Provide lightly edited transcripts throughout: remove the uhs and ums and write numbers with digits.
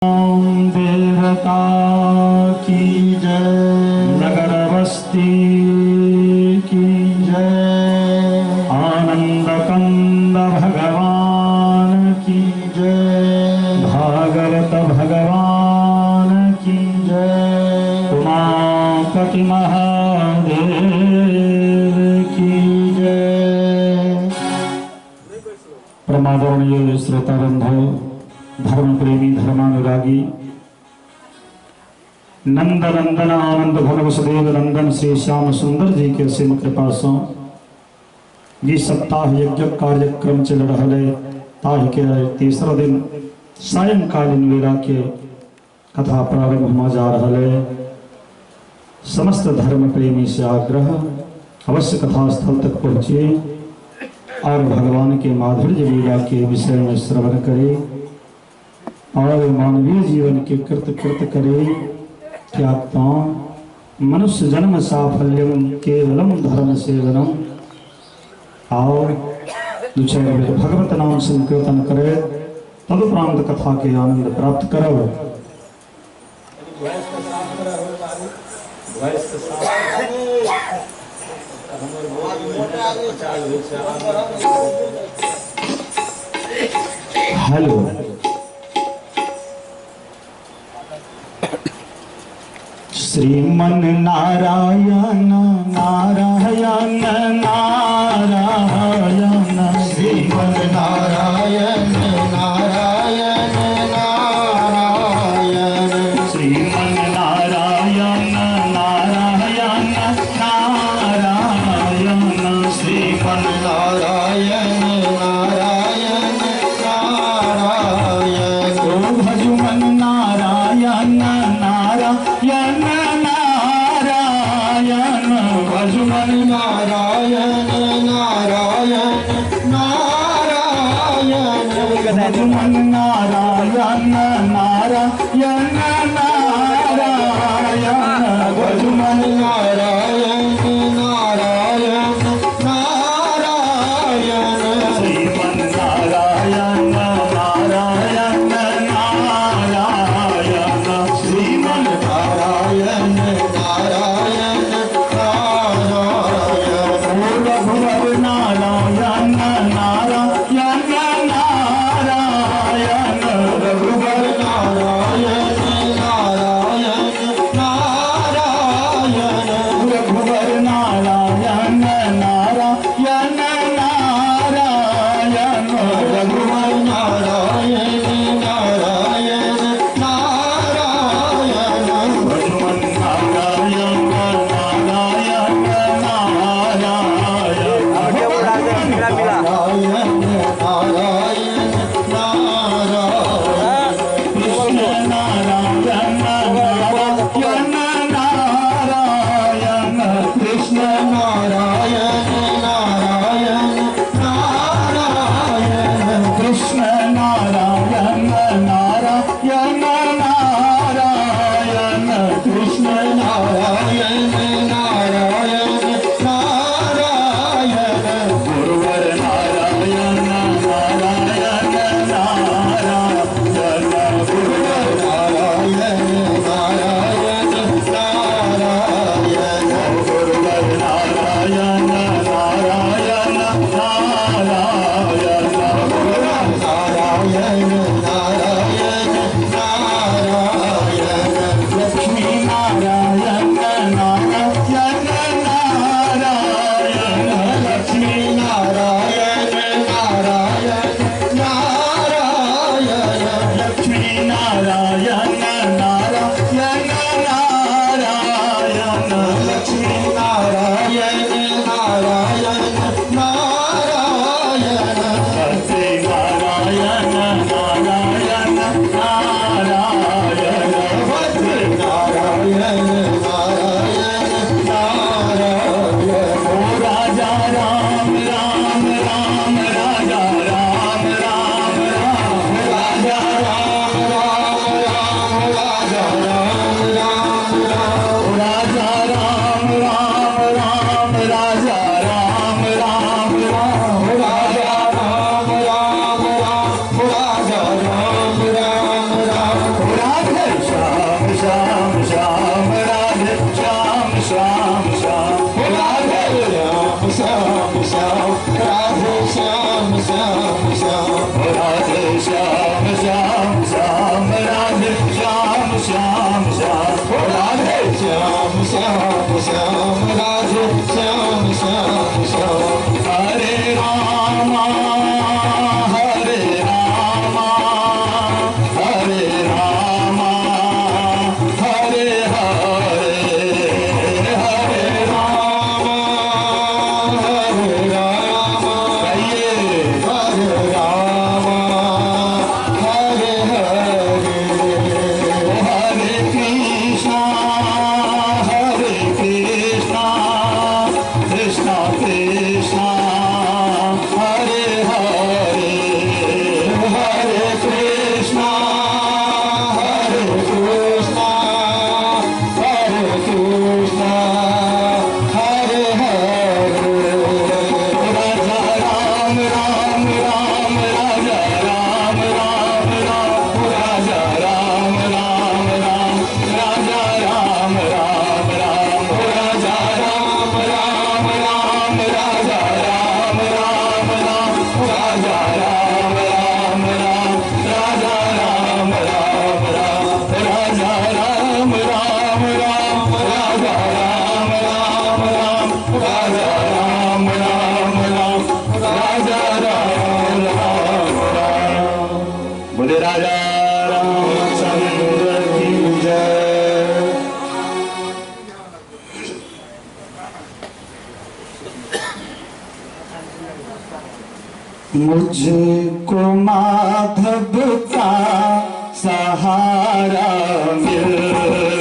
देवता की जय, नगर बस्ती की जय, आनंद कंद भगवान की जय, भागवत भगवान की जय, उमापति महादेव की जय। परमादरणीय श्रोता बंधु, धर्म प्रेमी, धर्मानुरागी, नंद नंदन आनंद घन वसुदेव नंदन श्री श्याम सुंदर जी के असीम कृपा सो जी सप्ताह यज्ञ कार्यक्रम चल रहा है। ताहि के तीसरा दिन सायंकालीन वेला के कथा प्रारंभ होने जा रहा है। समस्त धर्म प्रेमी से आग्रह अवश्य कथा स्थल तक पहुँचे और भगवान के माधुर्य लीला के विषय में श्रवण करें और मानवीय जीवन के कृत कृत करे। त्यागता मनुष्य जन्म साफल्यम केवलम धर्म सेवनम और दूसरे भगवत नाम संकीर्तन करे तदुपरांत कथा के आनंद प्राप्त करो। हेलो श्रीमन नारायण नारायण नारायण, श्रीमन नारायण नारायण नारायण, श्रीमन नारायण नारायण नारायण, श्रीमन नारायण नारायण नारायण, ओ भजुमन नारायण नारायण नारायण, भजुमन नारायण नारायण नारायण, भजुमन नारायण नारायण नारायण, भजुमन नारायण नारायण नारायण, श्रीमन नारायण नारायण नारायण, श्रीमन नारायण नारायण नारायण, रघुवर नारायण नारायण नारायण, रघुवर नारायण नारायण नारायण, रघुवर नारायण नारायण नारायण, रघुवर नारायण नारायण नारायण, भगवान नारायण नारायण नारायण, नारायण नारायण नारायण, कृष्ण नारायण नारायण नारायण, कृष्ण नारायण नारायण नारायण, कृष्ण नारायण नारायण नारायण, कृष्ण नारायण नारायण नारायण, गुरुवर नारायण नारायण नारायण, गुरुवर नारायण नारायण नारायण, गुरुवर नारायण नारायण नारायण, गुरुवर नारायण नारायण नारायण, लक्ष्मी नारायण नारायण नारायण, लक्ष्मी नारायण नारायण नारायण, लक्ष्मी नारायण नारायण नारायण, लक्ष्मी नारायण नारायण नारायण, लक्ष्मी नारायण नारायण नारायण, भद्र नारायण नारायण नारायण, ओ राजा राम राम राम राजा राम राम राम राजा राम राम राम श्याम राधे श्याम श्याम श्याम। हरे रामा हरे रामा हरे रामा हरे हरे, हरे रामा हरे रामा गाइए हरे रामा हरे हरे, हरे कृष्णा हरे कृष्णा कृष्णा कृष्णा हरे हरे, हरे कृष्णा हरे कृष्णा हरे कृष्णा हरे हरे। राजा राम राम राम राजा राम राम राम राजा राम राम राम राजा राम राम राम राजा राम राम राम राजा राम राम राम राजा राम राम राम राजा राम राम राम राजा राम राम राम राजा राम राम राम राजा राम राम राम राजा राम राम राम। बोले राजा रामचंद्र की जय। मुझको माधव का सहारा मिल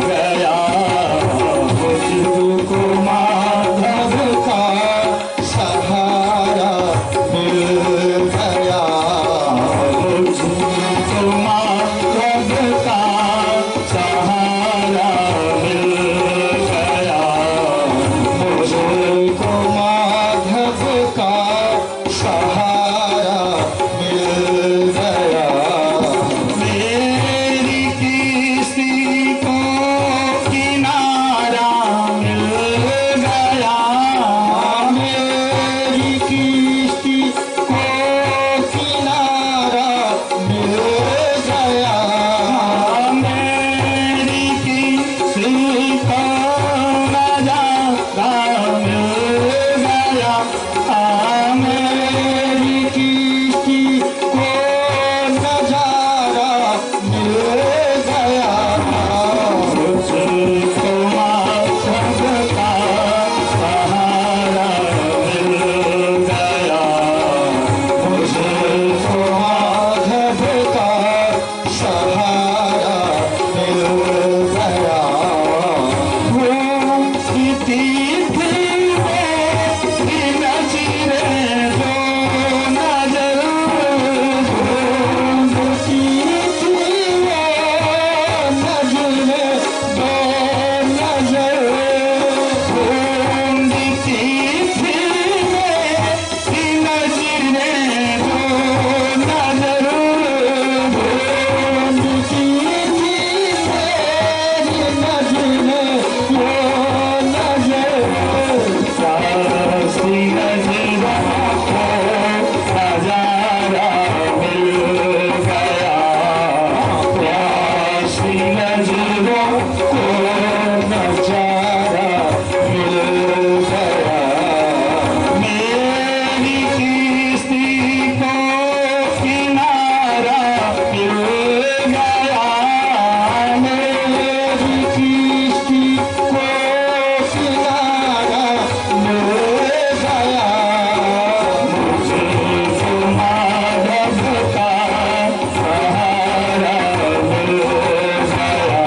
गया, मुझको माधव का सहारा मिल गया, मुझको माधव का सहारा मिल गया, मुझको माधव का सहारा मिल गया। मेरी किसी को किनारा मिल गया, मेरी किश्ती को किनारा मिल गया, मेरी किसी को नजारा मिल गया, मेरी किश्ती को नजारा मिल गया। मुझको माधव का सहारा मिल गया, मुझको माधव का सहारा मिल गया। घूमती थी मेरी नजरें दो नजर, घूमती थी वो नजरें दो नजर, घूमती थी मेरी नजरें दो नजर, घूमती थी मेरी नजरें वो नजर, प्यासी नजरों को नजारा मिल गया, प्यासी नजरों को नजारा मिल गया। मेरी किश्ती को किनारा मिल गया, मेरी किश्ती को किनारा मिल गया, मुझको माधव का सहारा मिल गया,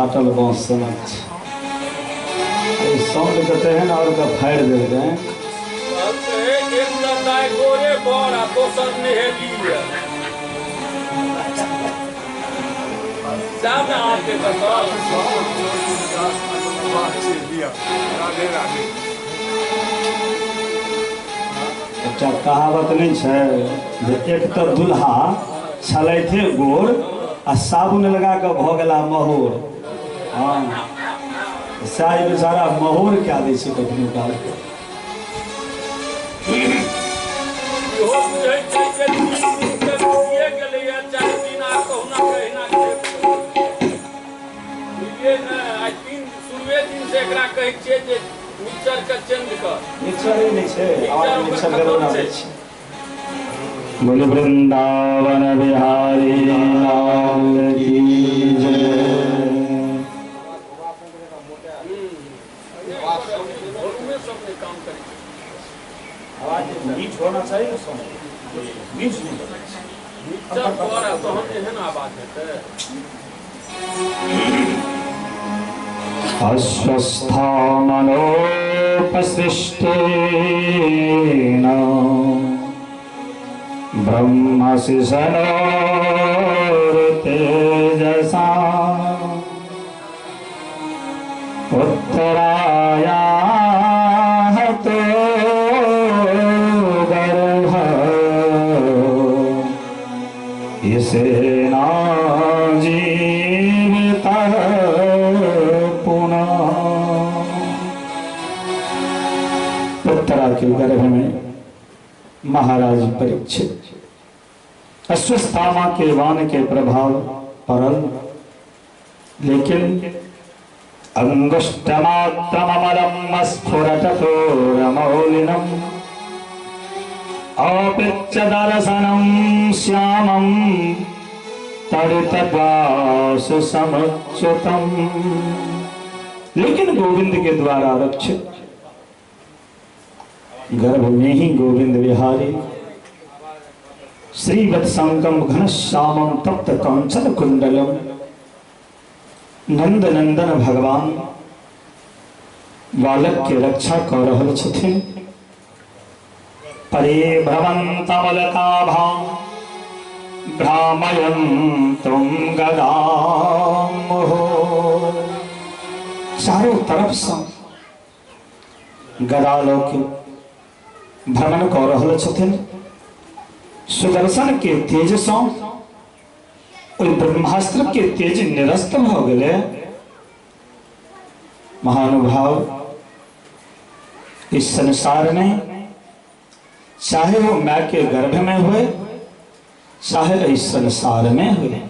फाटल बाँस सनक छै। एहि साउंडके तेहन आओर के फाड़ि देलकै। एक तऽ दाइ गोरे बर आ दोसर नहेली यऽ। जाउ ने अहाँके कतऽ। राधे राधे। एकटा कहावत नहि छै जे एक तऽ दुल्हा छलैथे गोर आ साबुन लगा कऽ भऽ गेला महोर। हँ, सएह ई बेचारा महोर कए दै छै कखनो काल। इहो बुझै छै जे 3 दिन के बीतिए गेलैए, 4 दिन आ कहुना कहिना खेत बुझलियै ने। आइ 3 शुरुए दिन से एकरा कहै छियै जे मिक्सचर के चेंज कर। मिक्सचरे नहि छै, आवाज मिक्सचर मिक्सचर ओकर गड़बड़ा खतम दै छै। छै। बोले वृंदावन बिहारी लाल की जय। वॉल्यूमे सब नहि काम करै छै। आवाज नीच होना चाहिए, साउंड नीच नहीं होना चाहिए। मिक्सचर पर आ तहन एहन आवाज हेतै। अस्वस्थामनोपसृष्टेन ब्रह्मशिशनोर्तेजसा उत्तरायाहतो गर्भ इसेना जीवितः पुनः। उत्तरा के गर्भ में महाराज परीक्षित अश्वत्थामा के वाण के प्रभाव पड़ल, लेकिन अंगुष्ठमात्रममलम स्फुरचतोरमौलिनम अपिच्च दर्शनम श्यामम तड़ितवासु समुच्युतम। लेकिन गोविंद के द्वारा रक्षित गर्भ में ही गोविंद बिहारी श्रीवत्संकम घनश्यामम तप्त कांचन कुंडलम नंद नंदन भगवान बालक के रक्षा कर रहल छथिन। परे भ्रमन्तमलकाभां भ्रामयन्तं गदामहो। चारों तरफ से गदा लोक भ्रमण कर रहल छथिन। सुदर्शन के तेज सँ ओहि ब्रह्मास्त्र के तेज निरस्त भऽ गेलै। महानुभाव, इस संसार में चाहे वो माँ के गर्भ में हुए चाहे इस संसार में हुए,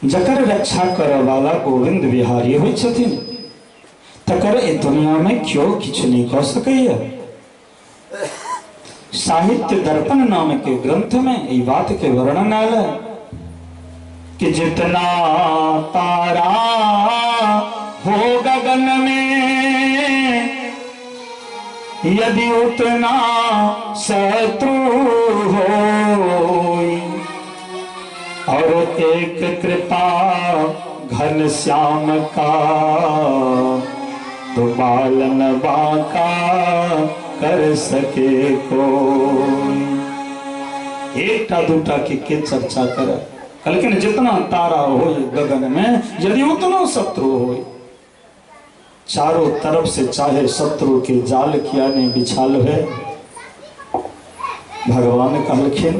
जकर रक्षा करऽ वाला गोविंद बिहारी होइ छथिन तकर एहि दुनिया में केओ किछु नहीं कऽ सकैया। साहित्य दर्पण नाम के ग्रंथ में ई बात के वर्णन आयल है कि जितना तारा हो गगन में यदि उतना शत्रु हो, और एक कृपा घन श्याम का तो बालन बाका कर सके कोई। एकटा दूटा के चर्चा करे, लेकिन जितना तारा हो गगन में यदि उतना शत्रु हो, चारों तरफ से चाहे शत्रु के जाल किया नहीं बिछाल है। भगवान कहलखिन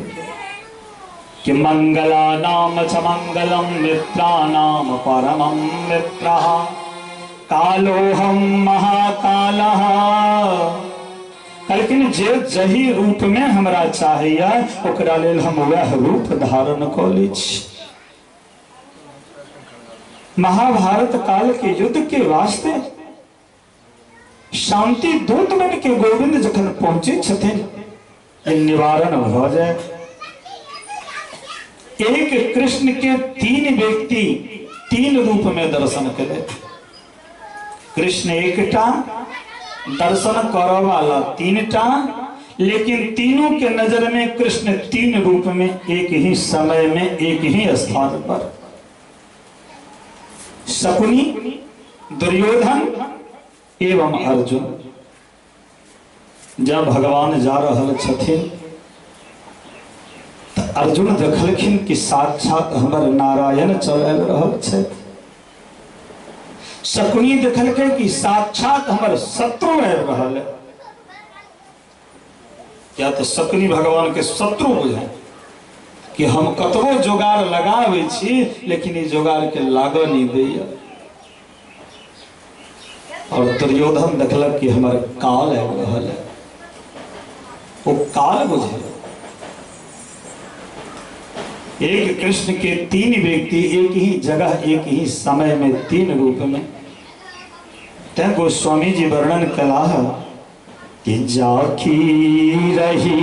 कि मंगला नाम च मंगलम मित्राणाम परमं मित्रः कालोहम महाकालः। कहलखिन जे जही रूप में हमरा चाहिए ओकरा लेल हम वह रूप धारण कऽ लै छी। महाभारत काल के युद्ध के वास्ते शांति दूत बन के गोविंद जखन पहुंचे छथिन निवारण भऽ जाए। एक कृष्ण के 3 व्यक्ति 3 रूप में दर्शन करे। कृष्ण एकटा दर्शन करऽ वाला 3टा, लेकिन तीनों के नजर में कृष्ण 3 रूप में एक ही समय में एक ही स्थान पर। शकुनी, दुर्योधन एवं अर्जुन। जब भगवान जा रहल छथिन तऽ अर्जुन देखलखिन कि साक्षात हमर नारायण चल आबि रहल छथि। शकुनी देखलकै कि साक्षात हमर शत्रु आबि रहल है। या तऽ शकुनी भगवान के शत्रु बुझाय कि हम कतबो जोगाड़ लगाबै छी लेकिन ई जोगाड़ के लागऽ नहि दैया। और दुर्योधन देखलक कि हमर काल आबि रहल है, ओ काल बुझे। एक कृष्ण के तीन व्यक्ति एक ही जगह एक ही समय में तीन रूप में। तैं गोस्वामी जी वर्णन कला है कि जाकी रही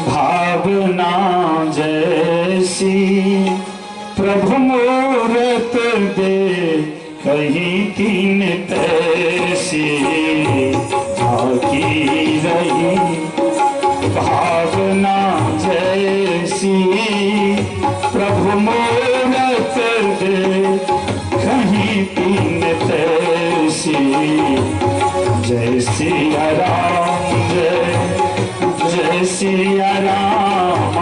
भावना जैसी प्रभु मूरत दे कहीं तीन तैसी। जाकी रही भावना जैसी प्रभु मूरत दे कहीं तीन तैसी। जय सिया राम जय जय सिया राम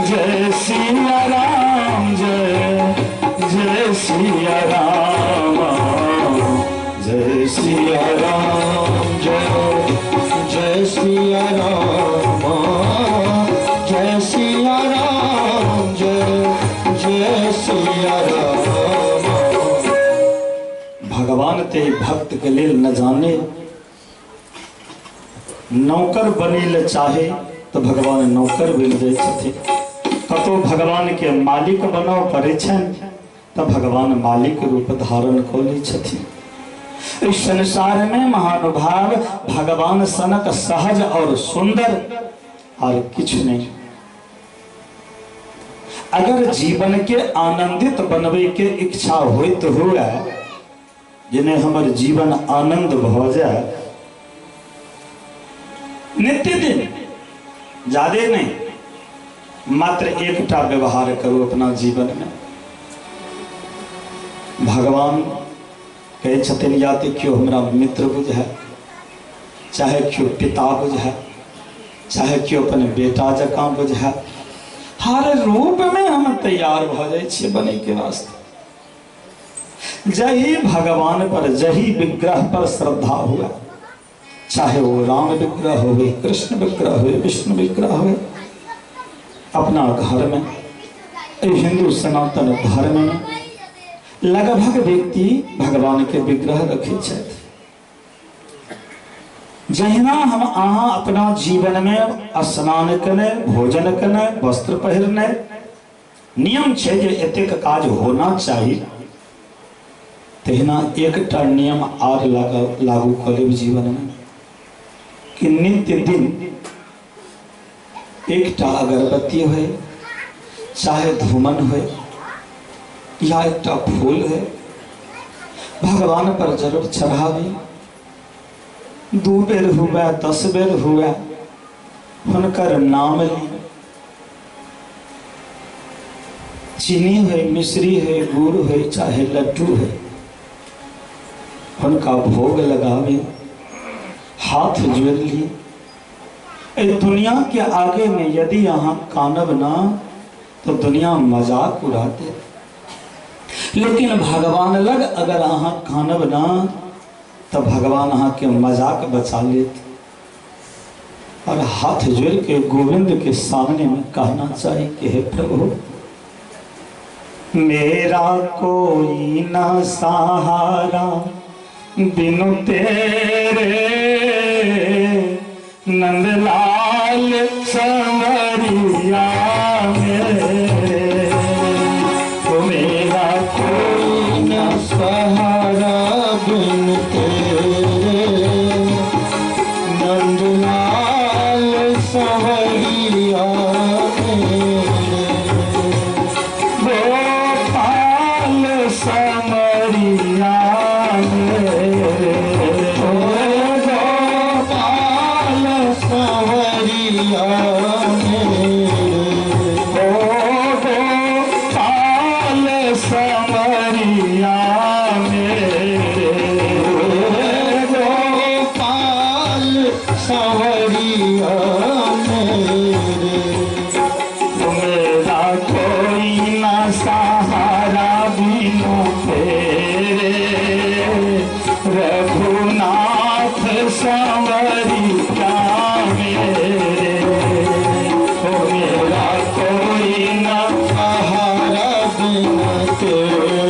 जय सिया राम जय जय सिया राम जय सिया राम जय जय सिया राम जय सिया राम जय जय सिया राम। भगवान ते भक्त के लेल न जाने नौकर बने ले चाहे तो भगवान नौकर बन जाइ छथिन। कतौ भगवान के मालिक बनऽ पड़ै छनि तऽ भगवान मालिक रूप धारण कऽ लै छथिन। इस संसार में महानुभाव भगवान सनक सहज और सुंदर और किछु नहीं। अगर जीवन के आनंदित बनवे के इच्छा होइत हुए जिन्हें हमर जीवन आनंद भऽ जाए, नित्य दिन ज्यादे नहीं मात्र एकटा व्यवहार करू अपना जीवन में। भगवान कहै छथिन या तऽ केओ हमरा मित्र बुझाए, चाहे केओ पिता बुझाए, चाहे केओ अपन बेटा जकाँ बुझाए, हर रूप में हम तैयार भऽ जाइ छियै बनै के वास्ते। जही भगवान पर जही विग्रह पर श्रद्धा हुआ, चाहे वो राम विग्रह होवे, कृष्ण विग्रह होवे, विष्णु विग्रह होवे, अपना घर में हिंदू सनातन धर्म में लगभग व्यक्ति भगवान के विग्रह रखे छथि। जहिना हम अहाँ अपना जीवन में स्नान कने, भोजन कने, वस्त्र पहिरने नियम छै जे एतेक काज होना चाही, तहिना एकटा नियम आर लागू कऽ लेब जीवन में कि नित्य दिन एकटा अगरबत्ती होय, चाहे धूमन होय या एकटा फूल होय, भगवान पर जरूर चढ़ाबी। 2 बेर हुए, 10 बेर हुए, हुनकर नाम ली। चीनी है, मिश्री है, गुड़ है, चाहे लड्डू है, हुनका भोग लगावे, हाथ जोड़ ली। दुनिया के आगे में यदि यहाँ कानब ना तो दुनिया मजाक उड़ा दे, लेकिन भगवान लग अगर अहाँ कानब ना तो भगवान अहाँ के मजाक बचा लेत। और हाथ जोड़ के गोविंद के सामने में कहना चाहिए कि हे प्रभु, मेरा कोई ना सहारा बिनु तेरे, नंदलाल संवरिया मेरे, तो मेरा कोई ना सहारा बिनु तेरे, नंदलाल संवरिया मेरे, गोपाल संवरिया मेरे, गोपाल संवरिया मेरे, गोपाल संवरिया सांवरिया मेरे। मेरा कोई ना सहारा बिनु तेरे, रघुनाथ सांवरिया मेरे। ओ मेरा कोई ना सहारा बिनु तेरे,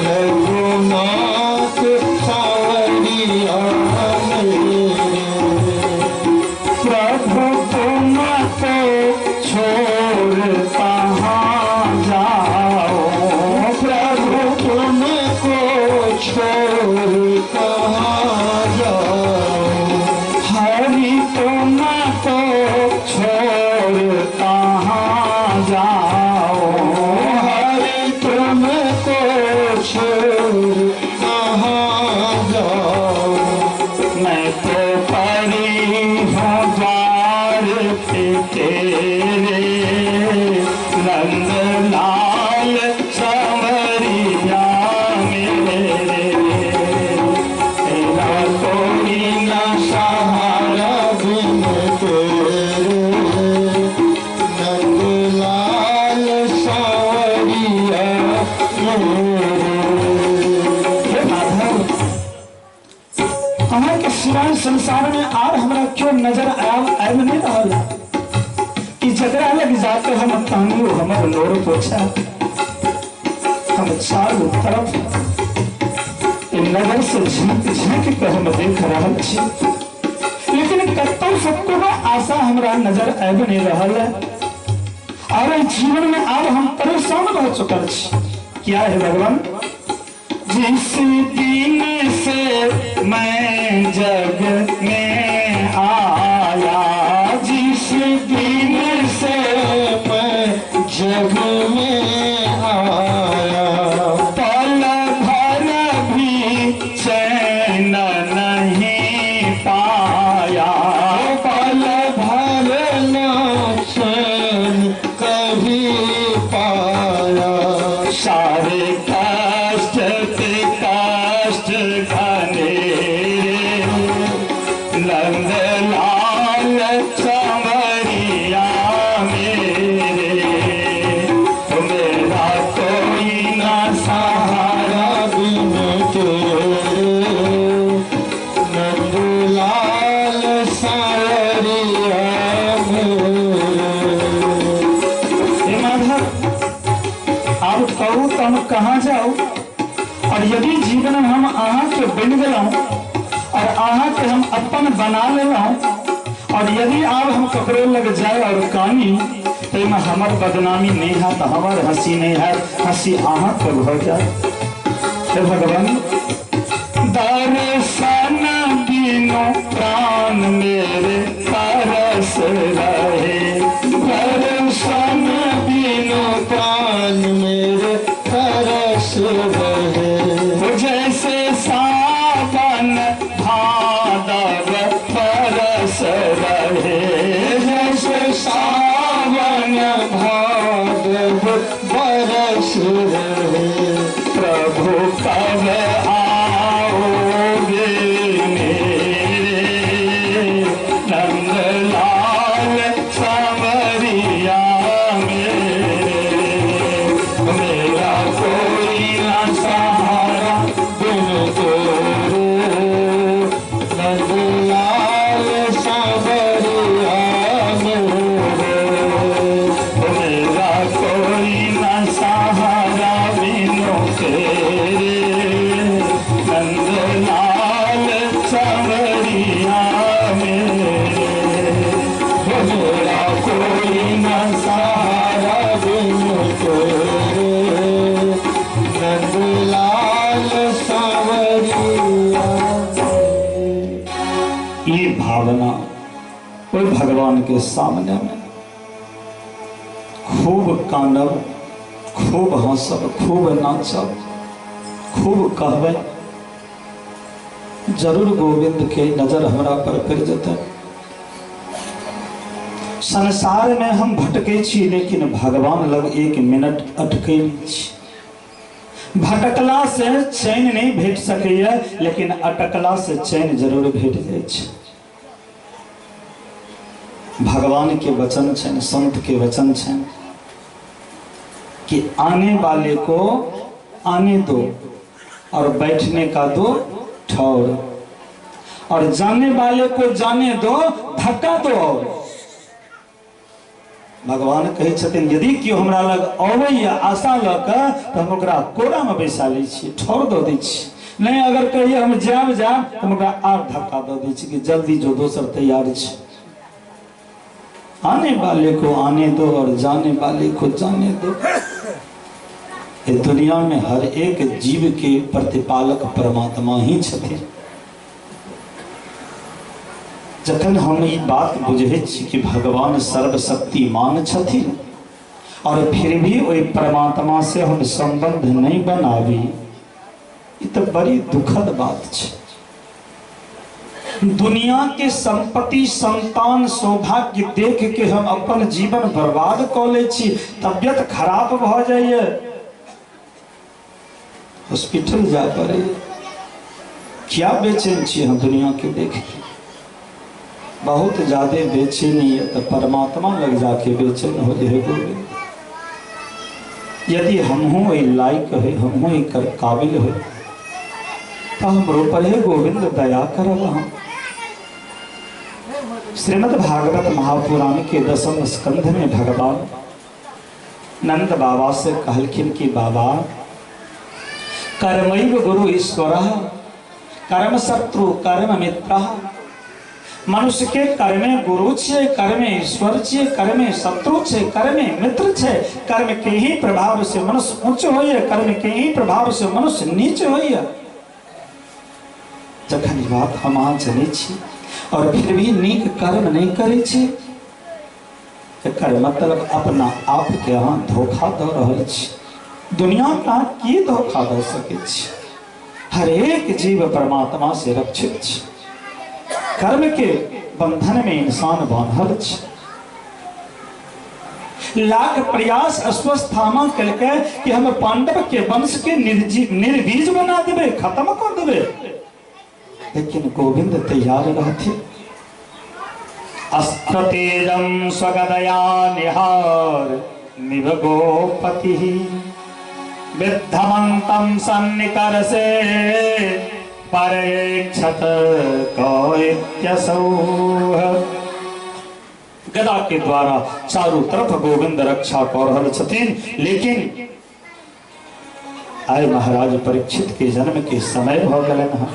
रघुनाथ सांवरिया मेरे। प्रभु तुमको छोड़ कहाँ जाओ, प्रभु तुमको छोड़ कहाँ जाओ, हरि तुमको छोड़ कहाँ जाओ, हरि तुमको छोड़ कहाँ जाओ। मैं तो परी हूँ द्वार पे तेरे, नंदलाल सांवरिया मेरे। तेरा कोई ना सहारा बिन तेरे, नंदलाल सांवरिया मेरे। हे माधव, अहाँके सिवाय संसार में आर हमरा क्यों नजर आबि नहीं रहल कि जकरा लग जाके हम तानियो हमर लोर पोछा। हम चारू तरफ नजर से झाँक झाँक के हम देख रहल छी, लेकिन कतौ से कोनो आशा हमरा नजर आबि नहीं रहल है। और जीवन में आब हम परेशान भऽ चुकल छी। क्या है भगवान, जिस दिन से मैं जग में आया, जिस दिन से मैं जग में आया, पल भर भी चैन नहीं पाया, पल भर ना चैन कभी पाया। सारे कष्ट पे कष्ट घनेरे, नंदलाल सांवरिया मेरे। मेरा कोई ना सहारा बिन तेरे, नंदलाल सांवरिया मेरे। हे माधव, अब कहू तो हम कहाँ जाओ, और यदि जीवन में हम अहाँ के बन गलौं और अहाँ के हम अपन बना लेलौं, और यदि आब हम ककरो लग जाए और कानी तो एहिमे हमर बदनामी नहीं हैत, हमर हंसी नहीं हैत, हंसी अहाँ के भऽ जायत। हे भगवान, दर्शन बिनु प्राण मेरे तरस रहे, दर्शन बिनु प्राण मेरे तरस रहे, जैसे सावन भादव बरस रहे, जैसे सावन भादव बरस रहे। प्रभु कब आओगे मेरे, नंदलाल सांवरिया मेरे। मेरा कोई ना सहारा बिन तेरे, नंदलाल सांवरिया मेरे। मेरा कोई ना सहारा बिनु तेरे, नंदलाल सांवरिया मेरे। मेरा कोई ना सहारा बिन तेरे, नंदलाल सांवरिया मेरे। ये भावना कोई भगवान के सामने में खूब कानब, खूब हंसब, खूब नाचब, खूब कहबै, जरूर गोविंद के नजर हमरा पर पड़ जेतै। संसार में हम भटकै छी, लेकिन भगवान लग एक मिनट अटकै छी। भटकला से चैन नहि भेट सकैए, लेकिन अटकला से चैन जरूर भेट जाइ छै। भगवान के वचन छनि, संत के वचन छनि कि आने वाले को आने दो और बैठने का दो ठौर, और जाने वाले को जाने दो, धक्का दो। और भगवान कहै छथिन यदि केओ हमरा लग अबैया आशा लऽ कऽ तऽ हम ओकरा कोरामे बैसा लै छियै, ठौर दऽ दै छियै। नहि अगर कहिए हम जायब जायब तऽ हम ओकरा आर धक्का दऽ दै छियै कि जल्दी जो दोसर तैयार छै। आने वाले को आने दो और जाने वाले को जाने दो। ये दुनिया में हर एक जीव के प्रतिपालक परमात्मा ही छथिन। जखन हम ई बात बुझै छी कि भगवान सर्वशक्तिमान छथिन और फिर भी ओहि परमात्मा से हम संबंध नहीं बनाबी, ई तऽ बड़ी दुखद बात छै। दुनिया के संपत्ति, संतान, सौभाग्य देख के हम अपन जीवन बर्बाद कऽ लै छी, तबियत खराब भऽ जाइए, हॉस्पिटल जाय पड़े, क्या बेचैन छी हम दुनिया के देख के। बहुत ज्यादा बेचैनी है तो परमात्मा लग जाके बेचैन हो जाए गोविंद। यदि हमहूँ एहि लायक है, हमहूँ एकर काबिल है, तो हमरो पर हे गोविंद दया करब। हम श्रीमद् भागवत महापुराण के दसम स्कंध में भगवान नंद बाबा से कहलखिन कि बाबा कर्मैव गुरु ईश्वर कर्म शत्रु कर्म मित्र। मनुष्य के कर्मे गुरु छे, कर्मे ईश्वर छे, कर्मे शत्रु छे, कर्मे मित्र छे। कर्म के ही प्रभाव से मनुष्य ऊंच होइए, कर्म के ही प्रभाव से मनुष्य नीच होइए। जखन ई बात हम अहाँ जनै छी और फिर भी नीक कर्म नहीं करै छी, एकर मतलब अपना आप के अहाँ धोखा दऽ रहल छी। दुनिया के अहाँ की धोखा दऽ सकै छी? हर एक जीव परमात्मा से रक्षित छी। कर्म के बंधन में इंसान बांधल छी। लाख प्रयास अश्वस्थामा केलकै कि हम पांडव के वंश के निर्बीज बना देबै, खत्म कर देबै, लेकिन गोविंद तैयार रहथिन। अस्त्र तेजम स्वगदया निहार निभगोपति विद्धमंतम सन्निकर्षे परेक्षत कौत्यसौ। गदा के द्वारा चारों तरफ गोविंद रक्षा कर रहल छथिन, लेकिन आय महाराज परीक्षित के जन्म के समय भ गेलनि हँ।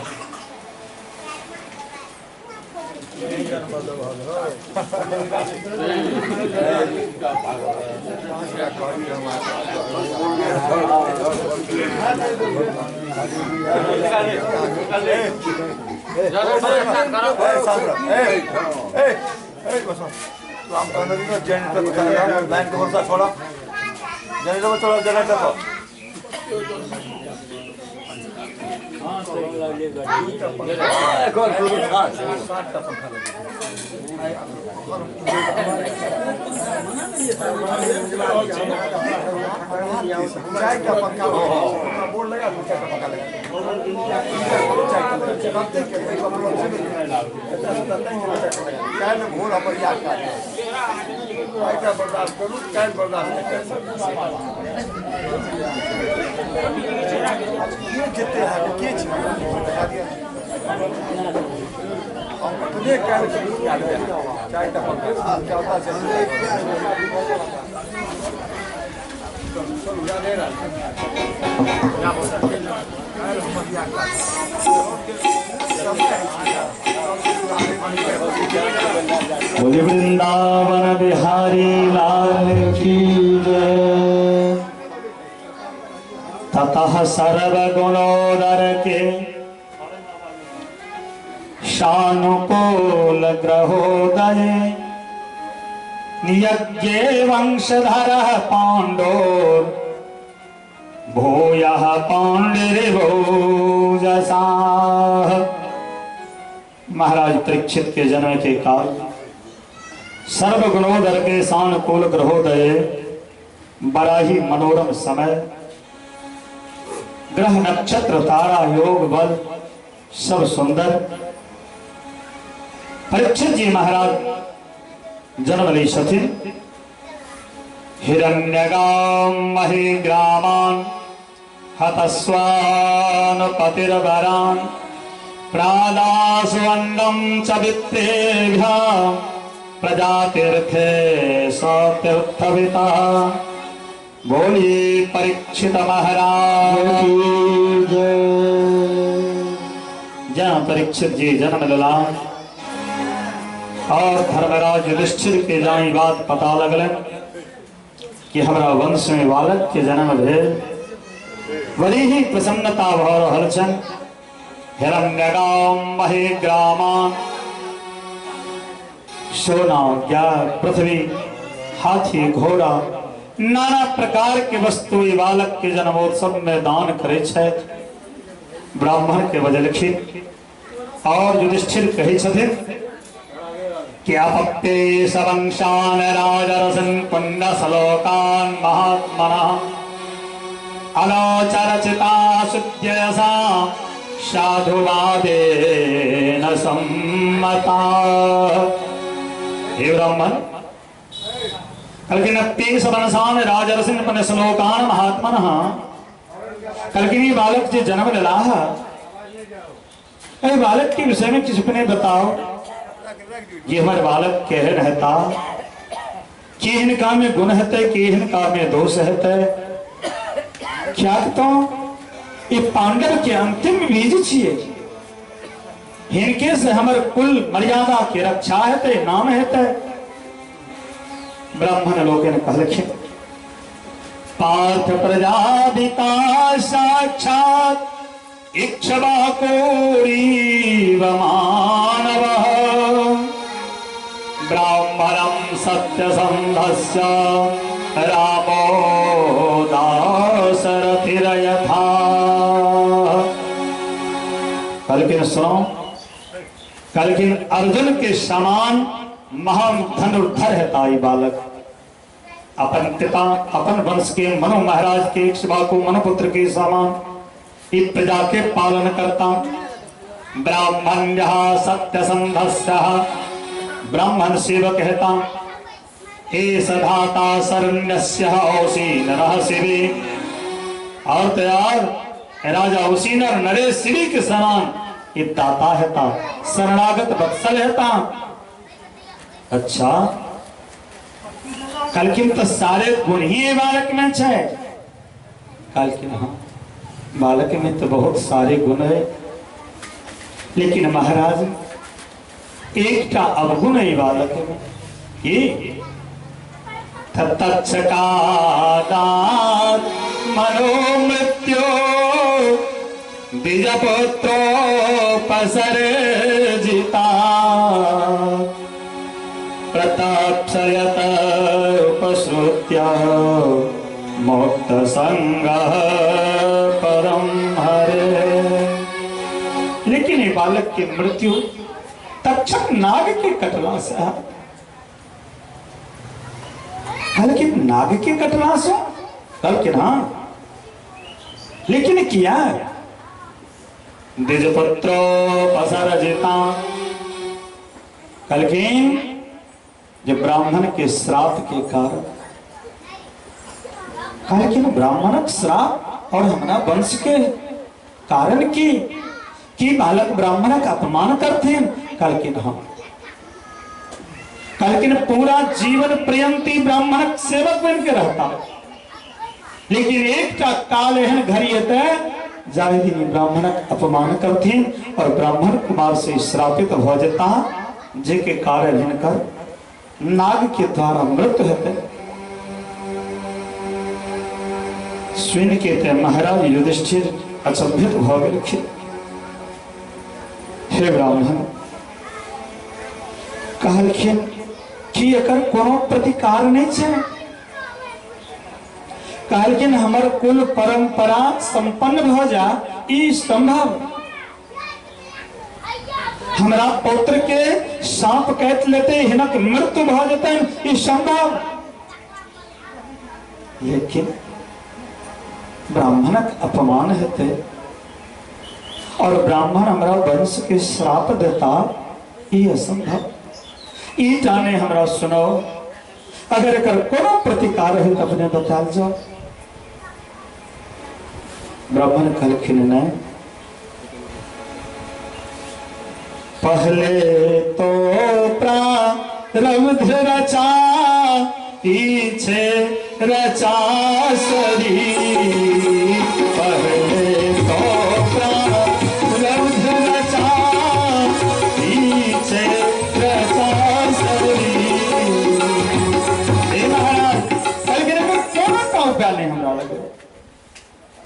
बोले वृंदावन बिहारी लाल की जय। ततः सर्व गुणोदर के शानुकूल ग्रहोदय यज्ञे वंशधर पांडोर भूयः पांडिर्भोजसाः। महाराज परीक्षित के जन्म के काल सर्वगुणोदर के सानुकूल ग्रहोदय बड़ा ही मनोरम समय। ग्रह नक्षत्र तारा योग बल सब सुंदर। परीक्षित जी महाराज जन्म लै छथिन। हिरण्यगाम महिग्रामान हतस्वान पतिर्वरान प्रादासुवन्नं च वित्तेभ्यः प्रजातीर्थे सतीर्थवितः। बोलिए परीक्षित महाराज की जय। जय परीक्षित जी जन्म लला और धर्मराज युधिष्ठिर के जाई बात पता लगल कि हमरा वंश में बालक के जन्म भेल। बड़ी ही प्रसन्नता भ रहल छनि। हिरण्यगाम महिग्रामान सोना ज्ञान पृथ्वी हाथी घोड़ा नाना प्रकार के वस्तु ई बालक के जन्मोत्सव में दान करे छथि। ब्राह्मण के बजलखिन और युधिष्ठिर कहै छथिन कि अपत्ये सवंशान राजरसन पुण्य श्लोकान महात्मना अलोचरचिता शुद्ध्यसा साधुवादेन सम्मता। हे ब्राह्मण, कहलखिन अपत्ये सवंशान राजरसन पुण्य श्लोकान महात्मना, कहलखिन ई बालक जे जन्म लेलाह एहि बालक के विषय में किछु अपने बताओ। ये हमर बालक केहन हेता, की हिनका में गुण हेतै, की हिनका में दोष हेतै। क्या तो ये पांडव के अंतिम बीज छिए, हिनके से हमर कुल मर्यादा के रक्षा हेतै, नाम हेतै। ब्राह्मण लोकनि कहलखिन पार्थ प्रजापिता साक्षात इक्ष्वाकुरीव मानवः ब्राह्मणं सत्यसन्धस्य रामो दाशरथिरयथा। कहलखिन सुनो, कहलखिन अर्जुन के समान महान धनुर्धर है ताई बालक। अपन पिता अपन वंश के मनु महाराज के इक्ष्वाकु मनुपुत्र के समान ई प्रजा के पालन करता। ब्राह्मण्यः सत्यसंधस्य ब्राह्मण सेवक हेता। हे सधाता शरण्यस्य औसीनरः शिवे। और तो यार राजा औसीनर नरेश शिवी के समान ये दाता हेता, शरणागत वत्सल हेता। अच्छा, कलकिन तो सारे गुण ही ये बालक में छे। कलकिन हाँ, बालक में तो बहुत सारे गुण है, लेकिन महाराज एकटा अवगुण है बालक में। ये तत्क्षकादात मनोमृत्यो द्विजपुत्रोपसर्जिता प्रतापसयत उपश्रुत्य मुक्त संगः परम हरे। लेकिन ये बालक की मृत्यु तक्षक नाग के कटला से है। लेकिन नाग के कटला से कल हाँ, लेकिन किया द्विजपुत्रोपसर्जिता। कलकिन जो ब्राह्मण के श्राप के कारण, कलकिन ब्राह्मणक श्राप और हमारा वंश के कारण की कि बालक ब्राह्मणक अपमान करते हैं। कलकिन हम कलकिन पूरा जीवन पर्यंती ब्राह्मणक सेवक बन के रहता, लेकिन एकटा काल एहन घड़ी एतै जाहि दिन ब्राह्मणक अपमान करथिन और ब्राह्मण कुमार से श्रापित भ जेता, जे के कारण हिनकर नाग के द्वारा मृत्यु हेतै। सुन के ते महाराज युधिष्ठिर अचंभित भ गेलखिन। हे ब्राह्मण, कहलखिन कि एकर कोनो प्रतिकार नहीं छै। कहलखिन हमर कुल परंपरा संपन्न भ जा ई संभव, हमरा पौत्र के सांप काटि लेते हिनक मृत्यु भ जेतनि ई संभव, लेकिन ब्राह्मणक अपमान हेतै और ब्राह्मण हमरा वंश के श्राप देता, ई असंभव। ई जाने हमरा सुनो, अगर एकर कोनो प्रतिकार है तो अपने बताल जाओ। ब्राह्मण कहलखिन नहीं, पहले तो प्रारब्ध रचा, पीछे रचा शरीर। पहले तो प्रारब्ध रचा, पीछे रचा शरीर। हे महाराज, कहलखिन एकर कोनो टा उपाय नहीं हमरा लगे,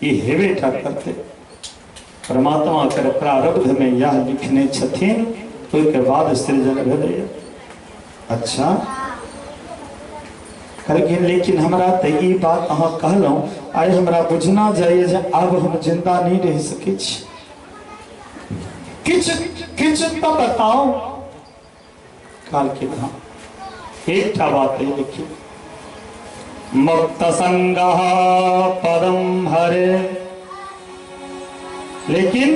ई हेबे टा करतै। परमात्मा कर प्रारब्ध में यह लिखने छथिन, ओहिके बाद सृजन भेलैया। अच्छा कहलखिन लेकिन हमरा तऽ ई बात अहाँ कहलहुँ, आइ हमरा बुझना जाइए जे आब हम जिंदा नहीं रहि सकै छी, किछु किछु तऽ बताउ। कहलखिन हाँ, एकटा बात है, देखियौ, मुक्त संगः पदम हरे। लेकिन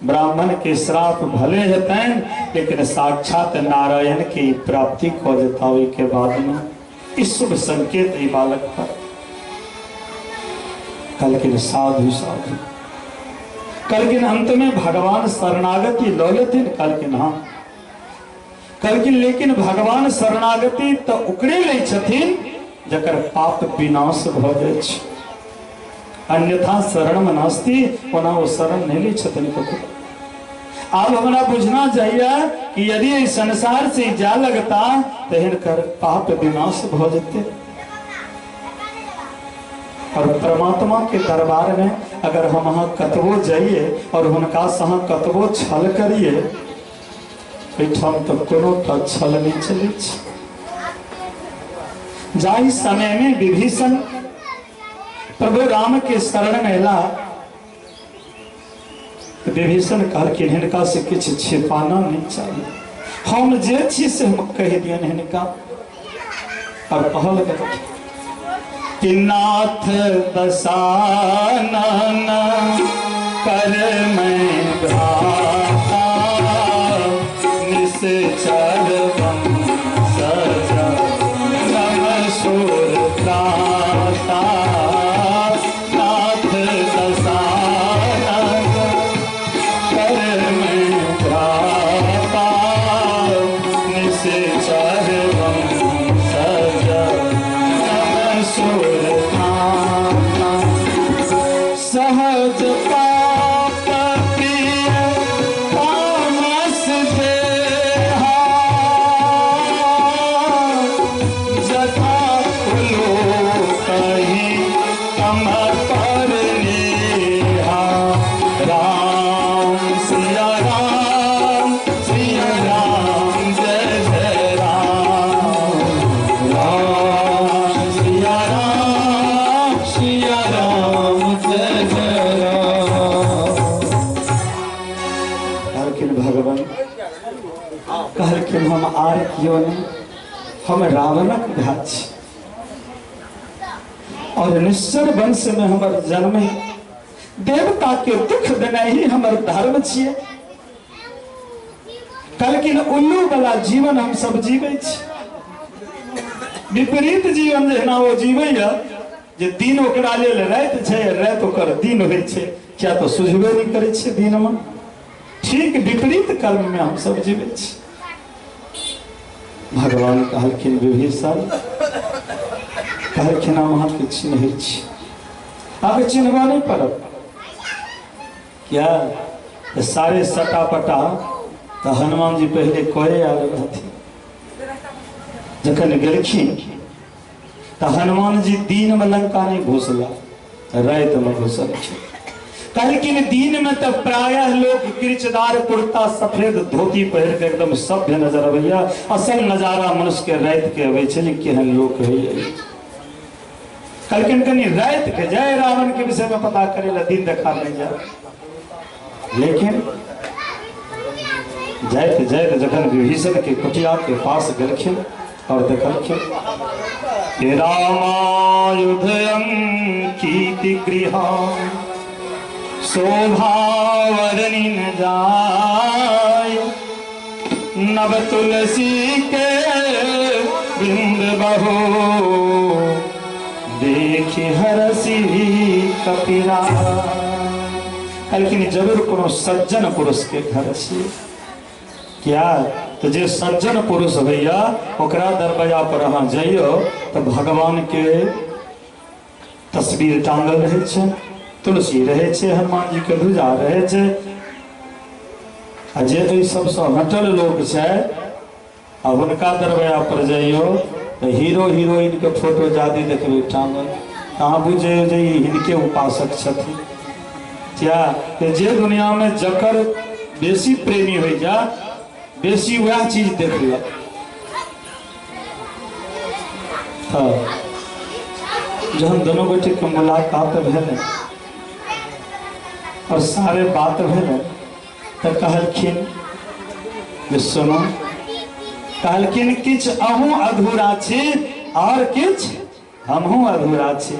ब्राह्मण के श्राप भले हेतनि, लेकिन साक्षात नारायण की प्राप्ति कऽ जेता ओहि के बाद में। ई शुभ संकेत ई बालक पर। कहलखिन साधु साधु। कहलखिन अंत में भगवान शरणागति लऽ लेथिन? कहलखिन हाँ। कहलखिन लेकिन भगवान शरणागति तऽ ओकरे लै छथिन जकर पाप विनाश भऽ जाइ छै, अन्यथा शरण में नास्ति, ओना ओ शरण नहीं लै छथिन ककरो। आब हमरा बुझना चाहिए कि यदि एहि संसार से जा लगता तो हिनकर पाप विनाश भऽ जेतै। और परमात्मा के दरबार में अगर हम अहाँ कतबो जाइए और हुनका से अहाँ कतबो छल करिए, एहिठाम तऽ कोनो टा छल नहीं चलै छै। जाहि समय में विभीषण प्रभु राम के शरण में एला, विभीषण कहलखिन हिनका से किछु छिपाना नहीं चाहिए, हम जे छी से हम कहि दियनि हिनका। और कहल कि नाथ दसानन कर मैं भ्राता, निश्चर वंशज नमसुर त्राता। नाथ दसानन कर मैं भ्राता, निश्चर वंशज नमसुर त्राता। सहज पाप प्रिय तामस देहा, जथा लोकहि तम पर नेहा। राम सिया राम सिया राम जय जय राम, राम सिया राम सिया राम जय जय राम। कहलखिन भगवान, कहलखिन हम आर कियो नहीं, हम रावणक भाय छी और निश्चर वंश में हमर जन्म है, देवता के दुख देनाइ ही हमर धर्म छियै। कहलखिन उल्लू वाला जीवन हम सब जीबै छी, विपरीत जीवन जहिना ओ जीवैया जे दिन ओकरा लेल राति छै, राति ओकर दिन होइ छै, किया तऽ सुझबे नहि करै छै दिनमे। ठीक विपरीत कर्म में हम सब जीबै छी। भगवान कहलखिन विभीषण, कहलखिन हम अहाँके चिन्है छी, अहाँके चिन्हबा नहि पड़त। किया तऽ सारे सटा पटा तऽ हनुमान जी पहिले कए आयल रहथिन। जखन गेलखिन तऽ हनुमान जी दिन में लंका नहीं घुसला, राति में घुसलखिन। कहलखिन दिन में तऽ प्रायः लोग किरचदार कुर्ता सफेद धोती पहिर के एकदम सभ्य नजर अबैया, असल नजारा मनुष्य के राति के अबै छै जे केहन लोक होइया। कहलखिन कनि राति के जय रावण के विषय में पता करे ला, दिन देखा नहीं जाए। लेकिन जाइत जाइत जखन विभीषण के कुटिया के पास गेलखिन और देखलखिन रामायुध अंकित गृह शोभावरणी न जाय, नव तुलसी के बिंद बहो देखि हरसी कपिरा। कहलखिन जरूर कोनो सज्जन पुरुष के घर से क्या तो जे सज्जन पुरुष होइया ओकरा दरवाजा पर अहाँ जइयो तो भगवान के तस्वीर टांगल रहै छै, तुलसी रहै छै, हनुमान जी के ध्वजा रहै छै। आ जे एहि सबसँ हटल लोक छै आ हुनका दरवाजा पर जइयो तऽ हीरो हीरोइन के फोटो जादे देखबै टांगल, तऽ अहाँ बुझि जइयो जे ई हिनके उपासक छथिन। किया तऽ जे दुनिया में जकर बेसी प्रेमी होइ जा बेसी वएह चीज देखलक। तऽ जहन दोनों गोटे के मुलाकात भेलै और सारे बात भेलै तऽ कहलखिन जे सुनू, कहलखिन किछु अहूँ अधूरा छी और किछु हमहूँ अधूरा छी।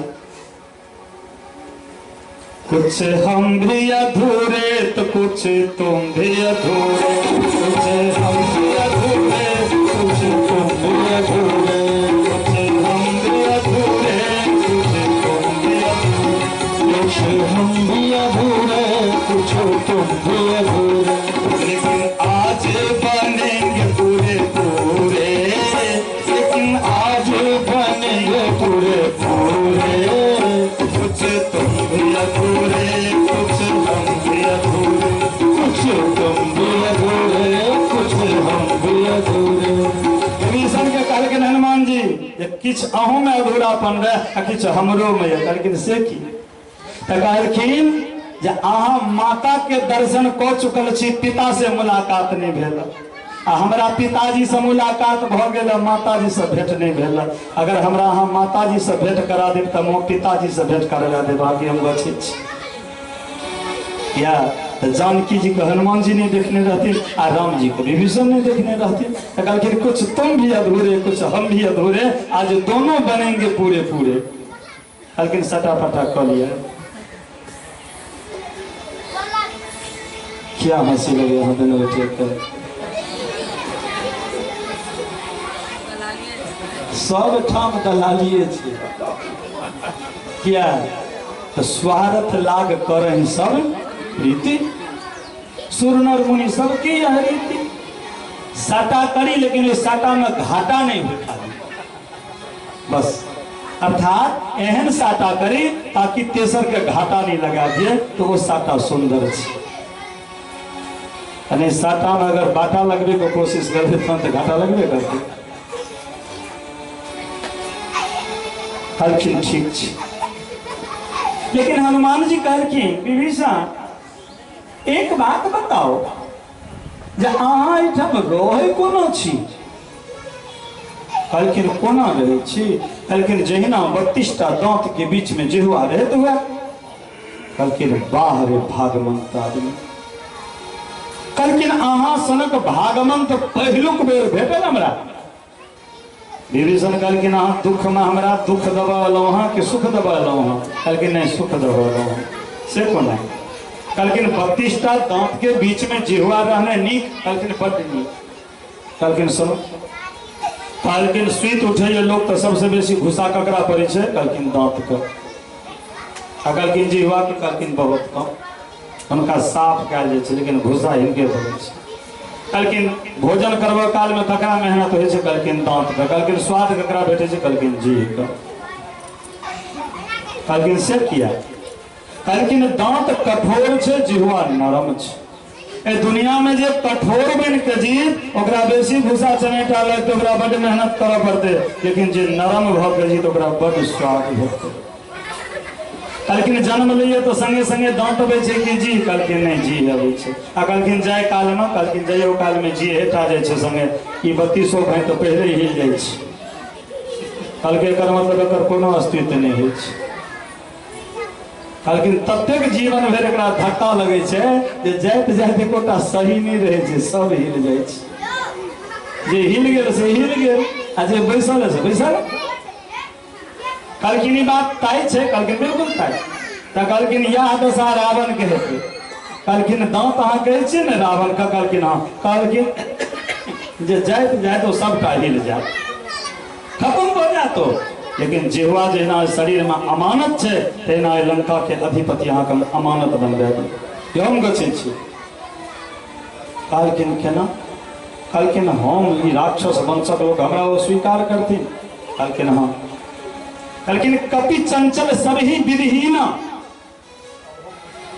कुछ हम भी अधूरे तो कुछ तुम भी अधूरे, कुछ हम भी अधूरे कुछ तुम भी अधूरे, कुछ हम भी अधूरे कुछ तुम भी अधूरे, कुछ हम भी अधूरे कुछ तुम भी अधूरे, लेकिन आज बनेंगे पूरे पूरे, लेकिन आज बनेंगे पूरे पूरे, कुछ तुम भी अधूरे कुछ हम भी अधूरे, कुछ तुम भी अधूरे कुछ हम भी अधूरे। विभीषण के कहलखिन हनुमान जी जे किछु अहूँ में अधूरापन रहे आ किछु हमरो में यऽ। कहलखिन से की? तऽ कहलखिन जे अहाँ माता के दर्शन कऽ चुकल छी, पिता से मुलाकात नहि भेल, आ हमरा पिताजी से मुलाकात भऽ गेल, माताजी से भेंट नहि भेल। अगर हमरा अहाँ माताजी से भेंट करा देब तऽ हम पिताजी से भेंट करवा देब, बाकी हम गछै छी। या तऽ जानकी जी के हनुमान जी नहीं देखने रहथिन आ राम जी के विभीषण नहीं देखने रहथिन। तऽ कहलखिन कुछ तुम भी अधूरे कुछ हम भी अधूरे, आज दोनों बनेंगे पूरे पूरे। कहलखिन सटा पटा कऽ लिअ। क्या हंसी लगे अहाँ दुनू गोटे के? सब ठाम दलालिए छै। किया तऽ स्वार्थ लाग करहि सब प्रीति, सुर नर मुनि सबके यह रीति। साटा करी लेकिन ओहि साटा में घाटा नहीं हो खाली, बस। अर्थात एहन साटा करी ताकि तेसर के घाटा नहीं लगा दिए, तो वो साटा सुंदर छै। यानी साटा में अगर बाटा लगबे के कोशिश करबे तहन तऽ घाटा लगबे करतै। कहलखिन ठीक छै। लेकिन हनुमान जी कहलखिन विभीषण एक बात बताओ जे अहाँ एहिठाम रहै कोना छी? कहलखिन कोना रहै छी? कहलखिन जहिना 32टा दांत के बीच में जिहुआ रहैत हुए। कहलखिन वाह रे भागमंत आदमी। कहलखिन अहाँ सनक भागमंत पहिलुक बेर भेटल हमरा। विभीषण कहलखिन अहाँ दुख में हमरा दुख दबा एलहुँ हँ कि सुख दबा एलहुँ हँ? कहलखिन नहीं सुख दबा एलहुँ हँ। से कोना? कहलखिन 32टा दांत के बीच में जिहुआ रहने नीक। कहलखिन बड्ड नीक। कहलखिन सुनो, कहलखिन सुति उठैए लोक तऽ सबसे बेसी घुसा ककरा पड़ै छै? कहलखिन दांत के। आ कहलखिन जिहुआ के? कहलखिन बहुत कम, हुनका साफ कयल जाइ छै लेकिन घुसा हिनके पड़ै छै। कहलखिन भोजन करबऽ काल में ककरा मेहनत होइ छै? कहलखिन दांत के। कहलखिन स्वाद ककरा भेटै छै? कहलखिन जीह के। कहलखिन से किया? कहलखिन दांत कठोर छै जिहुआ नरम छै। ए दुनिया में जे कठोर बन के जीत ओकरा बेसी भूसा चमेटा लगतै, ओकरा बड्ड मेहनत करऽ पड़तै, लेकिन जे नरम भऽ के जीत ओकरा बड्ड स्वाद भेटतै। कहलखिन जन्म लैए तऽ संगे संगे दाँत अबै छै कि जी? कहलखिन नहि जी अबै छै। आ कहलखिन जाय कालमे? कहलखिन जाइयो कालमे जी हेटा जाइ छै संगे, ई 32 भाई तऽ पहिले हिल जाइ छै। कहलकै एकर मतलब एकर कोनो अस्तित्व नहि होइ छै। कहलखिन ततेक जीवन भरि एकरा धक्का लगै छै जे जाइत जाइत एकोटा सही नहि रहै छै, सब हिल जाइ छै। जे हिल गेल से हिल गेल, आ जे बैसल है से बैसल। कहलखिन ई बात तय छै? कहलखिन बिल्कुल तय। तऽ कहलखिन इएह दशा रावण के हेतै। कहलखिन दाँत अहाँ कहै छियै ने रावण के? कहलखिन हँ। कहलखिन जे जाइत जाइत ओ सबटा हिल जायत, खत्म भऽ जायत ओ। लेकिन जेहुआ जहिना शरीर में अमानत छै तहिना लंका के अधिपति अहाँके हम अमानत बनबा देब, हम गछै छी। कहलखिन केना? कहलखिन हम ई राक्षस वंशक लोक, हमरा ओ स्वीकार करथिन? कहलखिन हँ। कहलखिन कपि चंचल सबही विधिहीना।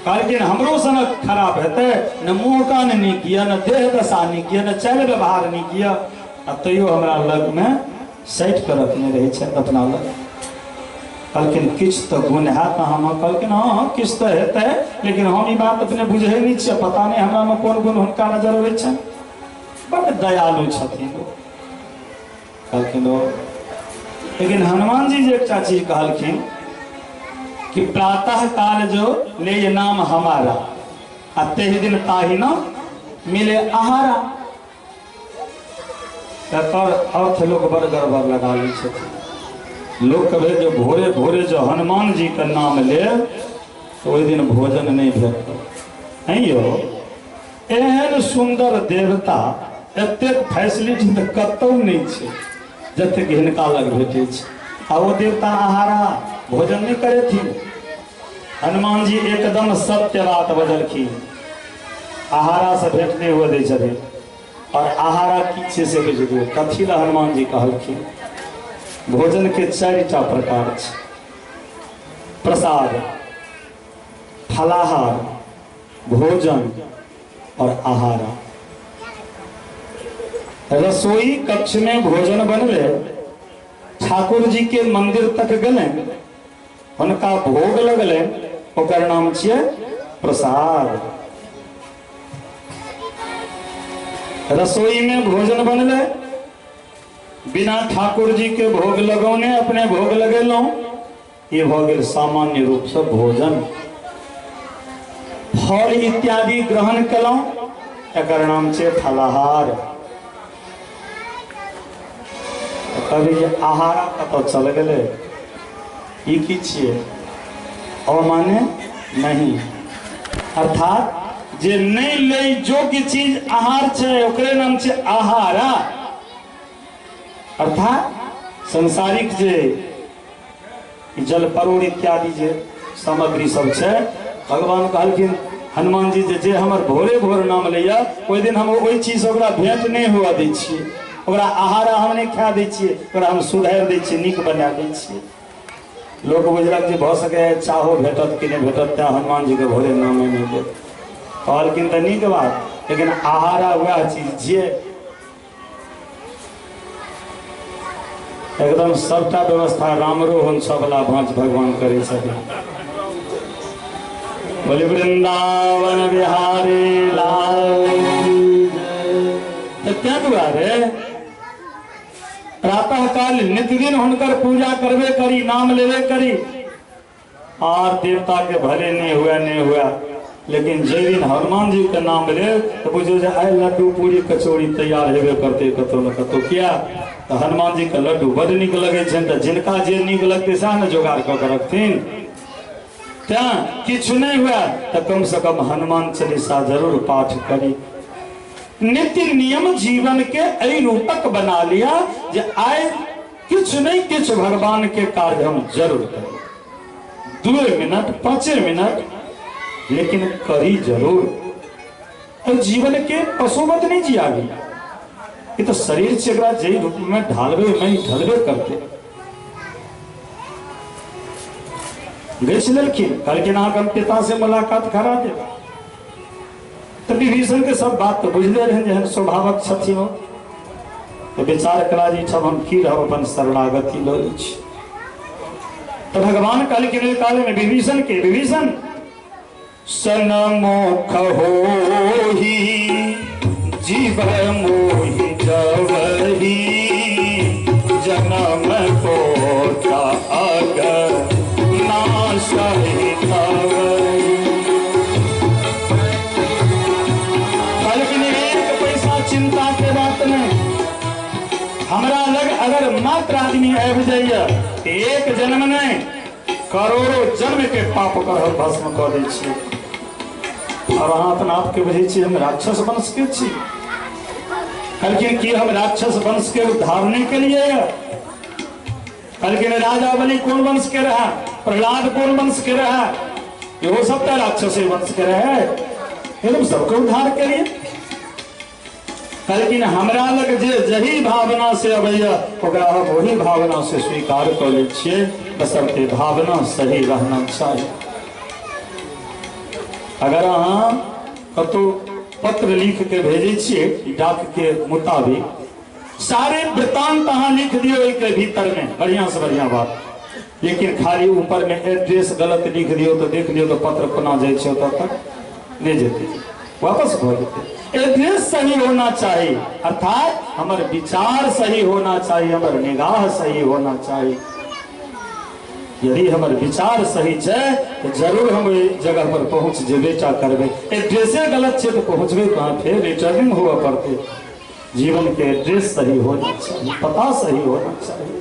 कहलखिन हमरो सनक खराब हेतै न, मुँह कान नीक यऽ न, देह दशा नीक यऽ न, चालि व्यवहार नीक यऽ, आ तैयो हमरा लगमे सटि कऽ रखने रहै छथि अपना लग। कहलखिन किछु तऽ गुण हैत अहाँमे? कहलखिन हँ हँ किछु तऽ हेतै, लेकिन हम ई बात अपने बुझै नहि छियै, पता नहि हमरामे कोन गुण हुनका नजर अबै छनि, बड्ड दयालु छथिन ओ। कहलखिन ओ, लेकिन हनुमान जी जे एकटा चीज कहलखिन कि प्रातः काल जो ले नाम हमारा आ तेहि दिन ताहि न मिले आहारा, तकर अर्थ लोक बड़ गड़बड़ लगा लै छथिन। लोक कहे जे भोरे भोरे जो हनुमान जी के नाम ले तो ओहि दिन भोजन नहीं भेटत। नहीं यौ, एहन सुंदर देवता, एतेक फैसिलिटी तऽ कतहु नहि छै जतेक हिनका लग भेटै छै। आ ओ देवता आहारा भोजन नहि करेथिन। हनुमान जी एकदम सत्य बात बजलखिन, आहारा से भेंट नहि हुए दै छथिन। और आहारा की छै से बुझि दियौ। कथी लए हनुमान जी कहलखिन? भोजन के चारिटा प्रकार छै, प्रसाद, फलाहार, भोजन और आहारा। रसोई कक्ष में भोजन बनले, ठाकुर जी के मंदिर तक गले, हुनका भोग लगले, ओकर नाम छियै प्रसाद। रसोई में भोजन बनले, बिना ठाकुर जी के भोग लगौने अपने भोग लगेलहुँ, ये भऽ गेल सामान्य रूप से भोजन। फल इत्यादि ग्रहण केलहुँ, एकर नाम छै फलाहार। कभी जे आहारा कतऽ चल गेलै, ई की छियै? अमान्य नहीं, अर्थात जे नहि लै योग्य चीज आहार छै, ओकरे नाम छै आहारा। अर्थात सांसारिक जे जल परोड़ इत्यादि जे सामग्री सब छै, भगवान कहलखिन हनुमान जी जे हमर भोरे भोर नाम लैया ओहि दिन हम ओहि चीज ओकरा भेंट नहि हुअ दै छियै, ओकरा आहारा हम नहि खा दै छियै, ओकरा हम सुधारि दै छियै, नीक बना दै छियै। लोक बुझलक जे भऽ सकैए चाहो भेटत कि नहि भेटत, तेँ हनुमान जीके भोरे नामे नहि लेत। कहलखिन तऽ नीक बात, लेकिन आहारा वएह चीज छियै। एकदम सबटा व्यवस्था रामरोहन सबला भाँज भगवान करै छथिन। बोले वृंदावन बिहारी लाल की जय। तऽ तें दुआरे प्रातः काल नित्यदिन हुनकर पूजा करबे करी, नाम लेबे करी, आर देवता के भले नहीं हुआ नहीं हुआ, लेकिन जे दिन हनुमान जी के नाम ले तो बुझो जे आइ लड्डू पूरी कचौड़ी तैयार हेबे करते कतौ न कतौ। किया तो हनुमान जी के लड्डू बड नीक लगे छनि, तऽ जिनका जे नीक लगतै सएह ने जोगाड़ कऽ के रखथिन। तें किछु नहीं हुआ तो कम से कम हनुमान चालीसा जरूर पाठ करी। नित्य नियम जीवन के एहि रूपक बना लिया जे आइ किछु नहीं किछु भगवान के कार्य हम जरूर करी, 2 मिनट 5 मिनट, लेकिन करी जरूर। और जीवन के पशुवत नहीं जियाबी, ये तो शरीर से एकरा जे रूप में ढालबे में ढलबे करते। गैस लेलखिन, कहलखिन अहाँके हम पिता से मुलाकात करा देब। तऽ विभीषण के सब बात तऽ बुझले रहनि जेहन स्वभावक छथिन ओ। तऽ विचार करा जे सब हम की रहब, अपन शरणागति लऽ लै छी। तऽ भगवान कहलखिन ओहि काल में विभीषण के, विभीषण सनमुख होही जीव मोहि जवही, जनम कोटा अगर नाशहि तवही। कहलखिन एक पैसा चिंता के बात नहीं, हमरा लग अगर मात्र आदमी आबि जाइए, एक जन्म नहीं करोड़ों जन्म के पाप ओकर हम भस्म कऽ दै छियै। और अहाँ अपना आपके बुझै छी हम राक्षस वंश के छी? कहलखिन कि हम राक्षस वंश के उद्धार नहीं के लिए। कहलखिन राजा बलि कोन वंश के रहा, प्रहलाद कोन वंश के रहा, इहो सब तो राक्षसी वंश के रहे, एकदम सबके उद्धार के लिए। कहलखिन हमरा लग जे जही भावना से अबैया ओकरा हम वही भावना से स्वीकार कऽ लै छियै, बशर्ते भावना सही रहना चाही। अगर अहाँ कतौ पत्र लिख के भेजै छियै डाक के मुताबिक, सारे वृत्तांत अहाँ लिख दियौ ओहिके भीतर में बढ़िया से बढ़िया बात, लेकिन खाली ऊपर में एड्रेस गलत लिख दियौ तो देख लियौ तो पत्र कोना जाइ छै ओतऽ तक नहीं जेतै, वापस भऽ जेतै। एड्रेस सही होना चाहिए, अर्थात हमर विचार सही होना चाहिए, हमर निगाह सही होना चाहिए। यदि हमर विचार सही छै तो जरूर हम ओहि जगह पर पहुंच जेबे टा करबै। एड्रेसे गलत छै तो पहुंचबे कहाँ, फेर रिटर्निंग हुअ पड़तै। जीवन के एड्रेस सही होना चाहिए, पता सही होना चाहिए।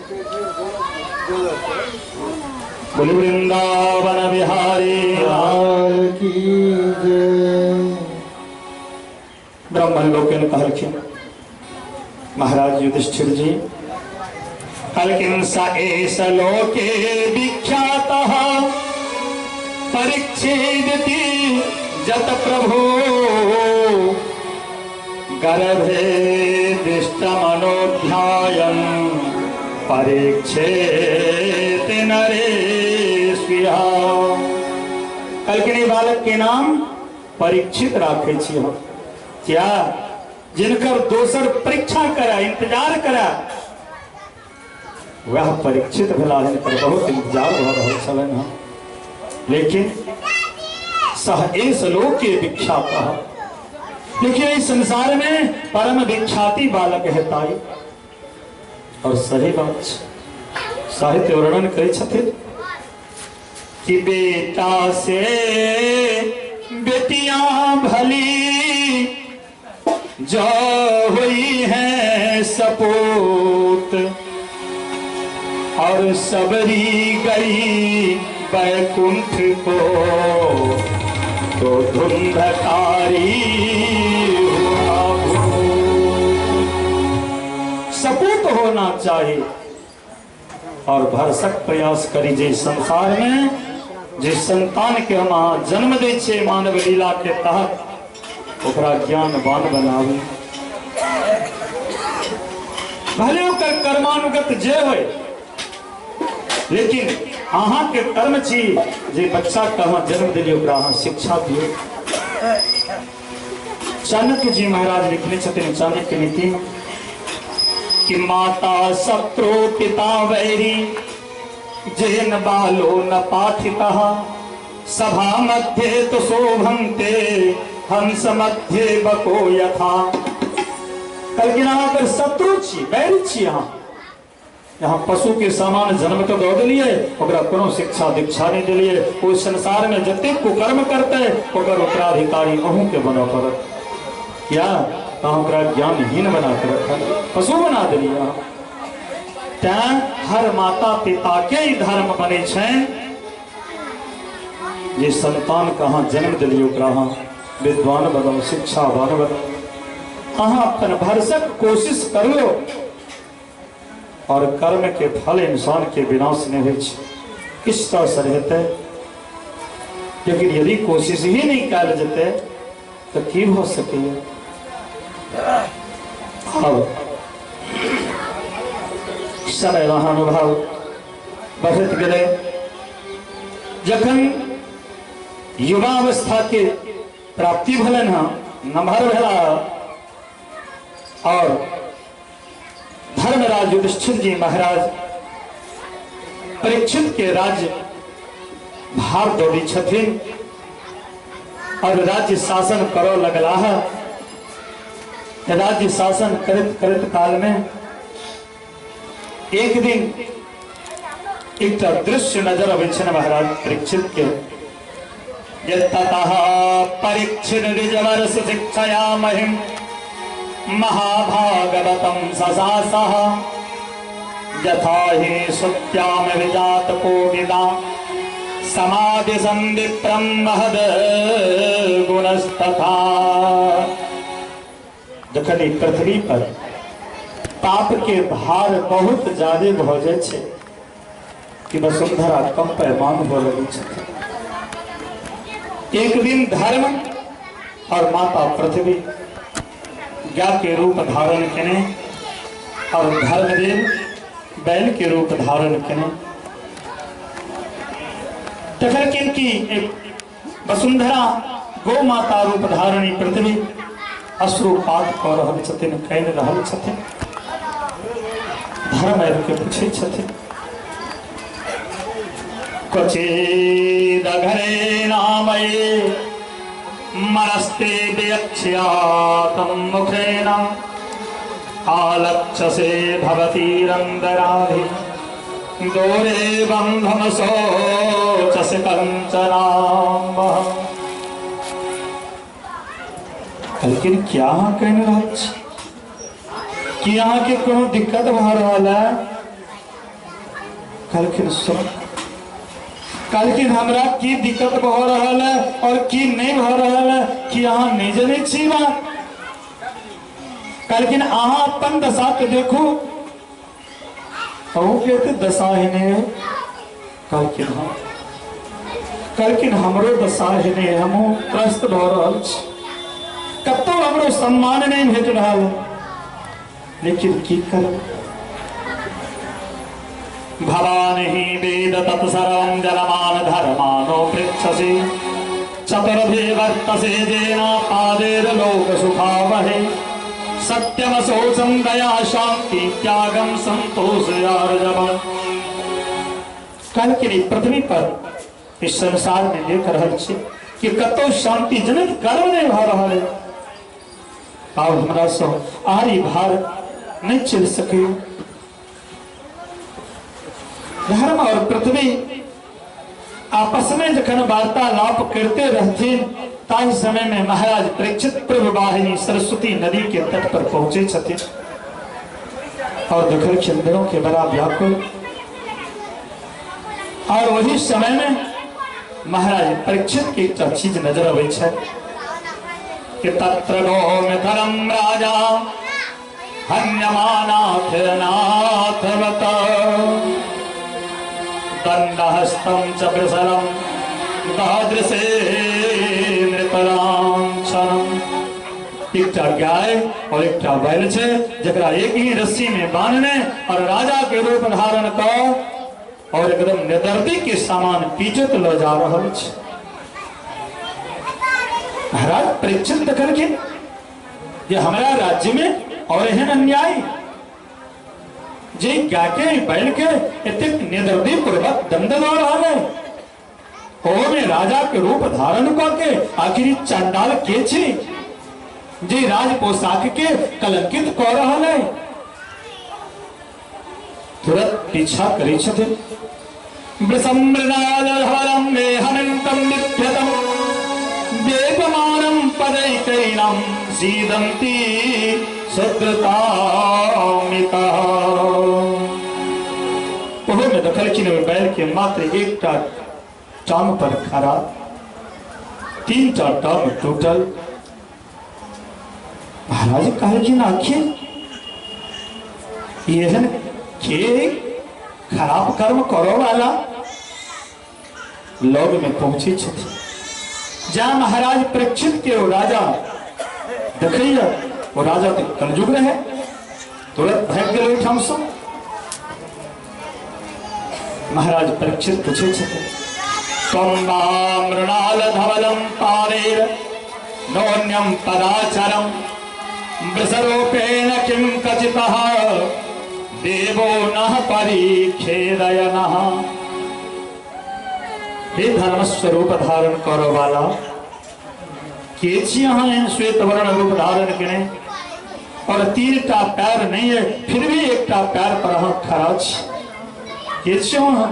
बोली वृंदावन बिहारी लाल की जय। ब्राह्मण लोकनि कहलखिन महाराज युधिष्ठिर जी, कहलखिन स एष लोके विख्यातः परीक्षिदति जत प्रभु गर्भे दृष्टमनोध्यायं परीक्षेत नरेश्विहा। कहलखिन ई बालक के नाम परीक्षित राखै छी हम, क्या जिनकर दोसर परीक्षा करा इंतजार करा वह परीक्षित भेला, हिनकर बहुत इंतजार भऽ रहल छलनि हँ। लेकिन सह एस लोके विख्यात, लेकिन इस संसार में परम विख्याति बालक हेताई। और सही बात छै, साहित्य वर्णन करै छथिन कि बेटा से बेटियां भली जो हुई है सपूत, और सबरी गई बैकुंठ को तो धुंधकारी हुआ भूत। सपूत होना चाहिए और भरसक प्रयास करी जे संसार में जे संतान के हम अहाँ जन्म दै छियै मानव लीला के तहत, ओकरा ज्ञानवान बनाबी। भले ओकर कर्मानुगत जे होय, लेकिन अहाँ के कर्म छी जे बच्चा के अहाँ जन्म दिलियै ओकरा अहाँ शिक्षा दियौ। चाणक्य जी महाराज लिखने छथिन चाणक्य नीति कि माता शत्रु पिता वैरी जेन बालो न पाठितः, सभा मध्ये तो शोभन्ते हंस मध्ये बको यथा। कहलखिन अहाँ अगर शत्रु छी, वैरी छी, अहाँ यहाँ पशु के सामान जन्म के दऽ देलियै, ओकरा कोनो शिक्षा दीक्षा नहीं देलियै, ओहि संसार में जतेक कुकर्म करतै ओकर उत्तराधिकारी अहूँ के बनऽ पड़त। किया अहाँ ओकरा ज्ञानहीन बना के रखल, पशु बना देलियै अहाँ। तैं हर माता पिता के ई धर्म बनै छनि जे संतान के अहाँ जन्म देलियै ओकरा अहाँ विद्वान बनाउ, शिक्षावान बनाउ। अहाँ अपन भरसक कोशिश करियौ और कर्म के फल इंसान के विनाश नहीं होइ छै, किछु तऽ असर हेतै, लेकिन यदि कोशिश ही नहीं कयल जेतै तऽ की भऽ सकैए। अब समय महानुभाव बढ़ैत गेलै, जखन युवावस्था के प्राप्ति भेलनि हँ, नमहर भेला और धर्मराज युधिष्ठिर जी महाराज परीक्षित के राज्य भार दऽ दै छथिन और राज्य शासन करऽ लगलाह। राज्य शासन करैत करैत काल में एक दिन एकटा दृश्य नजर अबै छनि महाराज परीक्षित के, जे ततः परीक्षित द्विजवर शिक्षया महिम महाभागवतं ससासः यथा हि श्रुत्याम विजात कोविदा समाधि संविप्रम महद गुणस्तथा। जखन ई पृथ्वी पर पाप के भार बहुत ज्यादा भऽ जाइ छै कि वसुंधरा कंपयमान हो लगै छथिन। एक दिन धर्म और माता पृथ्वी गाय के रूप धारण केने और धर्मदेव बैल के रूप धारण केने, तखन किनकी एक वसुंधरा गौ माता रूप धारणी पृथ्वी अश्रुपात कऽ रहल छथिन, कानि रहल छथिन। धर्म आबि के पूछै छथिन, क्वचिदघरे नामये मनस्ते व्यक्ष्यातं मुखेन आलक्षसे भवतीरन्दराधि दोरे बन्धम शोचसि कंचनाम्बः। लेकिन क्या अहाँ कहि रहल छी कि अहाँके कोनो दिक्कत भऽ रहल है? कहलखिन सुन, कहलखिन हमरा की दिक्कत भऽ रहल है और की नहीं भऽ रहल है कि अहाँ नहीं जनै छी बात। कहलखिन अहाँ अपन दशा के देखू, अहूँ के तऽ दशा हेने है। कहलखिन हाँ। कहलखिन हमरो दशा हेने है, हमहूँ त्रस्त भऽ रहल छी, कतौ हमरो सम्मान नहीं भेट रहल है, लेकिन की करब। भवान ही वेद तत्सर्वं जनमान धर्मानो पृच्छसि चतुर्भि वर्तसे जेना पादेर लोक सुखावहे सत्यम शौचं दया शांति त्यागम संतोष आर्जवम। कल के लिए पृथ्वी पर इस संसार में देख रहल छी कि कतौ शांति जनक कर्म नहीं भऽ रहल है। आब हमरा सब आरी भार नहीं चलि सकै। धर्म और पृथ्वी आपस में जखन वार्तालाप करते रहथिन ताहि समय में महाराज परीक्षित प्रभुवाहिनी सरस्वती नदी के तट पर पहुंचे छथिन और देखलखिन दोनों के बड़ा व्याकुल। और वही समय में महाराज परीक्षित के एकटा चीज नजर अबै छै कि तत्र गोमिथरम राजा हन्यमानाथ नाथवत दण्डहस्तं च वृषलं दादृशे नृपलाञ्छनम्। एकटा गाय और एकटा बैल छै जकरा एक ही रस्सी में बांधने और राजा के रूप धारण क और एकदम निदर्दी के सामान पीटत ल जा रहल छै। महाराज परीक्षित देखलखिन जे हमरा राज्य में और एहन अन्याय जे गाय के बैल के एतेक निदर्दी पूर्वक दंड दऽ रहल है, ओहो में राजा के रूप धारण क के आखिर ई चंडाल के छी जे राज पोशाक के कलंकित क रहल है। तुरंत पीछा करै छथिन। वृषमृणालहरं मेहनन्तं बिभ्यतं वेपमानं पदैकैनं सीदन्ति सुद्रतामितः। ओहो में देखलखिन ओहि बैल के मात्र एकटा टांग पर खड़ा, तीनटा टांग टूटल। महाराज कहलखिन आखिर एहन के खराब कर्म करो वाला लग में पहुंचे छथि। जा महाराज परीक्षित के वो राजा देखैया, वो राजा तो कलयुग रहे, तुरंत भागि गेल ओहिठाम सँ। महाराज परीक्षित पूछे छथिन, त्वं वा मृणाल धवलं पारेर नोन्यं पदाचरं वृषरूपेण किं कचितः देवो नः परीक्षेदयनः। हे धर्म स्वरूप धारण करो वाला, के छी अहाँ एहन श्वेत वर्ण रूप धारण केने और तीन टा पैर नहीं है फिर भी एकटा पैर पर अहाँ खड़ा छी, के छी अहाँ?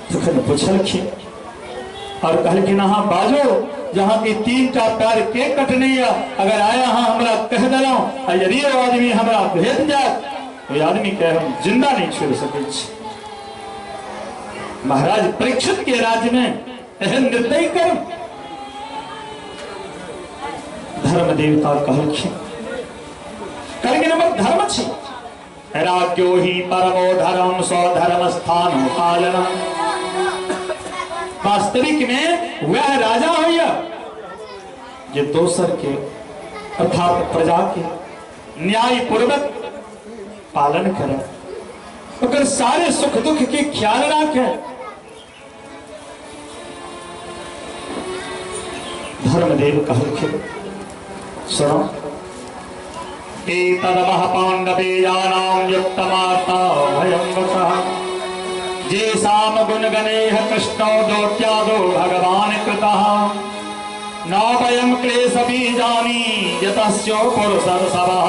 तखन पुछलखिन और कहलखिन अहाँ बाजो जहाँ की 3 टा पैर के कटने या अगर आया अहाँ हमरा कह देलहुँ आ यदि ओ आदमी हमरा भेट जायत ओहि आदमी के हम जिंदा नहीं छोड़ सकै छी। महाराज परीक्षित के राज्य में एहन निर्दयी कर्म। धर्म देवता कहलखिन, कहलखिन हमर धर्म छी, राज्यो ही परमो धर्म स्वधर्म स्थान पालनम। वास्तविक में वह राजा होइया जे दोसर के अर्थात प्रजा के न्याय पूर्वक पालन करे, ओकर सारे सुख दुख के ख्याल राखे। धर्मदेव कहलखिन सुनो, एतदवः पाण्डवेयानां युक्तमार्ता भयं वचः जेषां गुणगणैः कृष्णो दोत्यादो भगवान् कृतः न वयं क्लेशबीजानि यतस्यो पुरुषर्षभः।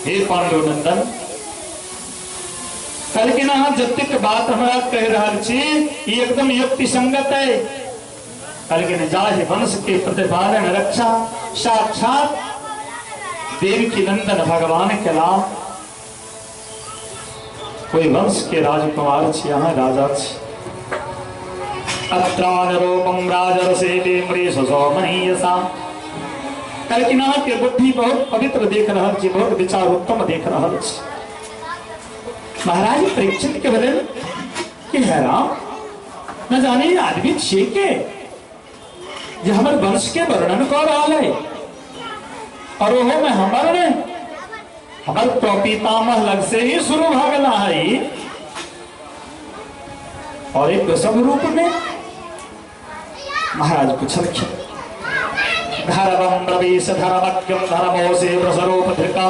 हे पाण्डुनंदन, कहलखिन अहाँ जतेक बात हमरा कहि रहल छी ई एकदम युक्ति संगत है। कहलखिन जाहि वंश के प्रतिपालन रक्षा साक्षात देवकी नंदन भगवान के लाभ, कोई वंश के राजकुमार छी, अहाँ राजा छी। अत्रानुरूपम राजर्षे मृषसो महीयसा। कहलखिन अहाँ के बुद्धि बहुत पवित्र देख रहल छी, बहुत विचार उत्तम देख रहल छी। महाराज परीक्षित के भेल कि हे राम, न जाने ई आदमी छियै के जे हमर वंश के वर्णन कऽ रहल है, और ओहो में हमर ने हमर प्रपितामह लग से ही शुरू भऽ गेला है और एक सब रूप में। महाराज पुछलखिन, धर्मं ब्रवीष धर्मज्ञं धर्मोऽसि वृषरूप धृता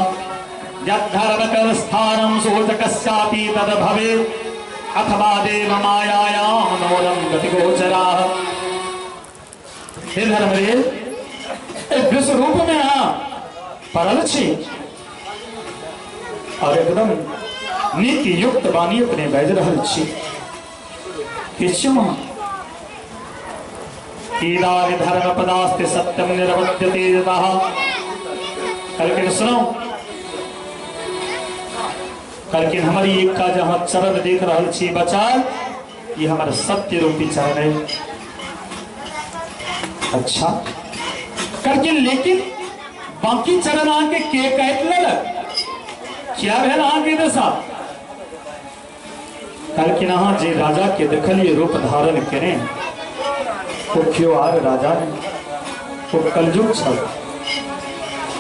यद्धर्मकर स्थानं सूचकस्यापि तद् भवेत् अथवा देव मायायां नूनं गतिगोचराः। हे धर्मदेव, ए विश्व रूप में अहाँ पड़ल छी और एकदम नीति युक्त वाणी अपने बाजि रहल छी। किछु इदानि धर्म पदास्ति सत्यम निरवद्य तेजतः। कहलखिन सुनो, कहलखिन हमर ई एकटा जे अहाँ चरण देख रहल छी बचाल, ई हमर सत्य रूपी चरण है। अच्छा कहलखिन लेकिन बाकी चरण अहाँके के काटि लेलक, क्या भेल अहाँके दशा? कहलखिन अहाँ जे राजा के देखलिए रूप धारण केने ओ केओ आर राजा नहीं, ओ कलयुग छल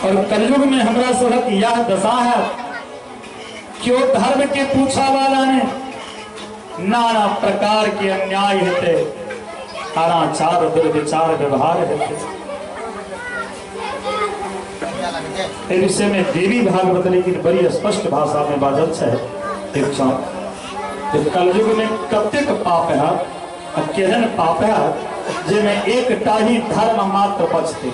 और कलयुग में हमरा सबक यह दशा है, केओ धर्म के पूछा वाला नहीं, नाना प्रकार के अन्याय हेते, अनाचार दुर्विचार व्यवहार हेते। एहि विषय में देवी भागवत लेकिन बड़ी स्पष्ट भाषा में बाजल छै एक क्षण जे कलयुग में कतेक पाप है आ केहन पाप है जेमे एकटा ही धर्म मात्र बचते।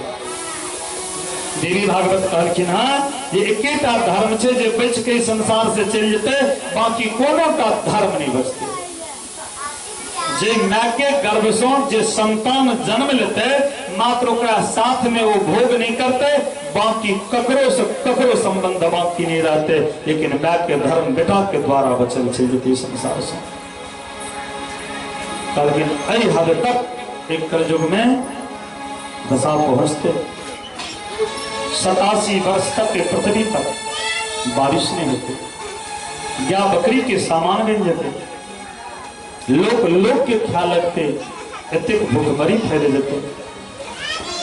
देवी भागवत कहलखिन हँ जे एकेटा धर्म छै जे बचि के संसार से चलि जेतै, बाकी कोनो टा धर्म नहीं बचते। जे my के गर्भ से जे संतान जन्म लेते मात्र ओकरा साथ में वो भोग नहीं करते, बाकी ककरो से ककरो संबंध बाकी नहीं रहते, लेकिन my के धर्म बेटा के द्वारा बचल चलि जेतै संसार से। कहलखिन एहि हद तक एक कलयुग में दशा पहुंचते 87 वर्ष तक के पृथ्वी पर बारिश नहीं होती, या बकरी के सामान बन जाते, लोक लोक के ख्याल रखते, एतेक भूखमरी फैल जेते,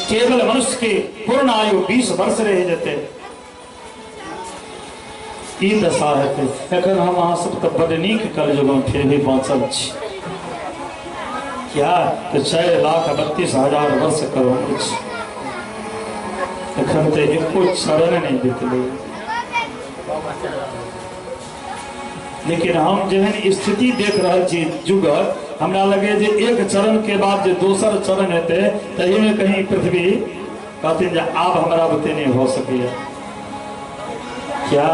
केवल मनुष्य के पूर्ण आयु 20 वर्ष रह जेते, ई दशा हेतै। एखन हम अहाँ सब तऽ बड नीक कलयुग में फिर भी बाँचल छी, क्या तऽ 4,32,000 वर्ष करोड़ अछि, एखन तऽ एको चरण नहि बितलै। लेकिन हम जेहन स्थिति देख रहल छी जुगक, हमरा लगे जे एक चरण के बाद जे दोसर चरण हेतै तही में कहीं पृथ्वी कहथिन जे आब हमरा बुते नहीं हो सकैया। क्या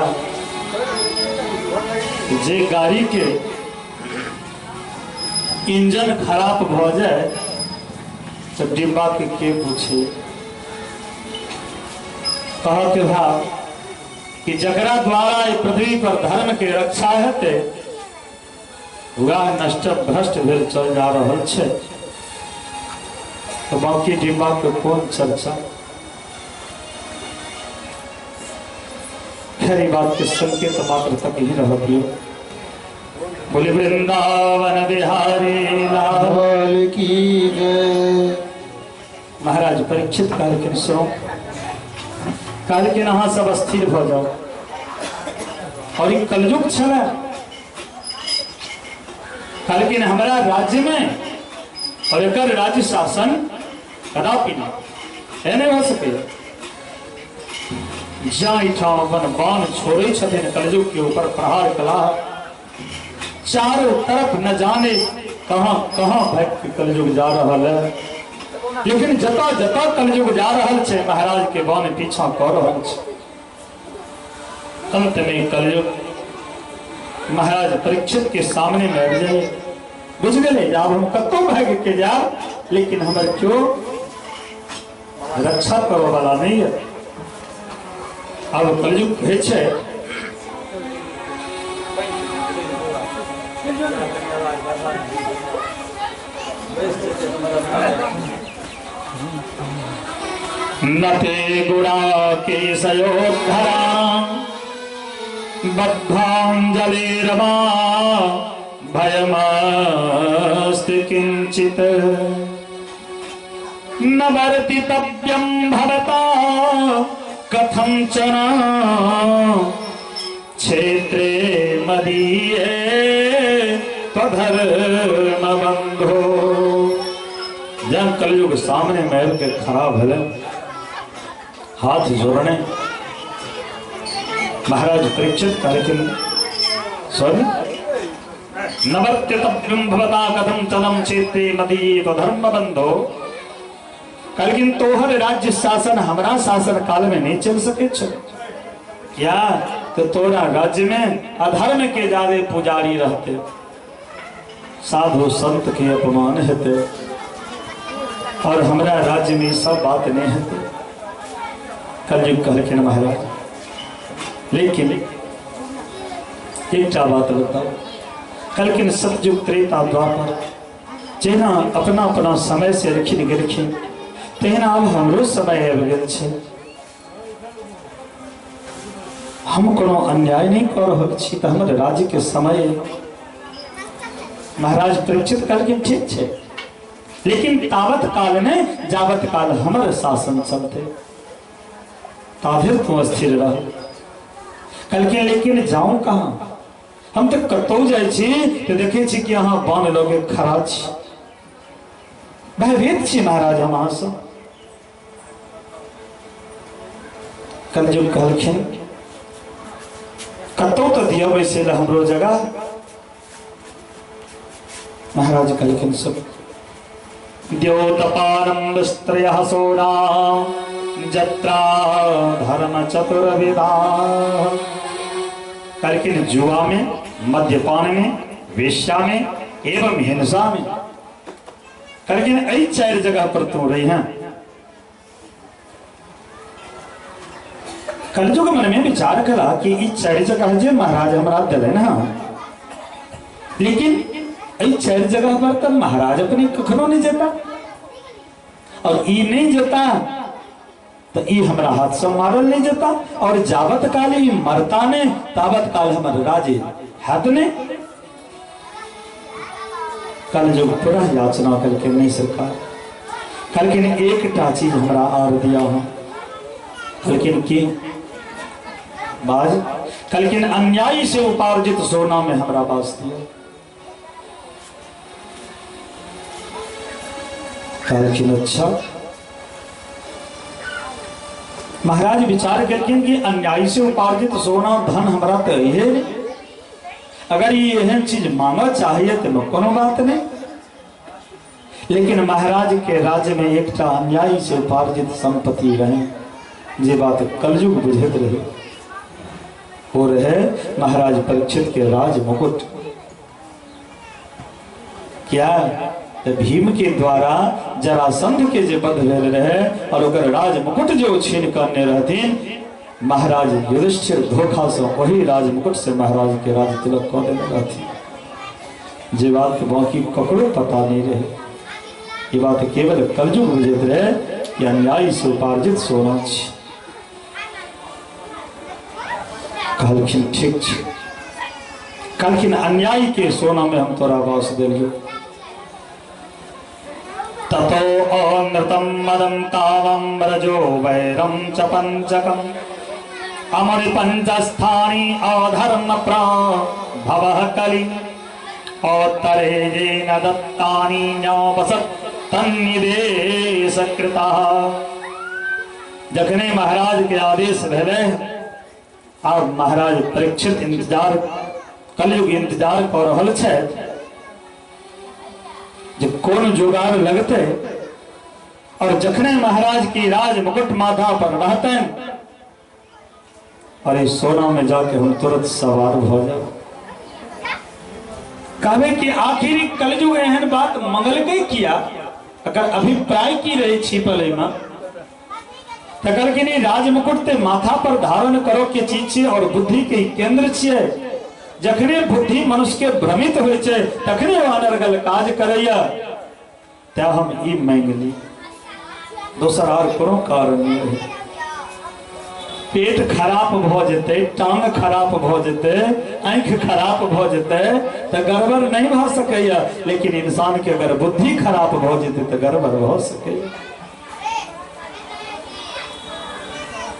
जे गाड़ी के इंजन खराब भ जाए तो डिब्बा के पूछे। कह के भाव कि जकरा द्वारा पृथ्वी पर धर्म के रक्षा हेतै वह नष्ट भ्रष्ट भेल चल जा रहल छै, तो बाकी डिब्बा के कोन चर्चा। खैर ई बात के संकेत मात्र तक ही रह दियो। बोले वृंदावन बिहारी लाल की जय। महाराज परीक्षित कहलखिन सुनो, कहलखिन अहाँ सब स्थिर भ जाओ। और ई कलयुग छलै, कहलखिन हमरा राज्य में और एकर राज्य शासन कदापि नहीं, नहीं हो सके। जाहिठाम अपन बाण छोड़े छथिन कलयुग के ऊपर प्रहार कला, चारों तरफ न जाने कहाँ कहाँ भक्त कलयुग जा रहा है, लेकिन जता जता कलयुग जा रहा है महाराज के बाण पीछा कर रहा है। अंत में कलयुग महाराज परीक्षित के सामने में आबि जाए, बुझ गए आब हम कतौ भागि के जाब, लेकिन हमर क्यों रक्षा करऽ वाला नहीं है। आब कलयुग कहै छै न ते गुणा केशयोद्धरा बद्धांजलिरमा भयमस्ति किंचित न वर्तितव्यं भवता कथं चन क्षेत्रे मदीये त्वधर्म बंधो। जब कलयुग सामने महल के खड़ा भले हाथ जोड़ने महाराज परीक्षित कहलखिन सुन, नवर्त्यतव्यं भवता कथं चलम क्षेत्रे मदीये त्वधर्म बंधो। कहलखिन तोहर राज्य शासन हमरा शासन काल में नहीं चल सके छो, क्या तो तोरा राज्य में अधर्म के ज्यादा पुजारी रहते, साधु संत के अपमान हेते, और हमरा राज्य में सब बात नहीं हेते। कलयुग कहलखिन महाराज लेकिन एकटा बात बताओ, कहलखिन सतयुग त्रेता द्वापर जेना अपना अपना समय से एलखिन गेलखिन तहिना आब हमरो समय आबि गेल छै, हम कोनो अन्याय नहीं कर रहल छी, तऽ हमर राज्य के समय। महाराज परीक्षित कहलखिन ठीक छै, लेकिन तावत काल में जावत काल हमर शासन चलते ताधरि तू स्थिर रह। कहलखिन लेकिन जाऊं कहाँ, हम तो कतौ जाइ छी तो देखे छी कि अहाँ बाण लगे खड़ा छी, भयभीत छी महाराज हम अहाँ से। कलयुग कहलखिन कतौ तो दिया बैसे ला हमरो जगह। महाराज कहलखिन सब द्योतपारम स्त्रयः सोना जत्रा धर्म चतुर्विधा। कहलखिन जुआ में, मद्यपान में, वेश्या में एवं हिंसा में, कहलखिन एहि चारि जगह पर तू रही हैं। कलयुग मन में विचार करा कि ई चारि जगह जे महाराज हमरा दिलन हँ, लेकिन एहि चारि जगह पर तो महाराज अपने कखनो नहीं जेता, और ई नहीं जेता तो ई हमरा हाथ से मारल नहीं जेता, और जावत काल ई मरता ने तावत काल हमर राजे हाथ ने। कलयुग पूरा याचना करके नहीं सरकार, कहलखिन एकटा चीज हमरा आर दिया हूं। कहलखिन की बाज? कहलखिन अन्याय से उपार्जित सोना में हमरा पास दिया। कहलखिन अच्छा। महाराज विचार करखिन कि अन्याय से उपार्जित सोना धन हमरा तो है नहीं, अगर ये एहन चीज मांगा चाहिए तो कोनो बात नहीं, लेकिन महाराज के राज्य में एकटा अन्याय से उपार्जित संपत्ति रहे, जे बात कलयुग बुझैत रहे, वो रहे महाराज परीक्षित के राज मुकुट। क्या तो भीम के द्वारा जरासंध के जे वध भेल रहे और ओकर राज मुकुट जे ओ छीन कऽ अनने रहथिन, महाराज युधिष्ठिर धोखा से वही राज मुकुट से महाराज के राज तिलक कऽ देने रहथिन। जे बात बाकी ककरो पता नहीं रहे, ये बात केवल कलयुग बुझैत रहे कि अन्याय से उपार्जित सोना छी। कहलखिन ठीक छै, कहलखिन अन्याय के सोना में हम तोरा वास देलियौ। ततो अनृतम मदम कामम रजो वैरम च पंचकम अमर पंचस्थानी अधर्म प्राभवः कलि औत्तरे येन दत्तानि न्यावसत् तन्निदेश कृतः। जखने महाराज के आदेश भेलै, आब महाराज परीक्षित इंतजार, कलयुग इंतजार कऽ रहल छै जे कोन जोगार लगतै, और जखने महाराज की राज मुकुट माथा पर रहतनि और इस सोना में जाके हम तुरंत सवार भ जाब। कहबे कि आखिर कलयुग एहन बात मंगलकै किया? अगर अभिप्राय की रहे छिपल एहिमे, तऽ कहलखिन ई राजमुकुट ते माथा पर धारण करो के चीज छियै और बुद्धि के केंद्र छियै। जखने बुद्धि मनुष्य के भ्रमित होइ छै तखने ओ अनर्गल काज करैया, तैं हम ई मांगि ली, दोसर आर कोनो कारण नहीं रहे। पेट खराब भ जेतै, टांग खराब भ जेतै, आँखि खराब भ जेतै तऽ गड़बड़ नहीं भ सकैया, लेकिन इंसान के अगर बुद्धि खराब भ जेतै तऽ गड़बड़ भ सकैया।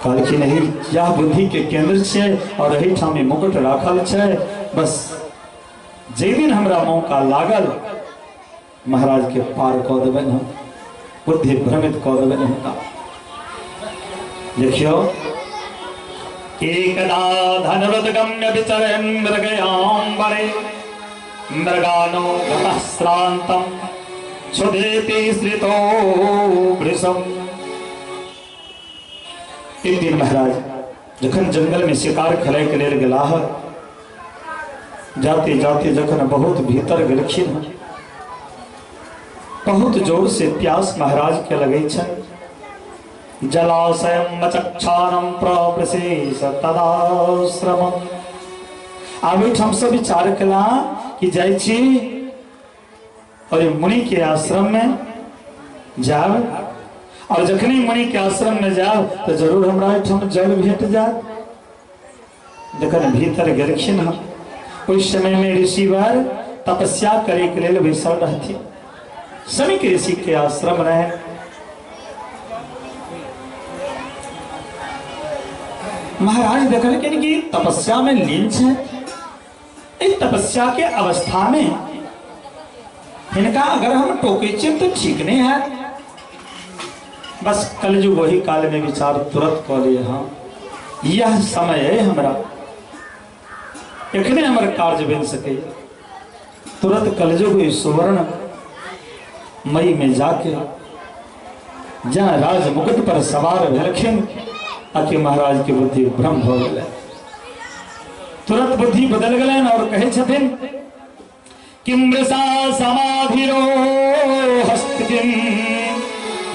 कहलखिन एहि यह बुद्धि के केंद्र छै और एहिठाम ई मुकुट राखल छै, बस जे दिन हमरा मौका लागल महाराज के पार कऽ देबनि हम, बुद्धि भ्रमित कऽ देबनि हुनका। देखियौ, एकदा धनुरुद्गम्य विचरन् मृगयाम्बरे मृगानो गतः श्रान्तं क्षुधेति श्रितो भृशम्। एक दिन महाराज जखन जंगल में शिकार खेलय के लेल गेलाह, जाते जाते जखन बहुत भीतर गेलखिन, बहुत जोर से प्यास महाराज के लगै छनि। जलाशयं मचक्षाणं प्रप्रशेष तदाश्रमम्। आब एहिठाम सब विचार केला कि जाइ छी और मुनि के आश्रम में जाब, और जखने मुनि के आश्रम में जाब तो जरूर हमरा एहिठाम जल भेट जायत। जखन भीतर गेलखिन हन, ओहि समय में ऋषिवर तपस्या करे के लेल बैसल रहथिन। शमिक ऋषि के आश्रम रहे। महाराज देखलखिन कि तपस्या में लीन छै, एहि तपस्या के अवस्था में हिनका अगर हम टोके छियै तो ठीक नहीं है। बस कलयुग वही काल में विचार तुरंत कऽ लिए, हाँ यह समय है हमरा, एखने हमर कार्य बनि सकै। तुरंत कलयुग सुवर्ण मई में जाके जहाँ राज मुकुट पर सवार भेलखिन, आकि महाराज के बुद्धि भ्रम भऽ गेलै। तुरंत बुद्धि बदल गेलनि और कहै छथिन किं मृषा समाधिरो हस्तिं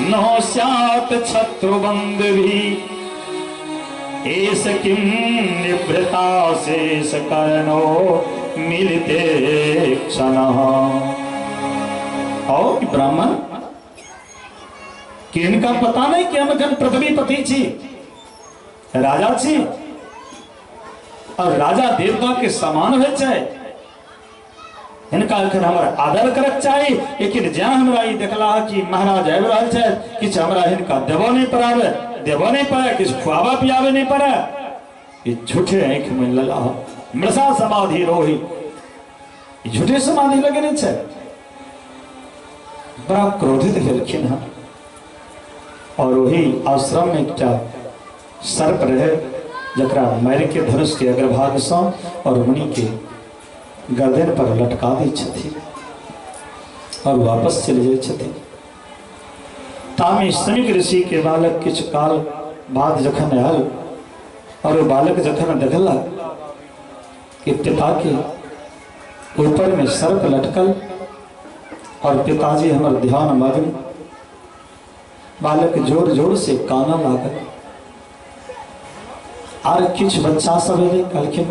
नो स्यात् शत्रुबन्धुभिः एष किं निभृता शेष कर्णो मिलिते क्षणः। और ब्राह्मण कि इनका पता नहीं कि हम एखन पृथ्वीपति छी, राजा छी, और राजा देवता के समान होइ छै, हिनका एखन हमर आदर करक चाही। लेकिन जहाँ हमरा ई देखला कि महाराज आबि रहल छथि, किछु हमरा हिनका देबो नहीं पड़ावे, देबो नहीं पड़े, किछु खुआबा पियाबे नहीं पड़े, ई झूठे आँखि में लला मृषा समाधि रोही, ई झूठे समाधि लगेने छै। बड़ा क्रोधित भेलखिन हन और वही आश्रम में एकटा सर्प रहे जकरा मारि के धनुष के अग्रभाग सँ और मुनि के गर्दन पर लटका दै छथिन और वापस चलि जाइ छथिन। तामे शमिक ऋषि के बालक किछु काल बाद जखन आयल और ओ बालक जखन देखलक कि पिता के ऊपर में सर्प लटकल, और पिताजी हमर ध्यान मग्न। बालक जोर जोर से कानऽ लागल। Are किछु बच्चा सब एलै, कहलखिन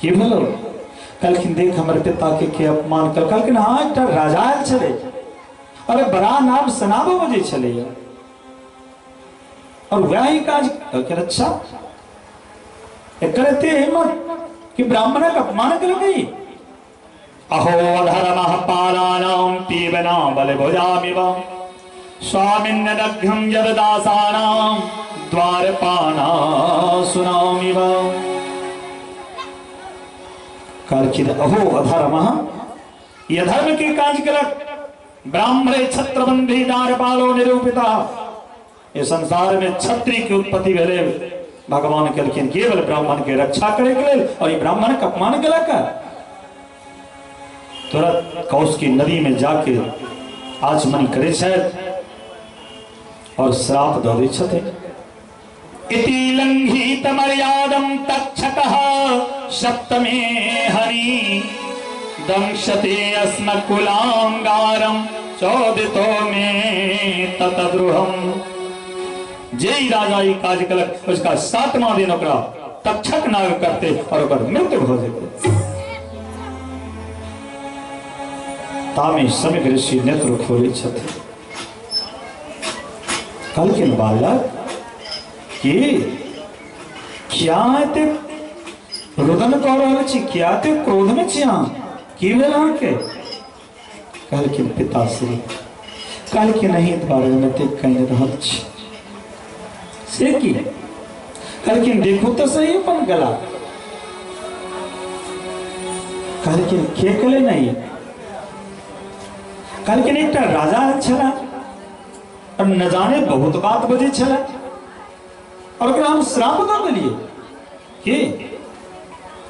की भेलो? कहलखिन देख हमर पिता के अपमान कर। कहलखिन हाँ एकटा राजा आयल छलै, अरे बड़ा नाम सनाबो बजै छलैया और वह ही काज। कहलखिन अच्छा एकर एते हिम्मत कि ब्राह्मणक अपमान केलकै। अहो अधर्मः पालानां पीबना बलभुजामिव स्वामिन्नदघ्यं यददासानां द्वारपानासुनामिव। कहलखिन अहो अधर्मः, ई अधर्म के काज केलक। ब्राह्मणे छत्रबंधी द्वारपालो निरूपिता। ये संसार में क्षत्रिय के उत्पत्ति भेलै, भगवान कहलखिन केवल ब्राह्मण के रक्षा करे के लेल, और ई ब्राह्मण के अपमान केलक। तुरंत कौश की नदी में जाके आचमन करे छथि और श्राप दऽ दै छथिन। इति लंघित मर्यादम तक्षकः सप्तमे हरि दंशते अस्मकुलांगारम चोदितो मे ततद्रुहम। जे ई राजा ई काज केलक उसका 7वां दिन ओकरा तक्षक नाग करते और ओकर मृत्यु भऽ जेतै। तामे समीक ऋषि नेत्र खोले छथिन। कहलखिन बालक की क्या एते रुदन कऽ रहल छी, क्या एते क्रोध में छी अहाँ, की भेल अहाँके? कहलखिन पिताश्री, कहलखिन अहीं द्वारे हम एते कहि रहल छी। से की? कहलखिन देखू तऽ सही अपन गला। कहलखिन के केले नहीं? कहलखिन एकटा राजा आयल छला और न जाने बहुत बात बजै छला और ओकरा हम श्राप दऽ देलियै की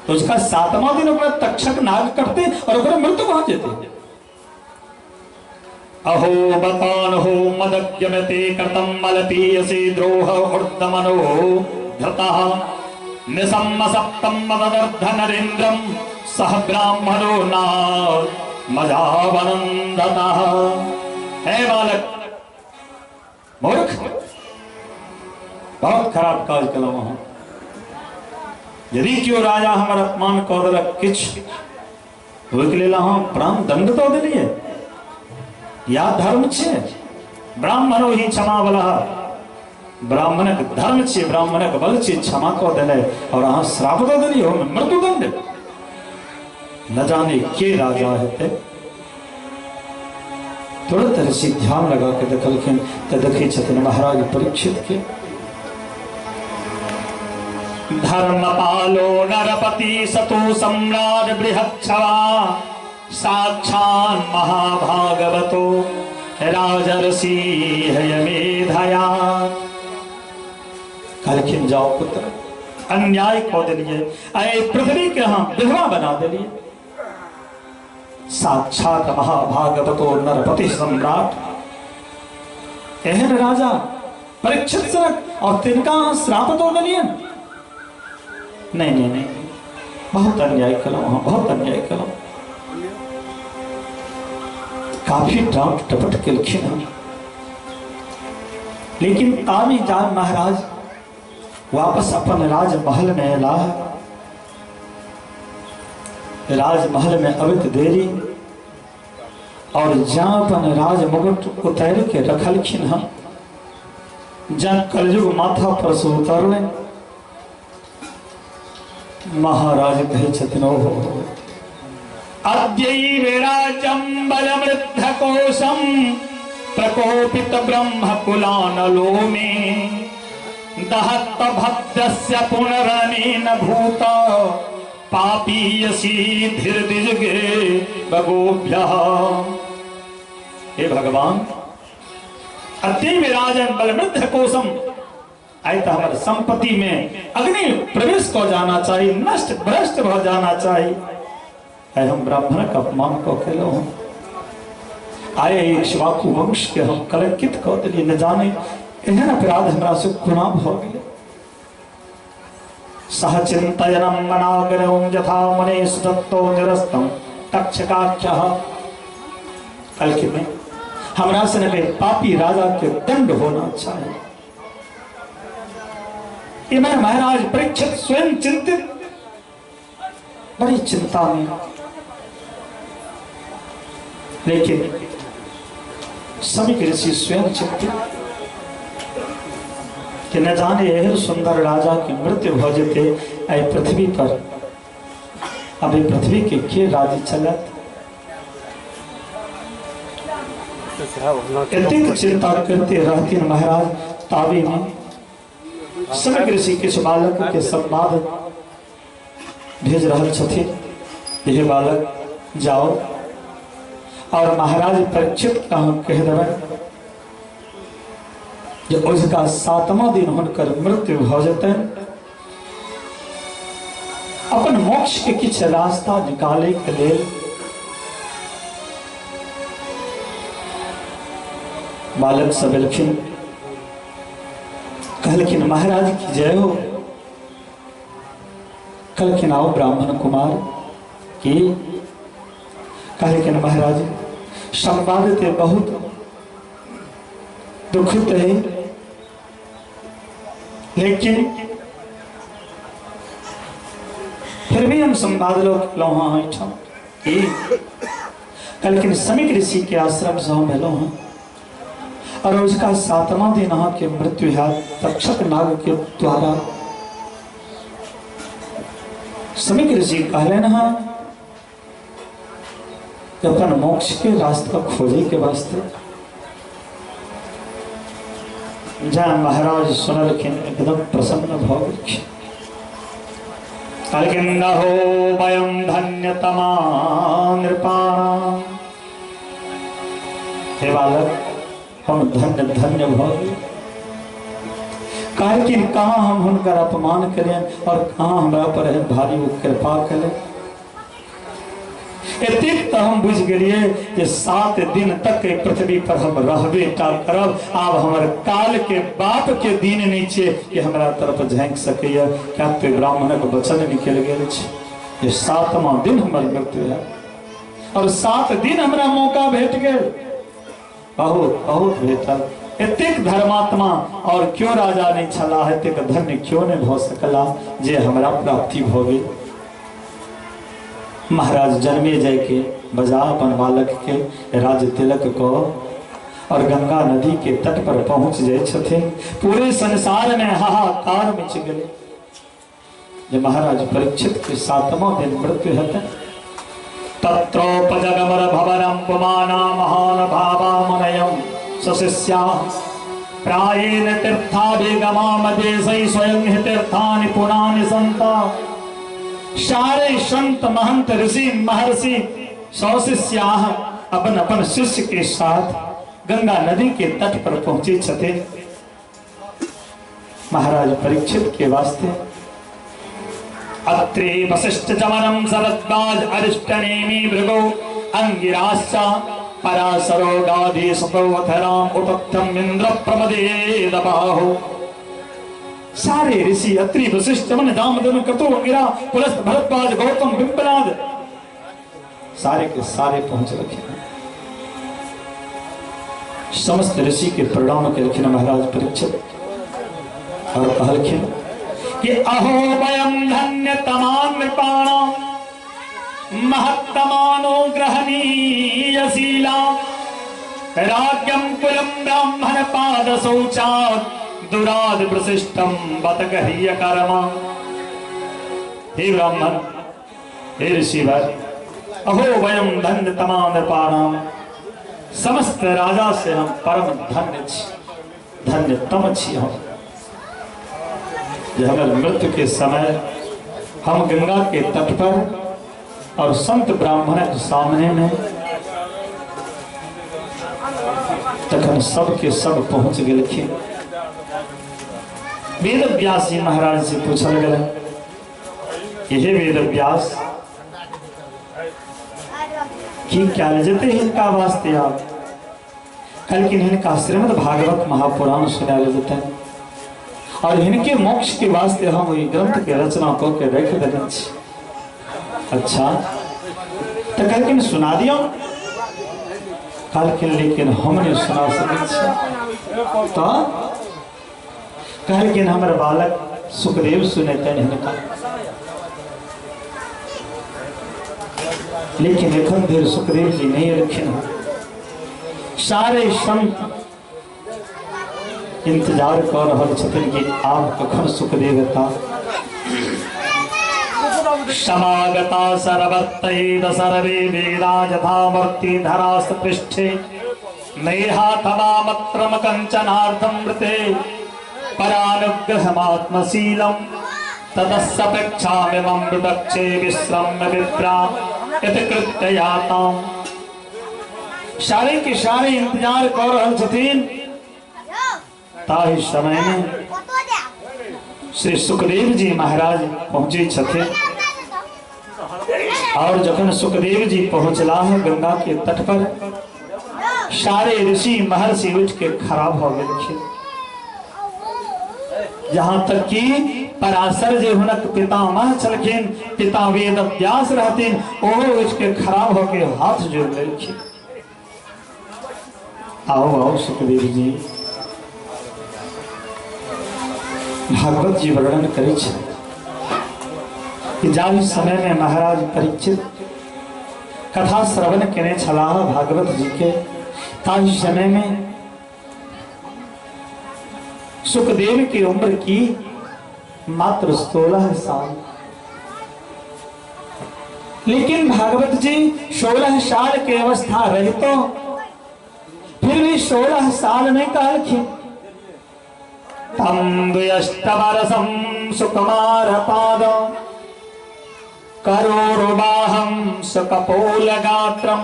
तो उसका 7वां दिन ओकरा तक्षक नाग करते और ओकरा मृत्यु भऽ जेतै। अहो बतान हो मदज्ञमते कृतं मलपीयसे द्रोह ऊर्ध्वमनो धृतः निसम्म सप्तम मदर्ध नरेन्द्रम सह ब्राह्मणो ना मजावनंदतः। हे बालक मूर्ख, बहुत खराब काज केलहुँ अहाँ। यदि केओ राजा हमर अपमान कऽ देलक किछु, ओहिके लेल अहाँ प्राण दंड दऽ देलियै, या धर्म छै? ब्राह्मणो ही क्षमा बलः, ब्राह्मणक धर्म छै, ब्राह्मणक बल छै क्षमा कऽ देनाइ, और अहाँ श्राप दऽ देलियै ओहिमे मृत्युदंड। न जाने के राजा हेतै। तुरंत ऋषि ध्यान लगा के देखलखिन तऽ देखै छथिन महाराज परीक्षित के। धर्मपालो नरपति सतु सम्राट बृहच्छवा साक्षान् महाभागवतो राजर्षि हयमेधया। कहलखिन जाओ पुत्र, अन्याय कऽ देलियै, एहि पृथ्वी के अहाँ विधवा बना देलियै। साक्षात महाभागवतो नरपति सम्राट एहन राजा परीक्षित सनक और तिनका अहाँ श्राप दऽ देलियनि। नहीं नहीं नहीं, बहुत अन्याय केलहुँ अहाँ, बहुत अन्याय केलहुँ। काफी डांट टपट केलखिन हन, लेकिन तामी जान महाराज वापस अपन राजमहल में अयलाह। राजमहल में अबैत देरी और जा अपन राजमुकुट उतारि के रखलखिन हन, जा कलयुग माथा पर से उतरलनि। महाराज कहै छथिन ओहो अद्यैव राज्यं बलमृद्धकोशं प्रकोपित ब्रह्मकुलानलो मे दहत्त भद्रस्य पुनरनेन भूत पापीयसी धीर्दिजगे भगोभ्यः। हे भगवान, अद्यैव राजन बलमृद्धकोशम, आइ तऽ हमर संपत्ति में अग्नि प्रवेश कऽ जाना चाही, नष्ट भ्रष्ट भऽ जाना चाही। आइ हम ब्राह्मणक अपमान कऽ केलहुँ हँ, आइ एहि इक्ष्वाकु वंश के हम कलंकित कऽ देलियै। न जाने एहन अपराध हमरा से कोना भऽ गेलै। सह चिंतयनम मनागरं यथा मने सुदत्तो निरस्तम तक्षकाख्यः। कहलखिन नहीं, हमरा से नहीं पापी राजा के दंड होना चाहिए। इमर महाराज परीक्षित स्वयं चिंतित, बड़ी चिंता में, लेकिन समीक ऋषि स्वयं चिंतित कि न जाने एहन सुंदर राजा के मृत्यु भ जेते एहि पृथ्वी पर, अभी पृथ्वी के के राज्य चलत। एतेक चिंता करते रहथिन महाराज, ताबे में समीक ऋषि किछु बालक के संवाद भेज रहल छथिन, हे बालक जाओ और महाराज परीक्षित कहाँ कह देबनि जे ओझका 7वां दिन हुनकर मृत्यु भ जेतनि, अपन मोक्ष के किछु रास्ता निकाले के लेल बालक सब एलखिन, कहलखिन महाराज की जय हो। कहलखिन आओ ब्राह्मण कुमार की। कहलखिन महाराज संवाद ते बहुत दुखित है, लेकिन फिर भी हम संवाद लोग लौहा हैं की। कहलखिन समीक ऋषि के आश्रम से हम एलहुँ हँ और उसका 7वां दिन अहाँ के मृत्यु है तक्षक नाग के द्वारा। समीक ऋषि कहलन हँ अपन मोक्ष के रास्ता खोजे के वास्ते। जहाँ महाराज सुनलखिन एकदम प्रसन्न भ गेलखिन। कहलखिन न हो वयम धन्यतमा नृपाणाम, हे बालक हम धन्य धन्य भ गेल। कहलखिन कहाँ हम हुनकर अपमान करें और कहाँ हमरा पर है भारी वो कृपा करें। एतेक तो हम बुझ गेलिए जे 7 दिन तक पृथ्वी पर हम रहबे टा करब, आब हमर काल के बाप के दिन नहीं छे कि हमरा तरफ झाँकि सकैया। क्या तो ब्राह्मणक वचन निकलि गेल छे जे 7वां दिन हमर मृत्यु है और 7 दिन हमरा मौका भेट गेल, बहुत बहुत भेटल। एतेक धर्मात्मा और क्यों राजा नहीं छला, एतेक धन्य क्यों नहीं भ सकला जे हमरा प्राप्ति भ गेल। महाराज जन्मे जाय के बजा अपन बालक के राज तिलक को और गंगा नदी के तट पर पहुंच जाए छथिन। पूरे संसार में हाहाकार मच गेलै जे महाराज परीक्षित के 7वां दिन मृत्यु हेतै। तत्रोपजगमर भवनम पुमाना महान भावामनयम सशिष्या प्रायेण तीर्थाभिगमाम देशै स्वयं हि तीर्थानि पुनानि संता। सारे संत महंत ऋषि महर्षि सशिष्याह अपन अपन शिष्य के साथ गंगा नदी के तट पर पहुंचे छथिन महाराज परीक्षित के वास्ते। अत्रि वशिष्ठ चमनम शरद्वाज अरिष्टनेमि भृगो अंगिराश्च पराशरो गाधि सुतोऽथ राम उपत्थम इंद्र प्रमदेद बाहो। सारे ऋषि अत्रि वशिष्ठ चमन जामदन क्रतु अंगिरा पुलस्त भरद्वाज गौतम बिंबलाद सारे के सारे पहुंच रखे। समस्त ऋषि के प्रणाम केलखिन महाराज परीक्षित और कहलखिन कि अहो वयम धन्य तमान नृपाणाम महत्तमानो ग्रहणीय शीला राज्यम कुलम ब्राह्मण पाद शौचात् दुराद प्रशिष्टम बतकहीय कर्म। हे ब्राह्मण, हे ऋषिवर, अहो वयम धन्य तमान नृपाणाम, समस्त राजा से हम परम धन्य छी, धन्यतम छी हम। जे हमर मृत्यु के समय हम गंगा के तट पर और संत ब्राह्मणक सामने में तखन सब के सब पहुंच गेलखिन। वेद व्यास जी महाराज से पूछल गेल, हे वेद व्यास की क्या जेते हिनका वास्ते आप? कहलखिन हिनका श्रीमद् भागवत महापुराण सुनायल जेतनि और हिनके मोक्ष के वास्ते हम ओहि ग्रंथ के रचना कऽ के राखि देने छी। अच्छा, तऽ कहलखिन सुना दियौ। कहलखिन लेकिन हम नहि सुना सकै छी। तऽ कहलखिन हमर बालक सुखदेव सुनेतनि हिनका। लेकिन एखन धरि सुखदेव जी नहि एलखिन हँ। सारे संत इंतजार कऽ रहल छथिन कि आब कखन सुखदेव एता। समागता सर्वत्रैव सर्वे वेदा यथा मूर्ति धरास्त पृष्ठे नैहाथवामत्रम कंचनार्थम मृते परानुग्रहमात्मशीलम ततः विपक्षे विश्रम्य विप्रा इति कृत्ययाताम्। सारे के सारे इंतजार कर रहल छथिन। ताहि समय में श्री सुखदेव जी महाराज पहुँचे छथिन और जखन सुखदेव जी पहुँचला है गंगा के तट पर, सारे ऋषि महर्षि उठ के खड़ा भ गेलखिन। जहाँ तक कि पराशर जे हुनक पितामह छलखिन, पिता वेद व्यास रहथिन, ओहो उठ के खड़ा भ के हाथ जोड़ लेलखिन। आओ आओ सुखदेव जी। भागवत जी वर्णन करै छै कि जाहि समय में महाराज परीक्षित कथा श्रवण केने छलाह भागवत जी के, ताहि समय में सुखदेव की उम्र की मात्र 16 साल। लेकिन भागवत जी 16 साल के अवस्था रहितो फिर भी 16 साल में कहलखिन तम द्व्यष्टवरसं सुकुमार पाद करोरुबाहं सुकपोलगात्रं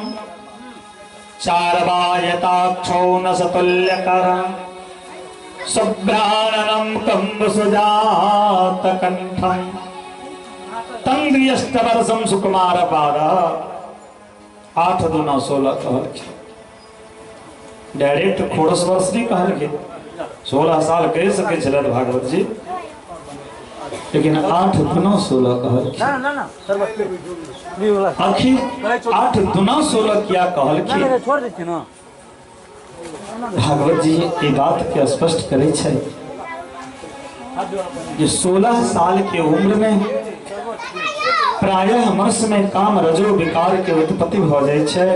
चारवायताक्षो न सतुल्यकर शुभ्राननं कम्बुसुजातकण्ठं तम द्व्यष्टवरसं सुकुमार पाद। 8 दूना 16 कहलखिन। डायरेक्ट खोरस वर्ष नहीं कहलखिन, 16 साल कहि सकै छलथि भागवत जी, लेकिन 8 दूना 16 कहलखिन। आखिर 8 दूना 16 किया कहलखिन? भागवत जी ई बात के स्पष्ट करै छै जे 16 साल के उम्र में प्रायः मनुष्य में काम रजो विकार के उत्पत्ति भ जाइ छै,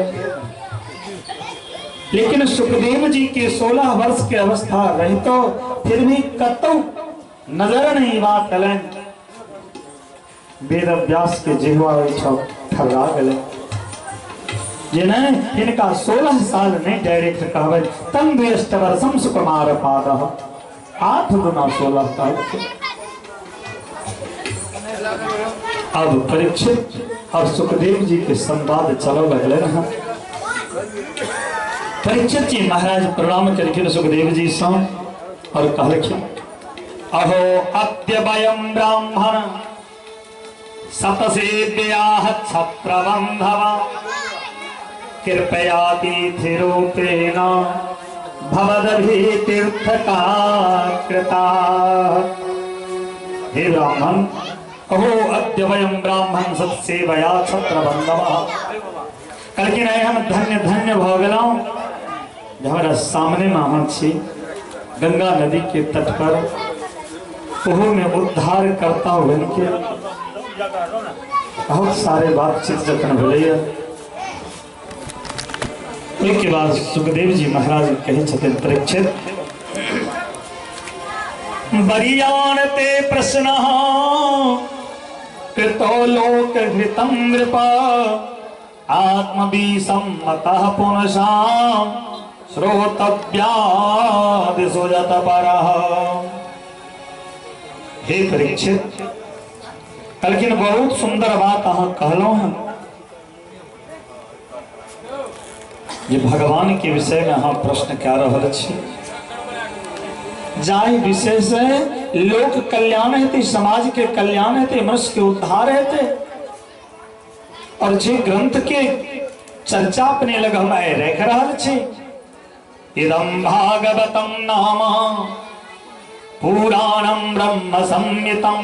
लेकिन सुखदेव जी के 16 वर्ष के अवस्था रहितो फिर भी कतौ नजर नहीं बात एलनि। वेद व्यास के जिह्वा ओहिठाम ठर्रा गेलै जे नहीं हिनका 16 साल नहीं डायरेक्ट कहबै तम द्व्यष्ट वर्षम सुकुमार पाद 8 गुना 16 कहलखिन। अब परीक्षित और सुखदेव जी के संवाद चलो लगल हन। परीक्षित जी महाराज प्रणाम केलखिन सुखदेव जी सँ और कहलखिन अहो अद्य वयं ब्राह्मण सतसेव्याः छत्रबन्धव कृपया तीर्थिरूपेण भवदभितीर्थका कृता। हे ब्राह्मण, अहो अद्य वयं ब्राह्मण सत्सेवया छत्रबन्धवः। कहलखिन आइ हम धन्य धन्य भऽ गेलहुँ जे हमरा सामने में अहाँ छी गंगा नदी के तट पर, ओहो में उद्धार करता बनिके बहुत सारे बातचीत जखन भेलैया ओहिके बाद सुखदेव जी महाराज कहै छथिन परीक्षित बरियान ते प्रश्न कृतो लोक हृतं नृप आत्मविसम्मतः पुनसां श्रोतव्यादिसुजत परः। हे परीक्षित, कहलखिन बहुत सुंदर बात अहाँ कहलहुँ हन जे भगवान के विषय में अहाँ प्रश्न कए रहल छी, जाहि विषय से लोक कल्याण हेतै, समाज के कल्याण हेतै, मनुष्य के उद्धार हेतै, और जे ग्रंथ के चर्चा अपने लग हम आइ राखि रहल छी। इदं भागवतं नाम पुराणं ब्रह्म संहितं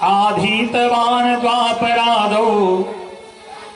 आधीतवान द्वापरादौ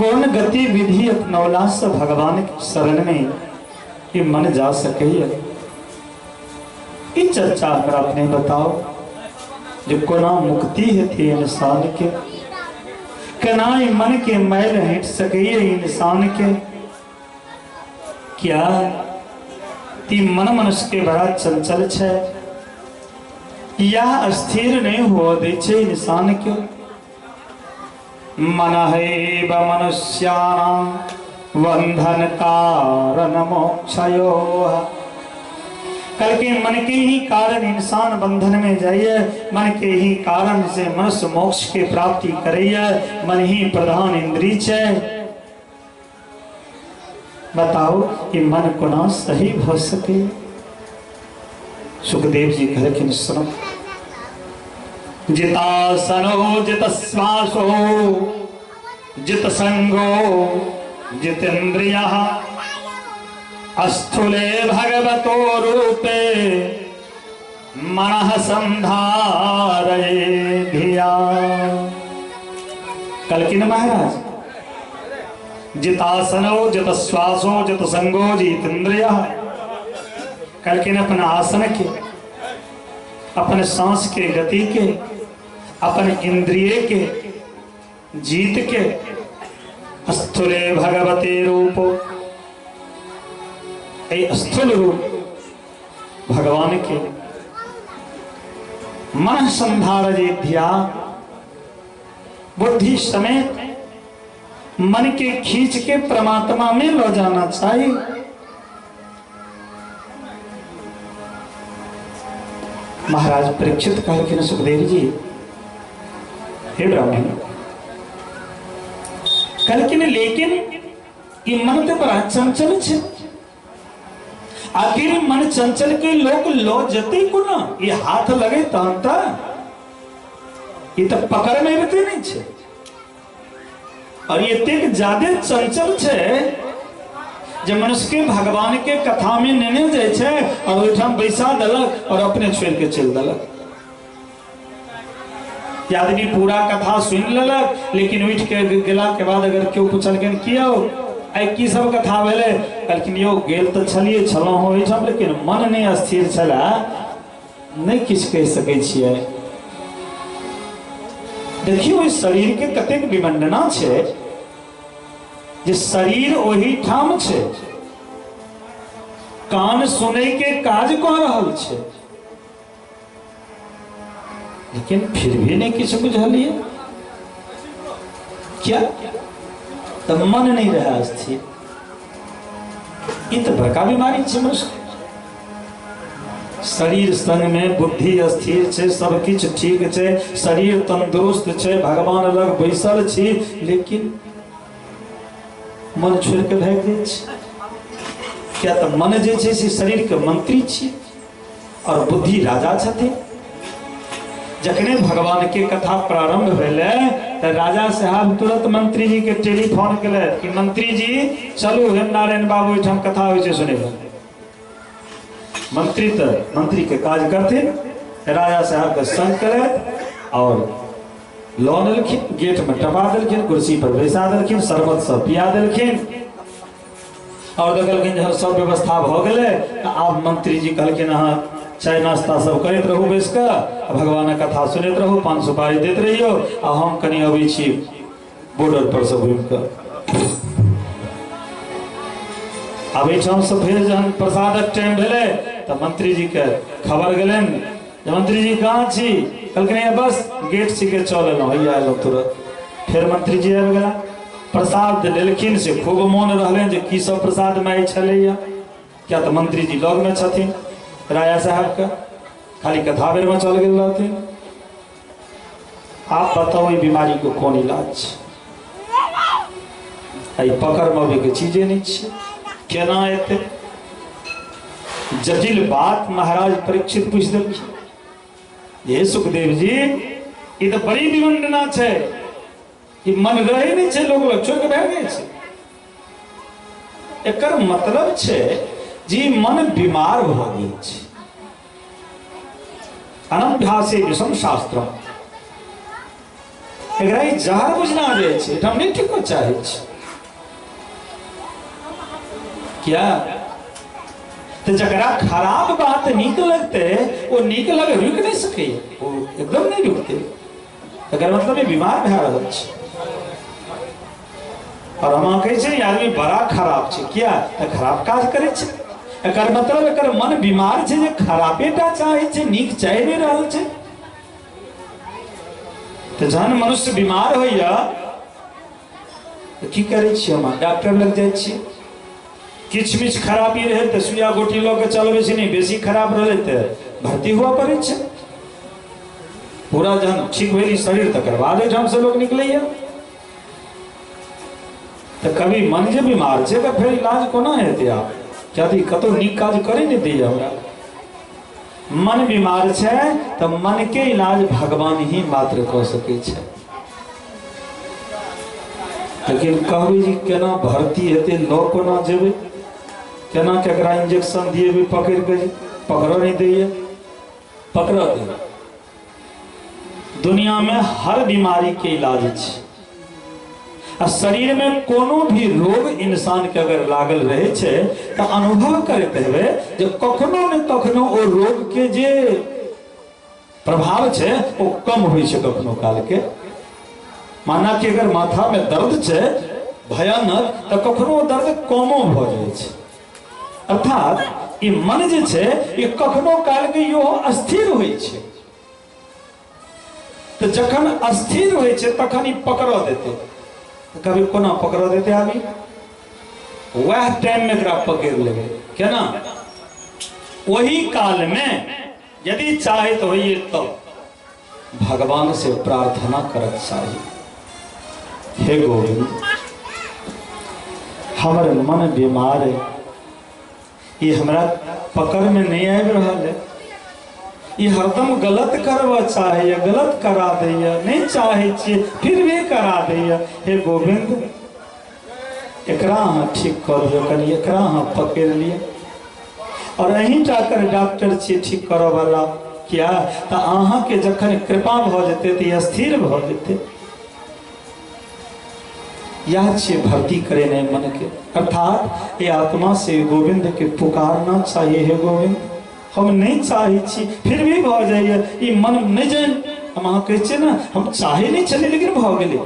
कोन गतिविधि अपनौला से भगवान के शरण में ये मन जा सकैया? ई चर्चा हमरा अपने बताओ जे कोना मुक्ति हेतै इंसान के, केना ई मन के मैल हटि सकैया इंसान के? क्या ती मन मनुष्य के बड़ा चंचल छै, या स्थिर नहीं हुआ दै छै इंसान के। मन हैव मनुष्याणां बंधन कारण मोक्षयोः। कल के मन के ही कारण इंसान बंधन में जाइए, मन के ही कारण से मनुष्य मोक्ष के प्राप्ति करैया, मन ही प्रधान इंद्रिय छै। बताओ कि मन कोना सही भ सके? सुखदेव जी कहलखिन सुनो, जितासनो जितश्वासो जितसंगो जितेन्द्रियः अस्थूले भगवतो रूपे मनः संधारये धिया। कलकिन महाराज जितासनो जितश्वासो जितसंगो जितेन्द्रियः, कलकिन अपना आसन के, अपन सांस के गति के, अपन इंद्रिय के जीत के स्थूले भगवते रूपो, ए स्थूल रूप भगवान के मन संधार ध्या, बुद्धि समेत मन के खींच के परमात्मा में लो जाना चाहिए। महाराज परीक्षित कहलखिन सुखदेव जी, हे ब्राह्मण, कहलखिन लेकिन ई मन तो बड़ा चंचल छे, आखिर मन चंचल के लोग लो जते कोना, ये हाथ लगे तहन त ई त पकड़ में अबिते नहीं छे, और ये एतेक ज्यादा चंचल छे जे मनुष्य के भगवान के कथा में नेने जाय छे और ओहिठाम बैसा देलक और अपने छोड़ के चलि देलक। आदमी पूरा कथा सुन लेलक लेकिन उठ के गेला के बाद अगर केओ पुछलखिन की यौ आइ की सब कथा भेलै, कहलखिन यौ गेल तऽ छलियै छलहुँ ओहिठाम लेकिन मन नहि स्थिर छलए, नहि किछु कहि सकै छियै। देखियौ ओहि शरीर के कतेक विडम्बना छै जे शरीर ओहिठाम छै, कान सुनै के काज कऽ रहल छै, लेकिन फिर भी नहीं किछु बुझलिए। क्या तऽ मन नहीं रहा स्थिर। ई तऽ बड़का बीमारी छै मनुष्य। शरीर संग में बुद्धि स्थिर छै, सब किछु ठीक छै, शरीर तंदुरुस्त छै, भगवान लग बैसल छी, लेकिन मन छोड़ के भागि जाइ छै। किया तऽ मन जे छै से शरीर के मंत्री छी और बुद्धि राजा छथिन। जखने भगवान के कथा प्रारंभ भेलै तऽ राजा साहब तुरंत मंत्री जी के टेलीफोन केलथि कि मंत्री जी चलू हेमनारायण बाबू ओहिठाम कथा होइ छै सुनै लए। मंत्री तऽ मंत्री के काज करथिन, राजा साहब के संग केलथि और लऽ लेलखिन, गेट में टपा देलखिन, कुर्सी पर बैसा देलखिन, शरबत सब पिया देलखिन और देखलखिन जहन सब व्यवस्था भऽ गेलै तऽ आब मंत्री जी कहलखिन अहाँ चाय नाश्ता सब करैत रहू बैस कऽ, भगवानक कथा सुनैत रहू, पान सुपारी दैत रहियौ, आ हम कनि अबै छी बॉर्डर पर से घुमि कऽ। आब एहिठाम से फेर जहन प्रसादक टाइम भेलै तऽ मंत्री जी के खबर गेलनि जे मंत्री जी कहाँ छी? कहलखिन हैया बस गेट छिके चल एलहुँ, हैया एलहुँ तुरंत। फेर मंत्री जी आबि गेला, प्रसाद लेलखिन, से खूब मोन रहलनि जे की सब प्रसाद में आइ छलैया, किया तऽ मंत्री जी लग में छथिन राजा साहब के, खाली कथा बेर में चल गेल रहथिन। आप बताओ ई बीमारी के कोन इलाज छै? एहि पकड़ में अबै के चीजे नहीं छै, केना एतै? जटिल बात महाराज परीक्षित पूछि देलखिन हे सुखदेव जी, ई तऽ बड़ी विडम्बना छै कि मन रहै नहि छै, लोग लग छोड़ि कऽ भागि जाइ छै। एकर मतलब छै जे मन बीमार भऽ गेल छै। अनभ्यासे विषम शास्त्र, एकरा ई जहर बुझना जाइ छै, एहिठाम नहि ठीक चाहै छै। किया तऽ जकरा खराब बात नीक लगतै ओ नीक लग रुकि नहि सकैए, ओ एकदम नहि रुकतै। तकर मतलब ई बीमार भए रहल छै। और हम अहाँ कहै छियै ई आदमी बड़ा खराब छै, किया? तऽ खराब काज करै छै। एकर मतलब एकर मन बीमार छै जे खराबे टा चाहै छै, नीक चाहि नहि रहल छै। तऽ जहन मनुष्य बीमार होइया तऽ की करै छियै? हम डॉक्टर लग जाइ छियै। किछु मिछ खराबी रहै तऽ सुइया गोटी लऽ के चलबै छै, नहि बेसी खराब रहलै तऽ भर्ती हुअ पड़ै छै। पूरा जहन ठीक भेल शरीर तकर बाद एहिठामसँ लोक निकलैया। तऽ कभी मन जे बीमार छै तऽ फेर इलाज कोना हेतै आब? किया कतहु नीक काज करै नहि दैया हमरा। मन बीमार छै तऽ मन के इलाज भगवान ही मात्र कऽ सकै छै। लेकिन कहबै जे केना भर्ती हेतै, लऽ कोना जेबै, केना केकरा इंजेक्शन दिएबै, पकड़ि कऽ पकड़ऽ नहि दैया, पकड़ऽ दैया। दुनिया में हर बीमारी के इलाज छै आ शरीर में कोनो भी रोग इंसान के अगर लागल रहे छै तऽ अनुभव करैत हेबै जे कखनो ने कखनो ओ रोग के जे प्रभाव छै ओ कम होइ छै कखनो काल के। माना कि अगर माथा में दर्द छै भयानक तऽ कखनो ओ दर्द कमो भऽ जाइ छै। अर्थात ई मन जे छै ई कखनो काल के इहो अस्थिर होइ छै। तऽ जखन अस्थिर होइ छै तखन ई पकड़ऽ देतै। तऽ कभी कोना पकड़ऽ देतै? आदमी वएह टाइम में एकरा पकड़ि लेबै केना? ओही काल में यदि चाहैत होइए तऽ भगवान से प्रार्थना करक चाही, हे गोविंद हमर मन बीमार है, ये हमरा पकड़ में नहीं आबि रहल है, ये हरदम गलत करबऽ चाहैए, गलत करा दैए, नहीं चाहै छियै फिर भी करा दैए, हे गोविंद एकरा अहाँ ठीक कऽ दियौ, कनि एकरा अहाँ पकड़ि लिअ। और अहीं टा कर डॉक्टर छियै ठीक करऽ वाला, किया तऽ अहाँके जखन कृपा भऽ जेतै तऽ ई स्थिर भऽ जेतै। यह छियै भर्ती करेनाइ मन के। अर्थात ये आत्मा से गोविंद के पुकारना चाहिए, हे गोविंद हम नहीं चाहै छी फिर भी भऽ जाइए, ई मन नहीं जानि हम अहाँ कहै छियै ने हम चाहै नहीं छलियै लेकिन भऽ गेलै।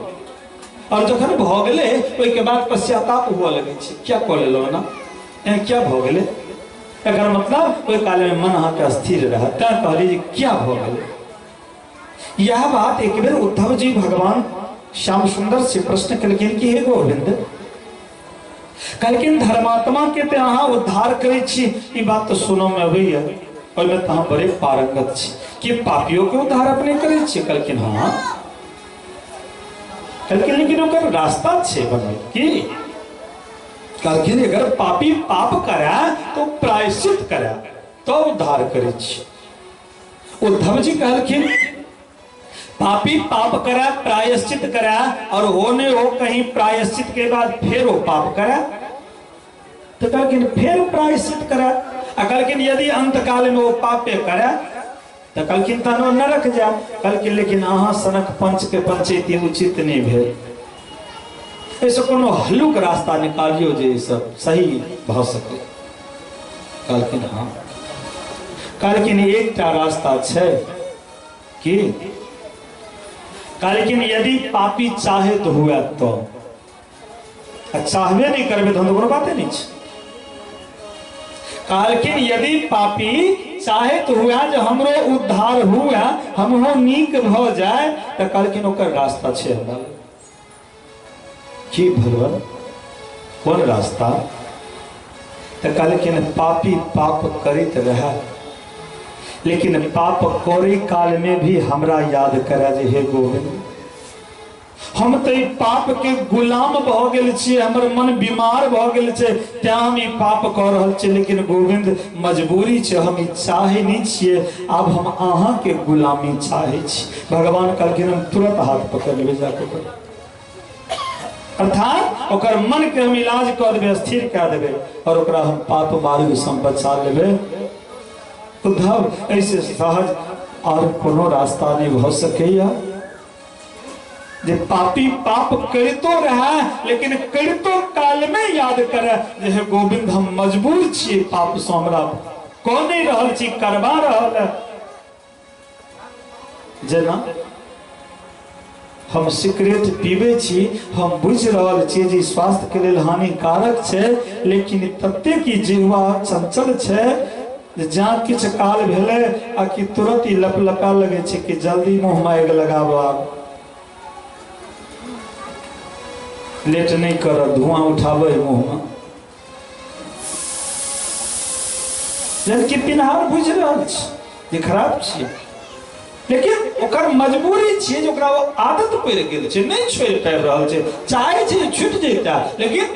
और जखन भऽ गेलै ओहिके बाद पश्चाताप हुअ लगै छै, क्या कऽ लेलहुँ एना, एँ क्या भऽ गेलै? एकर मतलब ओहि कालमे मन अहाँके स्थिर रहत। तैं कहलियै जे क्या भऽ गेलै। यह बात एक बेर उद्धव जी भगवान श्याम सुंदर से प्रश्न केलखिन कि हे गोविंद, कहलखिन धर्मात्मा के ते अहाँ उद्धार करै छी, ई बात तऽ सुनऽ में अबैया, ओहिमे तऽ अहाँ बड़े पारंगत छी, कि पापियों के उद्धार अपने करै छी? कहलखिन हाँ। कहलखिन लेकिन ओकर रास्ता छै बनल की? कहलखिन अगर पापी पाप करे तो प्रायश्चित करे तो उद्धार करै छी। उद्धव जी कहलखिन पापी पाप करे प्रायश्चित करे और हो ने हो कहीं प्रायश्चित के बाद फिर वो पाप करे, तो कहलखिन फिर प्रायश्चित करे। आ कहलखिन यदि अंत काल में वो पापे करे तो कहलखिन तहन ओ नरक जाए। कहलखिन लेकिन अहाँ सनक पंच के पंचैती उचित नहीं भेल, एहिसँ कोनो हल्लुक रास्ता निकालियौ जे ई सब सही भऽ सकै। कहलखिन हाँ। कहलखिन एकटा रास्ता छै की? कहलखिन यदि पापी चाहे तो हुए तो, आ चाहबे नहीं करबे तहन तऽ कोनो बाते नहीं छै। कहलखिन यदि पापी चाहे तो हुआ जे हमरो उद्धार हुआ, हमरो नीक भऽ जाए, तऽ कहलखिन ओकर रास्ता छै हमरा लग। की भगवान कोन रास्ता? तऽ कहलखिन पापी पाप करैत रहे, लेकिन पाप करे काल में भी हमरा याद करे जे हे गोविंद हम तऽ ई पाप के गुलाम भऽ गेल छियै, हमर मन बीमार भऽ गेल छै, तें हम ई पाप कऽ रहल छियै, लेकिन गोविंद मजबूरी छै, हम ई चाहै नहि छियै, आब हम अहाँके गुलामी चाहै छी। भगवान कहलखिन हम तुरंत हाथ पकड़ लेबै जाके ओकर, अर्थात ओकर मन के हम इलाज कऽ देबै, स्थिर कऽ देबै और ओकरा हम पाप मार्ग से बचा लेबै। उद्धव ऐसे सहज और कोनो रास्ता नहीं भऽ सकैया। जे पापी पाप करितो रहे लेकिन करितो काल में याद करे जे हे गोविंद हम मजबूर छी, पाप से हमरा कऽ नहीं रहल छी, करवा रहल है। जेना हम सिगरेट पीबै छी, हम बुझि रहल छी जे स्वास्थ्य के लेल हानिकारक छै, लेकिन ततेक ई जिह्वा चंचल छै जे जहाँ किछु काल भेलै आ कि तुरंत ई लपलपा लगै छै कि जल्दी मुँह मे आगि लगाबऽ, आब लेट नहीं करब, धुआं उठाबै मुँह मे। जबकि पिनहार बुझि रहल छी जे खराब छियै, लेकिन ओकर मजबूरी छियै जे ओकरा ओ आदत पड़ि गेल छै, नहि छोड़ि पाबि रहल छै, चाहै छै जे छुटि जैता लेकिन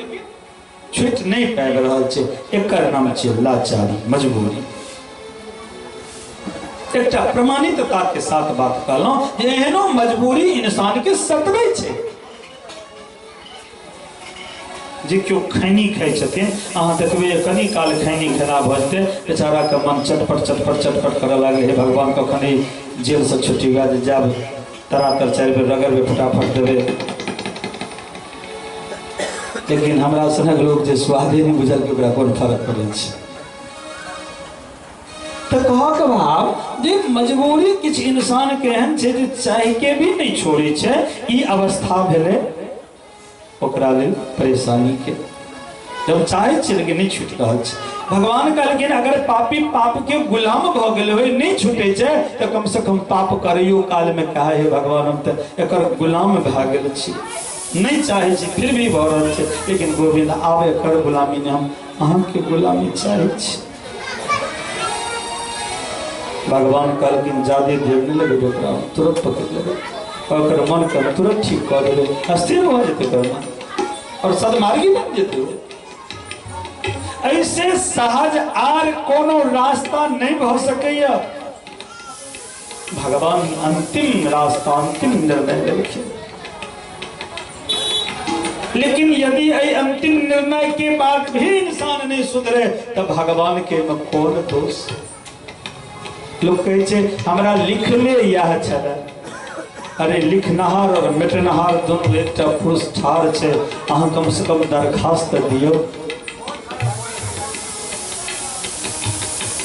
छुटि नहि पाबि रहल छै। एकर नाम छियै लाचारी, मजबूरी। एकटा प्रमाणितता के साथ बात कहलहुं जे एहनो मजबूरी इंसान के सतबै छै। जे केओ खैनी खाइ छथिन, अहाँ देखबै कनी काल खैनी खेना भऽ जेतै, बेचाराके मन चटपट चटपट चटपट करऽ लागै, हे भगवान कखन ई जेलसँ छुट्टी हुए जे जायब तरातर 4 बेर रगड़बै फटाफट देबै। लेकिन हमरा सनक लोक जे स्वादे नहि बुझल कि ओकरा कोन फर्क पड़ै छै। तऽ कहऽके भाव जे मजबूरी किछु इंसानके एहन छै जे चाहिके भी नहि छोड़ै छै। ई अवस्था भेलै ओकरा लेल परेशानी के, जब चाहे छै लेकिन नहीं छूट रहल छै। भगवान कहलखिन अगर पापी पाप के गुलाम भऽ गेल होय, नहीं छूटे छै, तऽ कम से कम पाप करैयो काल में कहे हे भगवान हम तऽ एकर गुलाम भए गेल छी, नहीं चाहे छी फिर भी भऽ रहल छै, लेकिन गोविंद आब एकर गुलामी नहीं, हम अहाँके गुलामी चाहे छी। भगवान कहलखिन जादे देर नहीं लगेबै ओकरा, तुरंत पकड़ लेबै, ओकर मन के तुरंत ठीक कऽ देबै, स्थिर भऽ जेतै ओकर मन और सदमार्गी बन जेतै। ऐसे सहज आर कोनो रास्ता नहीं भऽ सकैया। भगवान अंतिम रास्ता अंतिम निर्णय लेलखिन, लेकिन यदि एहि अंतिम निर्णय के बाद भी इंसान नहीं सुधरे तो भगवान के में कौन दोष। लोग कहै छै हमरा लिखले इएह छलै, अरे लिखनहार और मिटनहार दोनों एकटा पुरुष ठाढ़ छै, अहाँ कम से कम दरखास्त दियौ।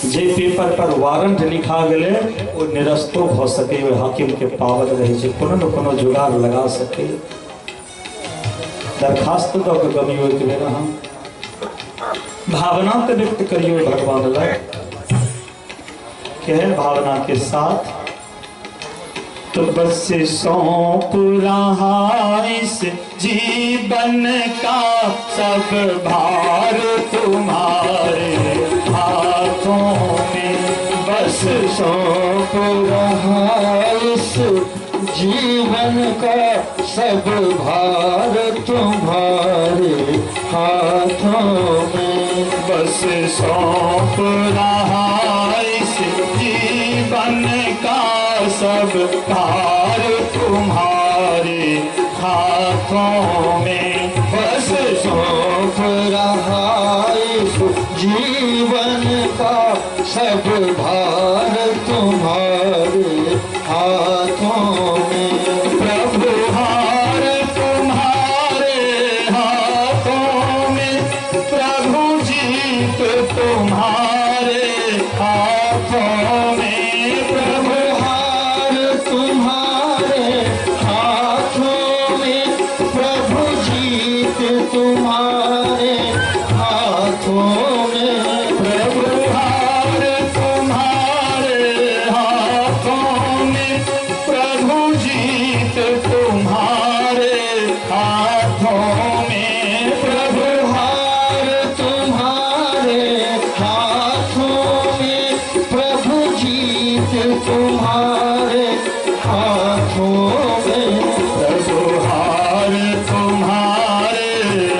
जे पेपर पर वारंट लिखा गेलै ओ निरस्तो भऽ सकैए, हाकिम के पावर रहै छै, कोनो न कोनो जुगाड़ लगा सकैए। दरखास्त दऽ कऽ गमियौ एक बेर, अहाँ भावना तऽ व्यक्त करियौ भगवान लग, केहन भावना के साथ। तो बस सौंप रहा इस जीवन का सब भार तुम्हारे हाथों में, बस सौंप रहा इस जीवन का सब भार तुम्हारे हाथों में, बस सौंप रहा इस जीवन का सब भार तुम्हारे हाथों में, बस सौंप रहा इस जीवन का सब भार तुम्हारे हाथों में, प्रभु हार तुम्हारे हाथों में, प्रभु जीत तुम्हारे हाथों में, प्रभु हार तुम्हारे हाथों में, प्रभु जीत तुम्हारे हाथों में, प्रभु हार तुम्हारे हाथों में, प्रभु जीत तुम्हारे हाथों में, प्रभु हार तुम्हारे हाथों में, प्रभु जीत तुम्हारे हाथों में, प्रभु हार तुम्हारे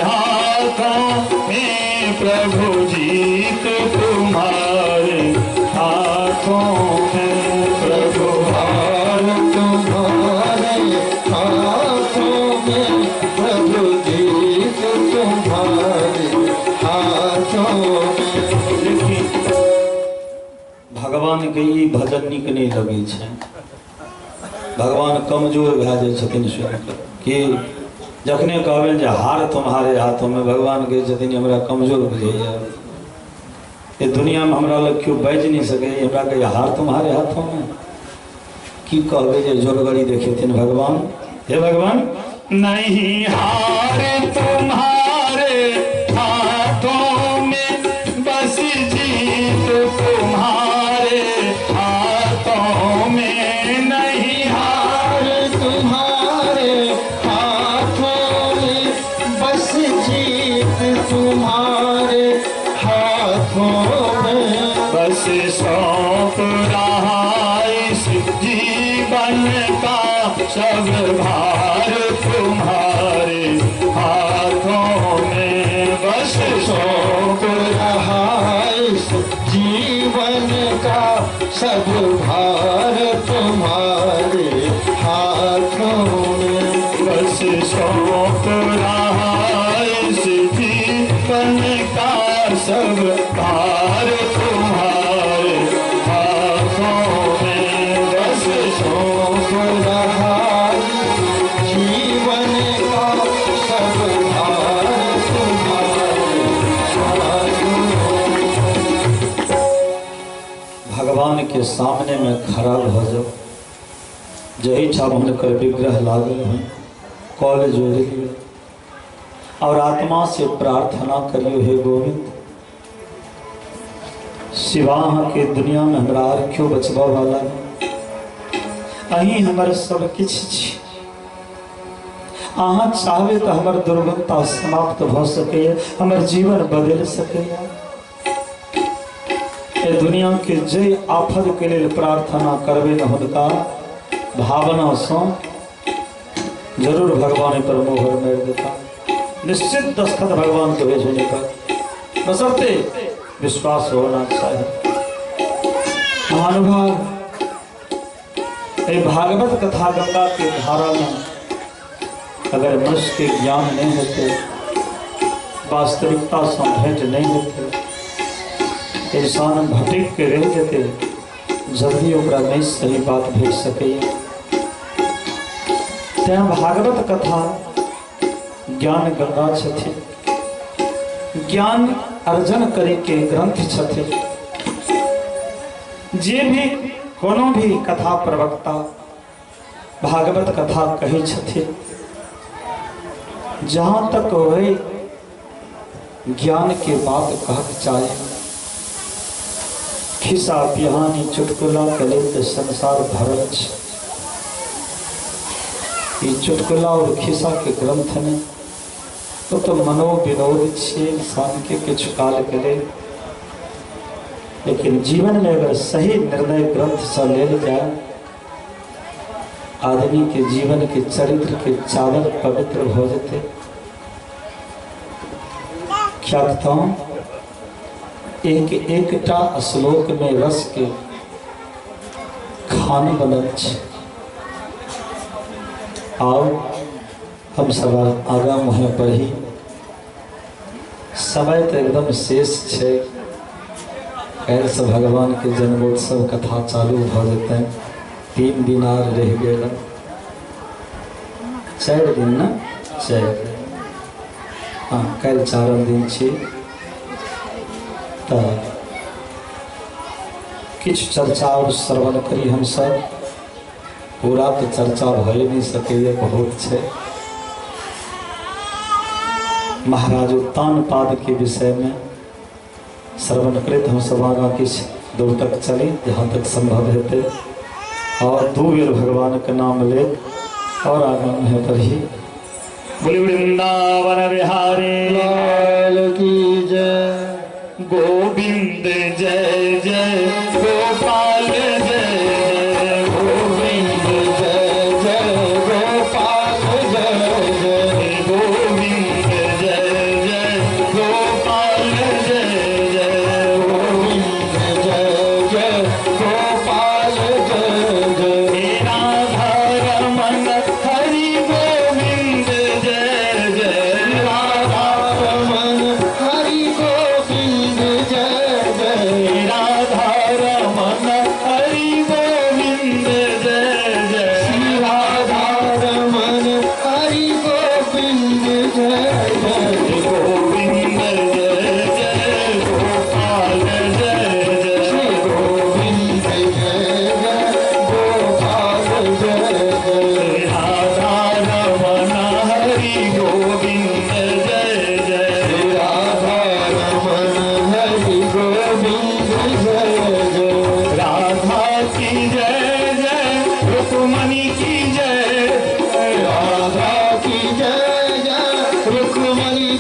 हाथों में, प्रभु जीत तुम्हारे हाथों में, प्रभु हार तुम्हारे हाथों में, प्रभु जीत तुम्हारे हाथों में। लेकिन भगवान के ई भजन नीक नहीं लगै छै। भगवान कमजोर भए जाइ छथिन सुनि कऽ कि जखने कहबनि जे हार तुम्हारे हाथों में, भगवान कहै छथिन हमरा कमजोर बुझैया, ये दुनिया में हमरा लग केओ बाजि नहि सकैए, हमरा कहैए हार तुम्हारे हाथों में। की कहबै जे जोरगरी देखेथिन भगवान। हे भगवान, नहीं हार तुम्हारे हाथों में, बस जीत तुम्हारे हाथों में। नहीं हार तुम्हारे हाथों में, बस जीत तुम्हारे हाथों में। बस सौंप रहा इस जीवन का सब भार तुम्हारे हाथों में। बस सौंप रहा इस जीवन का सब भार तुम्हारे हाथों में। बस सौंप रहा इस जीवन का सब भार तुम्हारे हाथों में। बस सौंप रहा जीवन का सब भार तुम्हारे हाथों में। भगवान के सामने में खड़ा भऽ जाओ, जही ठाम हुनकर विग्रह लागल हन, कॉल जोड़ि लियौ और आत्मा से प्रार्थना करियो, हे गोविंद, सिवा अहाँके दुनिया में हमरा आर केओ बचबऽ वाला नहीं, अहीं हमर सब किछु छी। अहाँ चाहबै तऽ हमर दुर्गुणता समाप्त भऽ सकैए, हमर जीवन बदलि सकैए। ए दुनिया के जे आफत के लेल प्रार्थना करबै ने हुनका भावनासँ, जरूर भगवान पर मोहर मारि देता, निश्चित दस्तखत भगवान के भेजने पर, बशर्ते विश्वास होना चाहिए। महानुभाव, ए भागवत कथा गंगा के धारा में अगर मनुष्य के ज्ञान नहीं होते, वास्तविकता से भेंट नहीं होते, इंसान भटक के रह जेते, जल्दी ओकरा नहीं सही बात भेज सकैए। तैं भागवत कथा ज्ञान गंगा छथिन, ज्ञान अर्जन करे के ग्रंथ छथिन। जे भी कोनो भी कथा प्रवक्ता भागवत कथा कहै छथिन, जहाँ तक होय ज्ञान के बात कहक चाहे। खिस्सा पिहानी चुटकुला के लेल तऽ संसार भरल छै। ई चुटकुला और खिस्सा के ग्रंथ ने तो मनोविनोद छियै इंसान के किछु काल के लेल, लेकिन जीवन में अगर सही निर्णय ग्रंथ से लेल जाए, आदमी के जीवन के चरित्र के चादर पवित्र हो जेतै। क्या कहता हूँ, एक एकटा श्लोक में रस के खान बनल छै। आओ हम सब आगा मुँहे बढ़ी, समय तो एकदम शेष छै। काल्हिसँ भगवान के जन्मोत्सव कथा चालू भऽ जेतै, 3 दिन आर रहि गेल, 4 दिन ने, 4 दिन, हाँ काल्हि 4 दिन छी। तऽ किछु चर्चा और श्रवण करी हमसब, पूरा तऽ चर्चा भए नहि सकैए, बहुत छै। महाराज उत्तानपाद के विषय में श्रवण करैत हमसब आगाँ किछु दूर तक चली, जहाँ तक संभव हेतै, और 2 बेर भगवान के नाम लेत और आगाँ मुँहे बढ़ी। बोली वृंदावन बिहारी लाल की जय। गोविंद जय जय गोपाल जय जय, गोविंद जय जय गोपाल जय जय, गोविंद जय जय गोपाल जय जय, गोविंद जय जय गोपाल जय जय, राधा रमन हरि गोविंद जय जय, राधा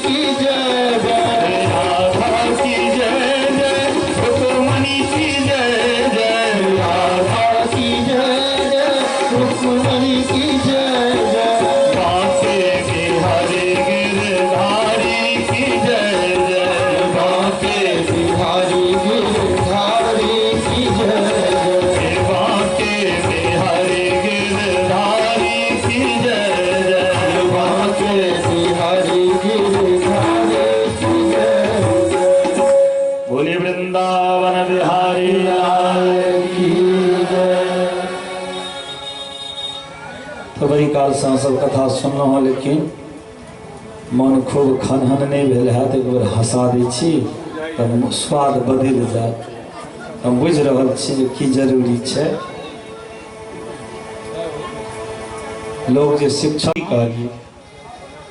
की जय जय। राधा की जय जय, रुक्मणी की जय जय। राधा की जय जय, रुक्मणी की जय जय। बांके बिहारी गिरधारी की जय जय। बांके बिहारी गिरधारी की जय जय। बांके बिहारी गिरधारी की जय जय। बांके बिहारी गिरधारी की जय जय। बोलिए वृंदावन बिहारी लाल की जय। तो बड़ी काल से अहाँ सब कथा सुनलहुँ हँ, लेकिन मन खूब खनहन नहि भेल हैत। एक बेर हँसा दै छी तऽ स्वाद बदलि जायत। हम बुझि रहल छी जे की जरूरी छै। लोग जे शिक्षा कहलियै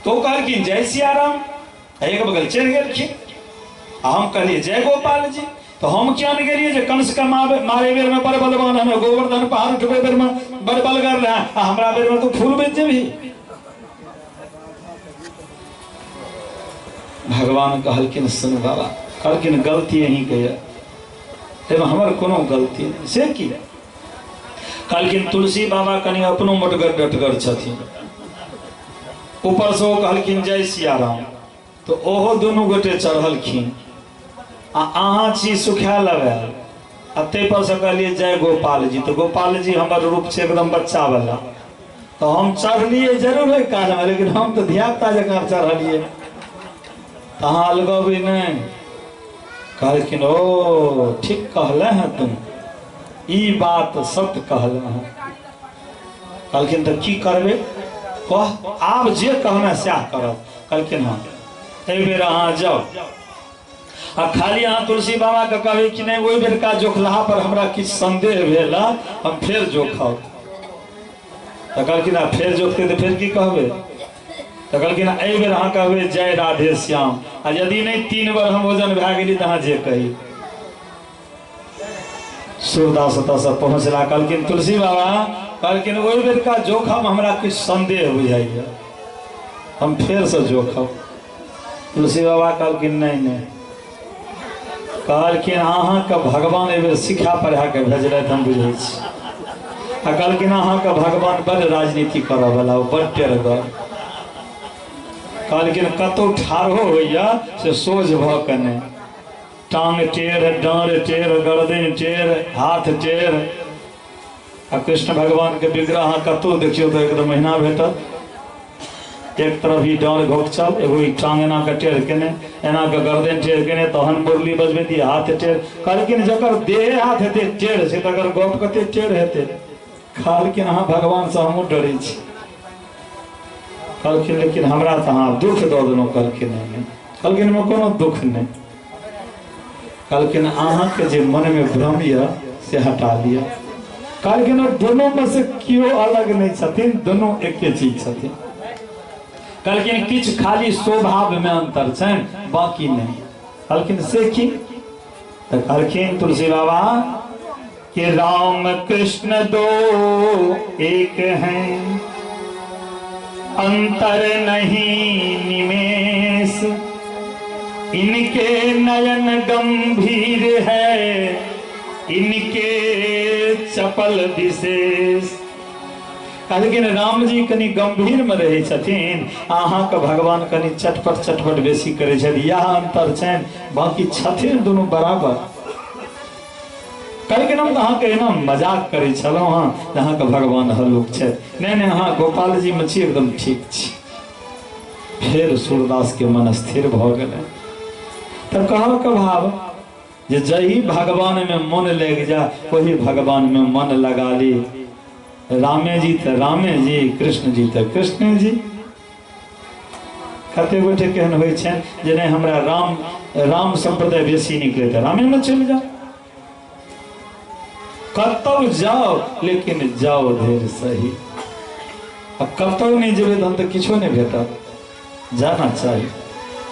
तो कहलखिन जय सियाराम, एक बगल चलि गेलखिन। आ हम कहलियै जय गोपाल जी, तो हम किया नहीं गेलियै जे कंस के मारे बेर में बड़ बलवान है, गोवर्धन पहाड़ उठबे बेर में बड़ बलगर रहे, आ हमरा बेर में तो फूल बन जेबही। भगवान कहलखिन सुन बाबा, कहलखिन गलती अहीं के यऽ, एहिमे हमर कोनो गलती नहि। से की? कहलखिन तुलसी बाबा कनि अपनो मोटगर डटगर छथिन, ऊपर से ओ कहलखिन जय सियाराम, तो ओहो दुनू गोटे चढ़लखिन, आ अहाँ छी सुखा लगायल, आ ताहि पर से कहलियै जय गोपाल जी, तो गोपाल जी हमर रूप छै एकदम बच्चा वाला, तो हम चढ़लियै जरूर ओहि कालमे, लेकिन हम तऽ धियापुता जकाँ चढ़लियै, तऽ अहाँ अलगबै नहि। कहलखिन ओ ठीक कहले हैं तुम, ई बात सत्य कहले हैं। कहलखिन तऽ की करबै कह, आब जे कहना सएह करब। कहलखिन हँ, एहि बेर अहाँ जाउ, आ खाली अहाँ तुलसी बाबा के कहबै कि नहि ओहि बेरका जोखलाहा पर हमरा किछु संदेह भेल, हम फेर जोखब। तऽ कहलखिन आ फेर जोखतै तऽ फेर की कहबै? तऽ कहलखिन एहि बेर अहाँ कहबै जय राधे श्याम, आ यदि नहि 3 बेर हम भोजन भए गेली तऽ अहाँ जे कही। सूरदास ओतऽसँ पहुँचला, कहलखिन तुलसी बाबा, कहलखिन ओहि बेरका जोखम हमरा किछु संदेह बुझाइए, हम फेरसँ जोखब। तुलसी बाबा कहलखिन नहि नहि, कहलखिन अहाँके भगवान एहि बेर सिखा पढ़ा के भेजलथि, हम बुझै छी। आ कहलखिन अहाँके भगवान बड़ राजनीति करऽवला, ओ बड़ टेरगर। कहलखिन कतहु ठाढ़ो होइए से सोझ भऽ के नहि, टांग टेढ़, डाँड़ टेढ़, गर्दन टेढ़, हाथ टेढ़। आ कृष्ण भगवान के विग्रह अहाँ कतहु देखियौ तऽ एकदम महीना भेटत, एक तरफ ई डाँड़ घोकचल, एगो ई टांग एना के टेढ़ केने, एना के गर्दन टेढ़ केने, तहन मुरली बजबैत ई हाथ टेढ़। कहलखिन जकर देह हाथ हेतै टेढ़ छै तकर गप कते टेढ़ हेतै। कहलखिन अहाँ भगवानसँ हमहूँ डरै छी। कहलखिन लेकिन हमरा तऽ अहाँ दुख दऽ देलहुँ। कहलखिन नहि, कहलखिन ओहिमे कोनो दुख नहि। कहलखिन अहाँके जे मनमे भ्रम यऽ से हटा लिअ। कहलखिन ओ दोनों में से केओ अलग नहीं छथिन, दोनों एके चीज छथिन। कहलखिन किछु खाली स्वभाव में अंतर छनि, बाकी नहीं। कहलखिन से की? तऽ कहलखिन तुलसी बाबा कि राम कृष्ण दो एक हैं, अंतर नहीं निमेष, इनके नयन गंभीर है, इनके चपल विशेष। कहलखिन राम जी कनि गंभीर में रहै छथिन, अहाँके भगवान कनि चटपट चटपट बेसी करै छथि, इएह अंतर छनि, बाकी छथिन दुनू बराबर। कहलखिन हम तऽ अहाँके एना मजाक करै छलहुँ हँ जे अहाँके भगवान हल्लुक छथि। नहि नहि, अहाँ गोपाल जी में छी, एकदम ठीक छी। फेर सूरदास के मन स्थिर भऽ गेलै। तऽ कहऽके भाव जे जही भगवान में मन लागि जाए वही भगवान में मन लगा ली। रामे जी तऽ रामे जी, कृष्ण जी तऽ कृष्ण जी। कते गोटे केहन होइ छनि जे नहि हमरा राम राम सम्प्रदाय बेसी नीक लगैत, रामे में चलि जाओ, कतौ जाओ लेकिन जाओ ढेर सही। आ कतौ नहि जेबै तहन तऽ किछो नहि भेटत, जाना चाही।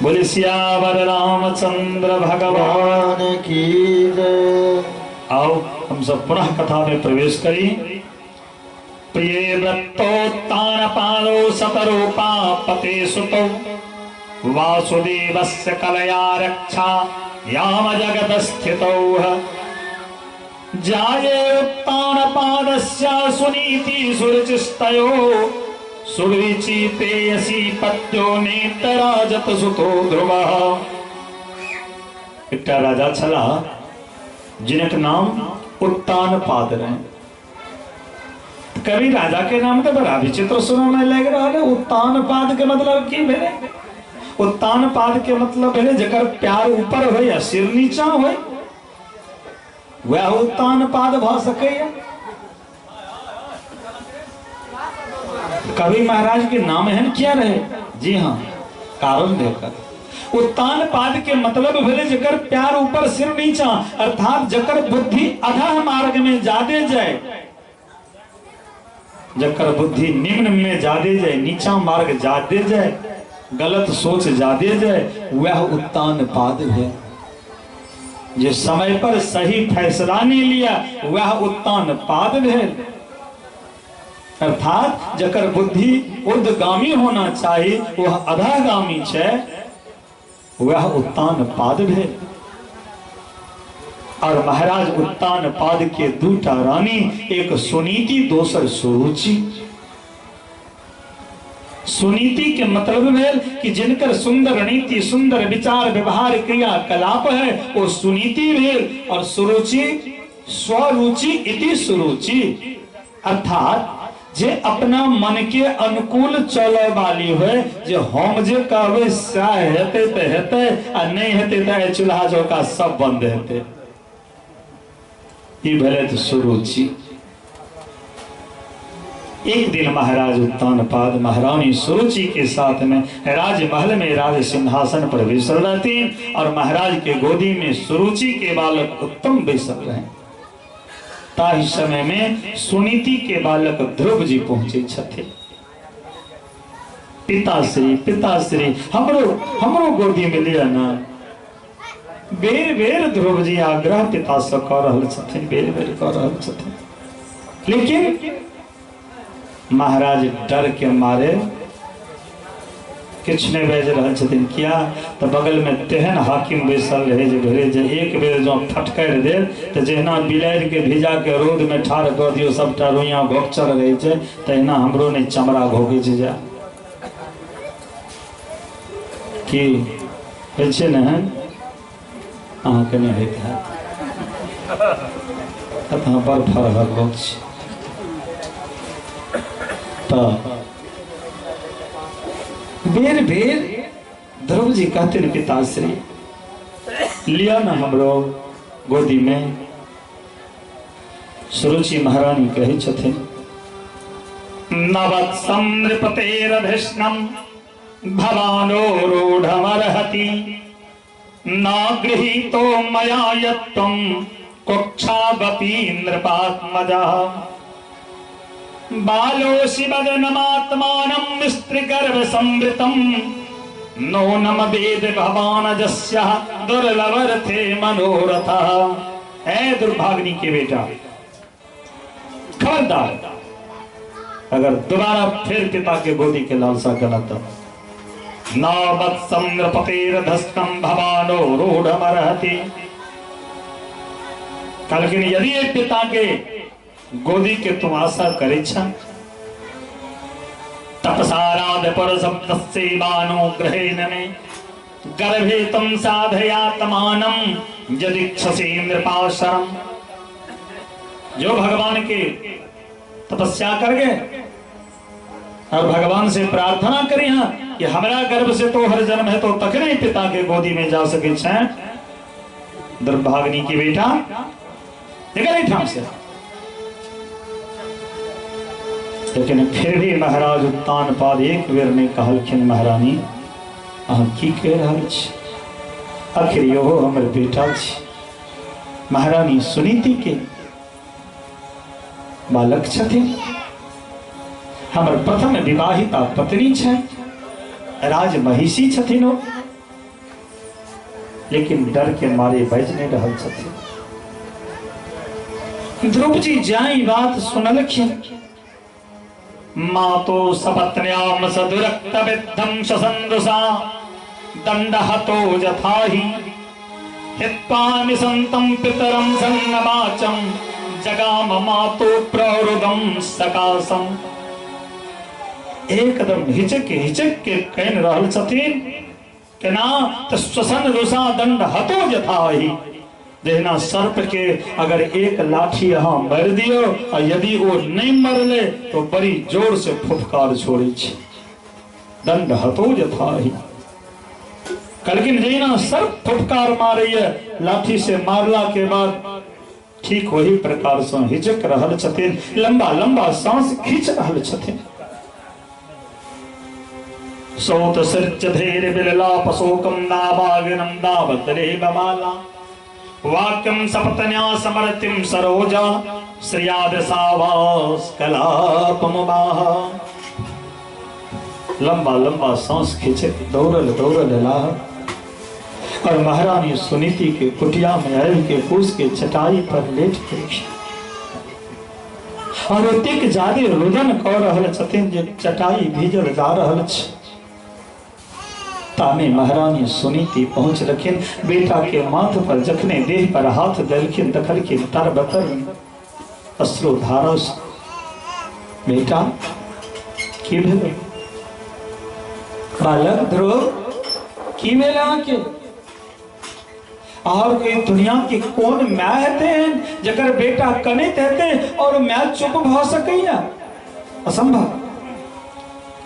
बोले सियावर रामचंद्र भगवान की जय। आओ हम सब पुनः कथा में प्रवेश करी। प्रिय व्रतोत्तान पादौ शतरूपा पते सुतौ वासुदेवस्य कलया रक्षा याम जगत स्थितौ। जाये उत्तानपादस्य सुनीति सुरुचिस्तयो सुरुचि प्रेयसी पत्यो नेतराजत सुतो ध्रुवः। एकटा राजा छलाह जिनक नाम उत्तानपाद रहे। कवि राजा के नाम तो बड़ा विचित्र सुनने में लग रहा है। उत्तानपाद के मतलब की भेलै? उत्तानपाद के मतलब भेलै जकर प्यार ऊपर होय या सिर नीचा होय, वह उत्तानपाद भ सकैया। कवि महाराज के नाम एहन किया रहे? जी हाँ, कारण देकर उत्तानपाद के मतलब भेलै जकर प्यार ऊपर सिर नीचा, अर्थात जकर बुद्धि अधः मार्ग में जादे जाए, जकर बुद्धि निम्न में जादे जाए, नीचा मार्ग जादे जाए, गलत सोच जादे जाए, वह उत्तानपाद है। जे समय पर सही फैसला नहीं लिया वह उत्तानपाद भेल। अर्थात जकर बुद्धि ऊर्ध्वगामी होना चाहिए वह अधःगामी छै, वह उत्तानपाद भेल। और महाराज उत्तानपाद के दूटा रानी, एक सुनीति दोसर सुरुचि। सुनीति के मतलब भेल कि जिनकर सुंदर नीति, सुंदर विचार व्यवहार क्रिया कलाप है, वो सुनीति भेल। और सुरुचि स्वरुचि इति सुरुचि, अर्थात जे अपना मन के अनुकूल चले वाली होय, जे हम जे कहबै सएह हेतै तऽ हेतै, आ नहि हेतै तऽ एहि चूल्हा चौका सब बंद हेतै। ई भेलै तऽ सुरुचि। एक दिन महाराज उत्तानपाद महारानी सुरुचि के साथ में राजमहल में राज सिंहासन पर बैसल रहतीन और महाराज के गोदी में सुरुचि के बालक उत्तम बैसल रहे। ताहि समय में सुनीति के बालक ध्रुव जी पहुंचे छथिन। पिताश्री पिताश्री हमरो हमरो गोदी में लिया ना। बेर बेर ध्रुव जी आग्रह पिता से कऽ रहल छथिन, बेर बेर कऽ रहल छथिन, लेकिन महाराज डर के मारे किछु नहि बाजि रहल छथिन। किया तऽ बगलमे तेहन हाकिम बैसल रहै जे भेलै जे एक बेर जँ फटकारि देल तऽ जहिना बिलाड़िके भिजाके रौदमे ठाढ़ कऽ दियौ सबटा रोइयाँ घोकचल रहै छै, तहिना हमरो नहि चमड़ा घोकै छै। जा की होइ छै ने, अहाँके नहि होइत हैत, अहाँ बड़ फरहर लोक छी। तऽ बेर बेर ध्रुव जी कहथिन पिताश्री लिअ न हमरो गोदी में। सुरुचि महारानी कहै छथिन नवत्सं नृपतेरधिष्णं भवानो रूढ़मर्हति न गृहीतो मया यत्त्वं कुक्षावपि नृपात्मजः बालोऽसि वदनमात्मानं स्त्रीगर्भसंवृतं नो नम वेद भवानजस्य दुर्लभर्थे मनोरथः। ऐ दुर्भाग्नि के बेटा, खबरदार अगर दोबारा फिर पिता के गोदी के लालसा करा तो नावत्सं नृपतेरधस्तं भवानो रूढ़मर्हति। कहलखिन यदि पिता के गोदी के तुम आशा करे छा तपसाराध पर शब्दसेवानुग्रहेण मे गर्भे तुम साधयात्मानं यदि नृपाशरम। जो भगवान के तपस्या कर गए और भगवान से प्रार्थना करी हाँ कि हमारा गर्भ से तो हर जन्म है तो तखने पिता के गोदी में जा सके छे। दुर्भाग्नि की बेटा निकल एहिठाम से। लेकिन फिर भी महाराज उत्तानपाद एक बेर नहीं कहलखिन महारानी अहाँ की कहि रहल छी, आखिर इहो हमर बेटा छी। महारानी सुनीति के बालक छथिन, हमर प्रथम विवाहिता पत्नी छै, राज महिषी छथिन ओ, लेकिन डर के मारे बाजि नहीं रहल छथिन। ध्रुव जी जाई बात सुनलखिन, मातो सपत्न्याम सदुरक्त विद्धम ससंदुषा दंड हतो यथा ही हित्वा निसन्तं पितरं सन्नवाचं जगाम मातु प्रौरुदम सकासम। एकदम हिचक हिचक के कहन रहल छथिन केना त श्वसन रुषा दंड हतो यथा ही। जहिना सर्प के अगर एक लाठी अहाँ मारि दियो आ यदि ओ नहीं मरले तो बड़ी जोर से फुफकार छोड़े छै, दंड हतो यथा ही। कहलखिन जहिना सर्प फुफकार मारैया लाठी से मारला के बाद ठीक वही प्रकार से हिचक रहल छथिन, लंबा लंबा सांस खींच रहल छथिन। सौत सृज धैर्य बिललाप शोकम दावाग्नम दावतरे बमाला वाक्यम सपतन्या समर्तिम सरोजा श्रियादशावास कलापमुबाह। लंबा लंबा सांस खींचे दौड़ल दौड़ल लाह और महारानी सुनीति के कुटिया में आयल के फूस के चटाई पर लेट के और एतेक जादे रुदन कऽ रहल छथिन जे चटाई भीजल जा रहल छै। तामे महारानी सुनीति पहुँचलखिन, बेटा के माथ पर जखने देह पर हाथ देलखिन देखलखिन तर बतर अश्रु धारा। बेटा की भेल बालक ध्रुव, की भेल अहाँके? और के दुनिया के कौन my हेतै जकर बेटा कनैत हेतै और my चुप भ सकैया? असंभव।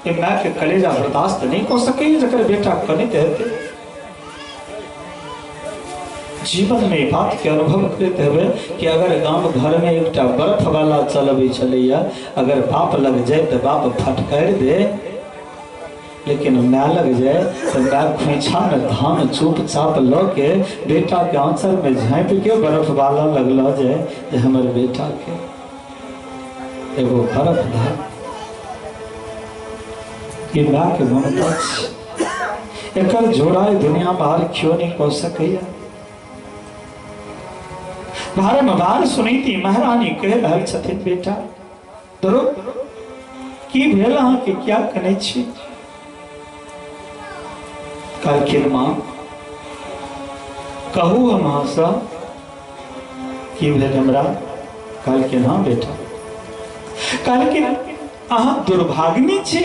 ए my के कलेजा बर्दाश्त नहीं कऽ सकैया जकर बेटा कनैत हेतै। जीवन में बात के अनुभव करते हुए कि अगर गांव घर में एकटा बर्फ वाला चलबै छलैया, अगर बाप लग जाए तो बाप फटकार दे, लेकिन my लग जाए तो my खोइछा में धान चुपचाप ल के बेटा के आंचल में झाँप के बर्फ वाला लगल जाए जे हमर बेटा के एगो बर्फ धान। ये my के ममता छै, एकर जोड़ा दुनिया बाहर क्यों नहीं कह सकैया। बारम्बार सुनीति महारानी कह रहल छथिन बेटा ध्रुव की भेल अहाँके, क्या कनै छी? कहलखिन माँ कहू हम अहाँसँ की भेल हमरा? कहलखिन हाँ बेटा। कहलखिन अहाँ दुर्भाग्नी छी।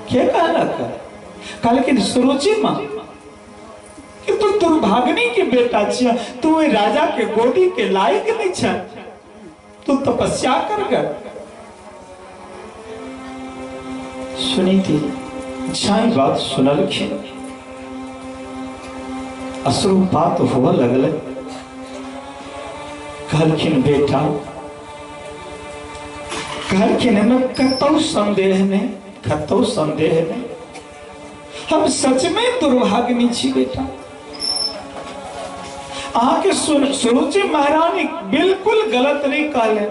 के कहलक? कहलखिन सुरुचि माँ कि तू दुर्भाग्नी के बेटा छिया, तू राजा के गोदी के लायक नहीं छ, तू तपस्या कर कर। सुनीति छाई बात सुनलखिन, अश्रुपात हुआ लगल। कहलखिन बेटा, कहलखिन हमें कतौ संदेह नहीं, कतौ संदेह नहीं, हम सच में दुर्भाग्यनी छी बेटा। अहाँके सुरुचि महारानी बिल्कुल गलत नहीं कहले।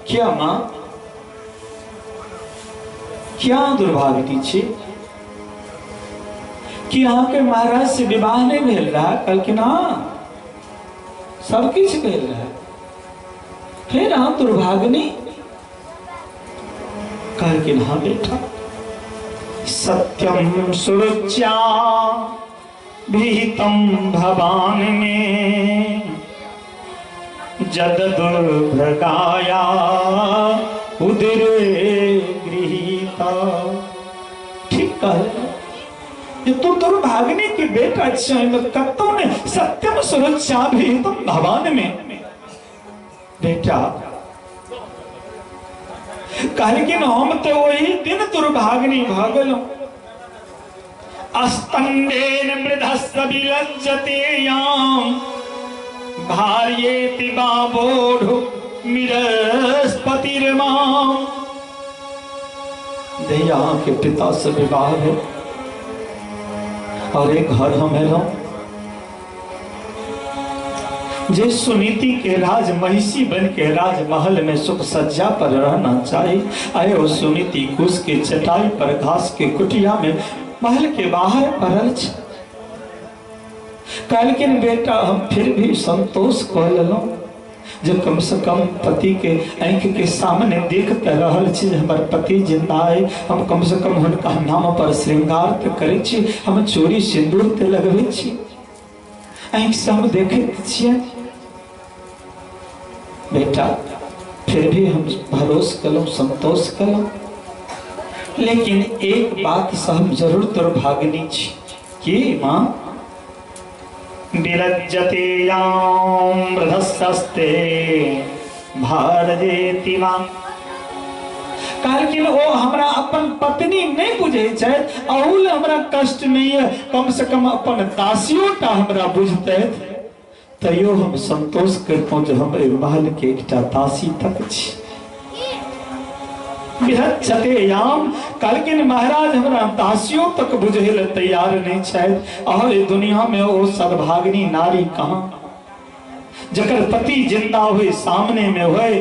क्या माँ, क्या दुर्भाग्यनी छी कि अहाँके महाराज से विवाह नहीं भेल रहा? कहलखिन हाँ सब किछु भेल रहा, फिर अहाँ दुर्भाग्यनी? कहलखिन हाँ बेटा। सत्यम सुरुच्या भीतम भवान में जद दुर्भगाया उदरे गृहीता। ठीक कहले ये तू दुर्भाग्यनी के बेटा छै, कतौ ने सत्यम सुरुच्या भीतम भवान में। बेटा कहलखिन हम तो वही दिन दुर्भाग्यनी भऽ गेलहुँ। स्तंडेन मृधस्य विलज्जते याम भार्येति बाबोढु मिरस्पतिर्माम। दैया के पिता से विवाह भेल और एक घर हम एलहुँ। जे सुनीति के राज महिषी बन के राजमहल में सुख सज्जा पर रहना चाहिए, आए वो सुनीति कुश के चटाई पर घास के कुटिया में महल के बाहर पड़ल छै। कहलखिन बेटा हम फिर भी संतोष कऽ लेलहुँ, जे कम से कम पति के आँखि के सामने देख तऽ रहल छी जे हमर पति जिंदा अइ, हम कम से कम हुनका नाम पर श्रृंगार तऽ करै छी, हम चोरी सिंदूर तऽ लगबै छी, आँखि से हम देखैत छियै। बेटा फिर भी हम भरोस कलहुँ, संतोष कलहुँ, लेकिन एक बात से हम जरूर दुर्भाग्यनी छी कि माँ विरजते याम वृधस्ते भारजेति माँ। कहलखिन ओ हमरा अपन पत्नी नहि बुझै छथि, अहू लए हमरा कष्ट नहि यऽ, कम से कम अपन दासियो टा हमरा बुझतथि तैयो हम संतोष करितहुँ जे हम एहि महल के एकटा दासी तक छी। याम कहलखिन महाराज हमरा दासियो तक बुझै लए तैयार नहि छथि, और एहि दुनिया में ओ सद्भागिनी नारी कहाँ जकर पति जिंदा होय सामने में होय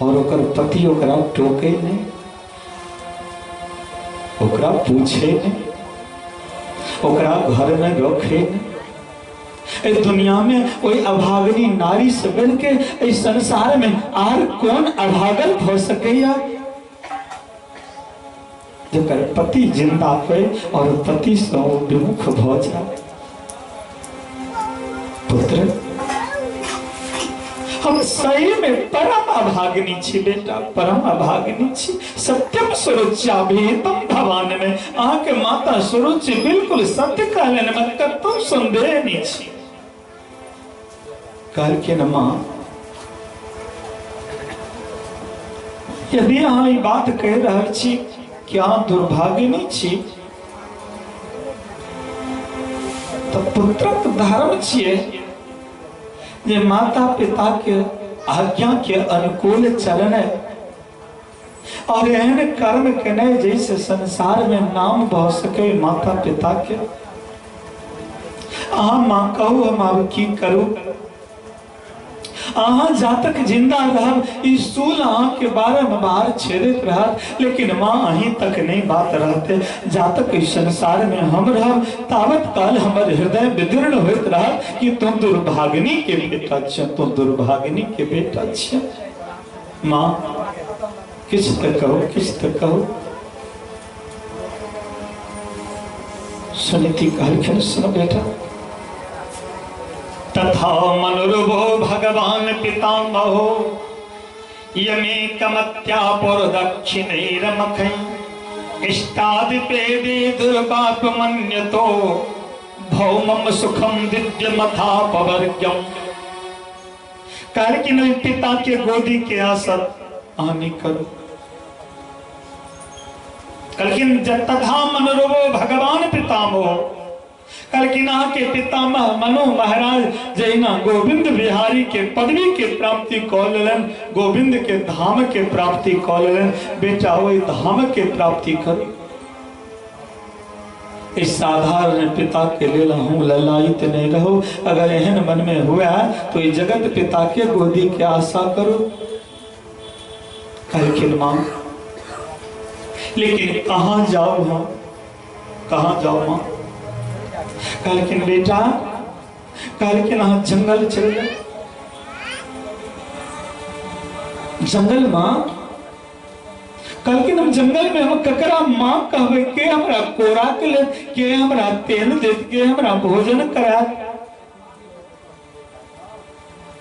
और ओकर पति ओकरा टोके नहीं, ओकरा पूछे नहीं, ओकरा घर में रखे नहीं। एहि दुनिया में ओहि अभागिनी नारी से बढ़ के एहि संसार में आर कौन अभागल भ सकैया जकर पति जिंदा होय और पति से ओ विमुख भ जाए। पुत्र हम सही में परम अभागिनी छी बेटा, परम अभागिनी छी। सत्यम सुरुच्याभिहितम भवान में अहाँके माता सुरुचि बिल्कुल सत्य कहलनि, में कतौ संदेह नहीं छी। कहलखिन माँ यदि अहाँ ई बात कहि रहल छी कि अहाँ दुर्भागिनी छी तऽ पुत्रक धर्म छियै जे माता पिता के आज्ञा के अनुकूल चलने और एहन कर्म केने जैसे संसार में नाम भऽ सके माता पिता के। अहाँ माँ कहू हम आब की करू, अहाँ जातक जिंदा रहब ई शूल अहाँ के बारम्बार छेदैत रहत, लेकिन माँ अहीं तक नहीं बात रहते, जातक इस संसार में हम रहब तावत काल हमर हृदय विदीर्ण होइत रहत कि तुम दुर्भागिनी के बेटा छियै, तुम दुर्भागिनी के बेटा छियै। माँ किछु तऽ कहू, किछु तऽ कहू। सुनीति कहलखिन सुन बेटा, तथा मनुर्भो भगवान पितामहो यमे कमत्यापुर दक्षिणैरमखै इष्टादिपेदे दुर्बापमन्यतो भौमम सुखम दिव्यमथापवर्ग्यम। कहलखिन ओहि पिता के गोदी के आशा हानि करू। कहलखिन तथा मनुर्भो भगवान पितामहो, कहलखिन अहाँ के पितामह मनु महाराज जहिना गोविंद बिहारी के पदवी के प्राप्ति कऽ लेलनि, गोविंद के धाम के प्राप्ति कऽ लेलनि, बेटा ओहि धाम के प्राप्ति करू। इस साधारण पिता के लेल अहूँ ललायित नहीं रहो, अगर एहन मन में हुआ तो इस जगत पिता के गोदी के आशा करो। कहलखिन माँ लेकिन कहाँ जाओ हम, कहाँ जाओ माँ? कहलखिन बेटा, कहलखिन अहाँ जंगल चल जाओ। जंगल माँ? कहलखिन हम जंगल में हम ककरा माँ कहबै, के हमरा कोरा के लेत, के हमरा तेल देत, के हमरा भोजन करायत?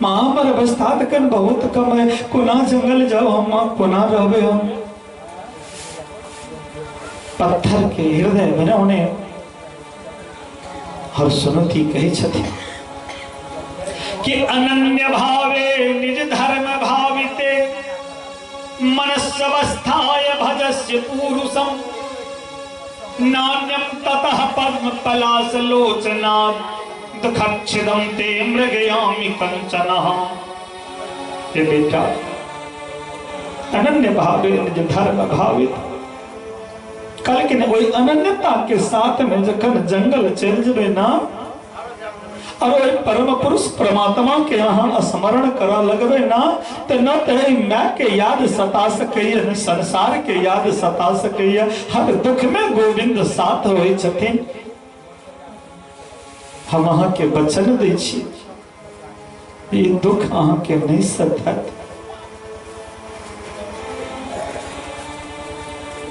माँ हमर अवस्था तखन बहुत कम है, कोना जंगल जाओ हम माँ, कोना रहबै हम? पत्थर के हृदय बनौने हर सुनती कहै छथिन कि अनन्य भावे निज धर्म भाविते मनस्वस्थाय भजस्य पुरुषम नान्यम ततः पद्म पलाश लोचना दुःखच्छिदं ते मृगयामि कंचन। हे बेटा अनन्य भावे निज धर्म भावित, कहलखिन ओहि अनन्यता के साथ में जखन जंगल चलि जेबै ना और ओहि परम पुरुष परमात्मा के अहाँ स्मरण करऽ लगबै ना तऽ न तऽ my के याद सता सकैए न संसार के याद सता सकैए। हर दुख में गोविंद साथ होइ छथिन। हम अहाँ के वचन दै छी ई दुख अहाँके नहि सतायत।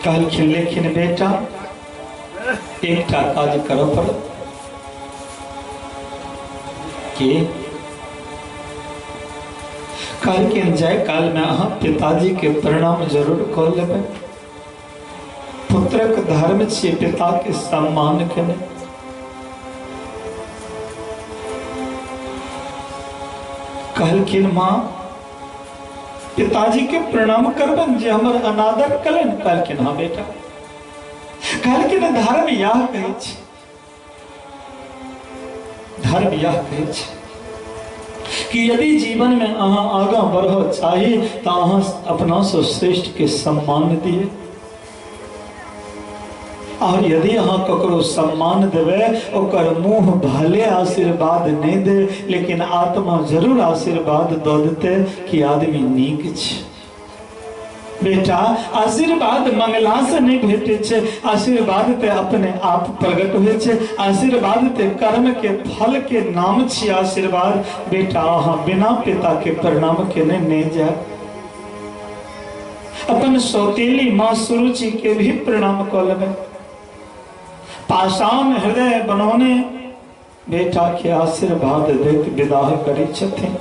कहलखिन लेकिन बेटा एकटा काज करऽ पड़त। के? कहलखिन जाय काल में अहाँ पिताजी के प्रणाम जरूर कऽ लेबै। पुत्रक धर्म छियै पिता के सम्मान केने। कहलखिन माँ पिताजी के प्रणाम करबन जे हमर अनादर कलन। कहलखिन हाँ बेटा। कहलखिन धर्म यह कहै छै, धर्म यह कहै छै कि यदि जीवन में अहाँ आगाँ बढ़ऽ चाही तो अहाँ अपना से श्रेष्ठ के सम्मान दिए, और यदि अहाँ ककरो सम्मान देबै ओकर मुँह भले आशीर्वाद नहीं दे लेकिन आत्मा जरूर आशीर्वाद दऽ देतै कि आदमी नीक छै। बेटा आशीर्वाद मंगला से नहीं भेटे छै, आशीर्वाद ते अपने आप प्रकट होइ छै, आशीर्वाद ते कर्म के फल के नाम छी आशीर्वाद। बेटा अहाँ बिना पिता के प्रणाम केने नहीं जाए। अपन सौतेली माँ सुरुचि के भी प्रणाम कऽ लेबै। पाषाण हृदय बनौने बेटा के आशीर्वाद दैत विदाह करै छथिन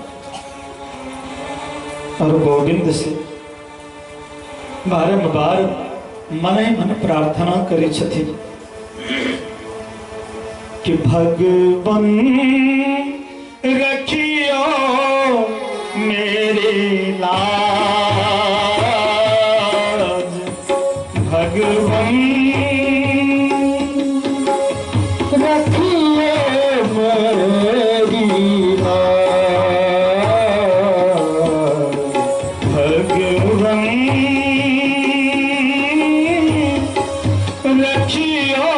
और गोविंद से बारंबार मने मन प्रार्थना करै छथिन कि भगवान रखियो मेरे लाज, भगवान रखियो मेरी लाज, भगवान रखियो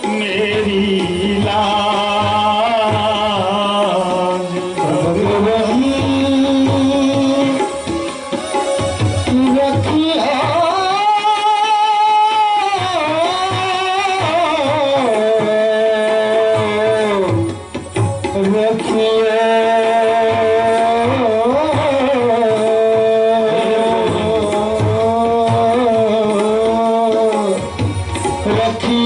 मेरी लाज, भगवान रखियो रखियो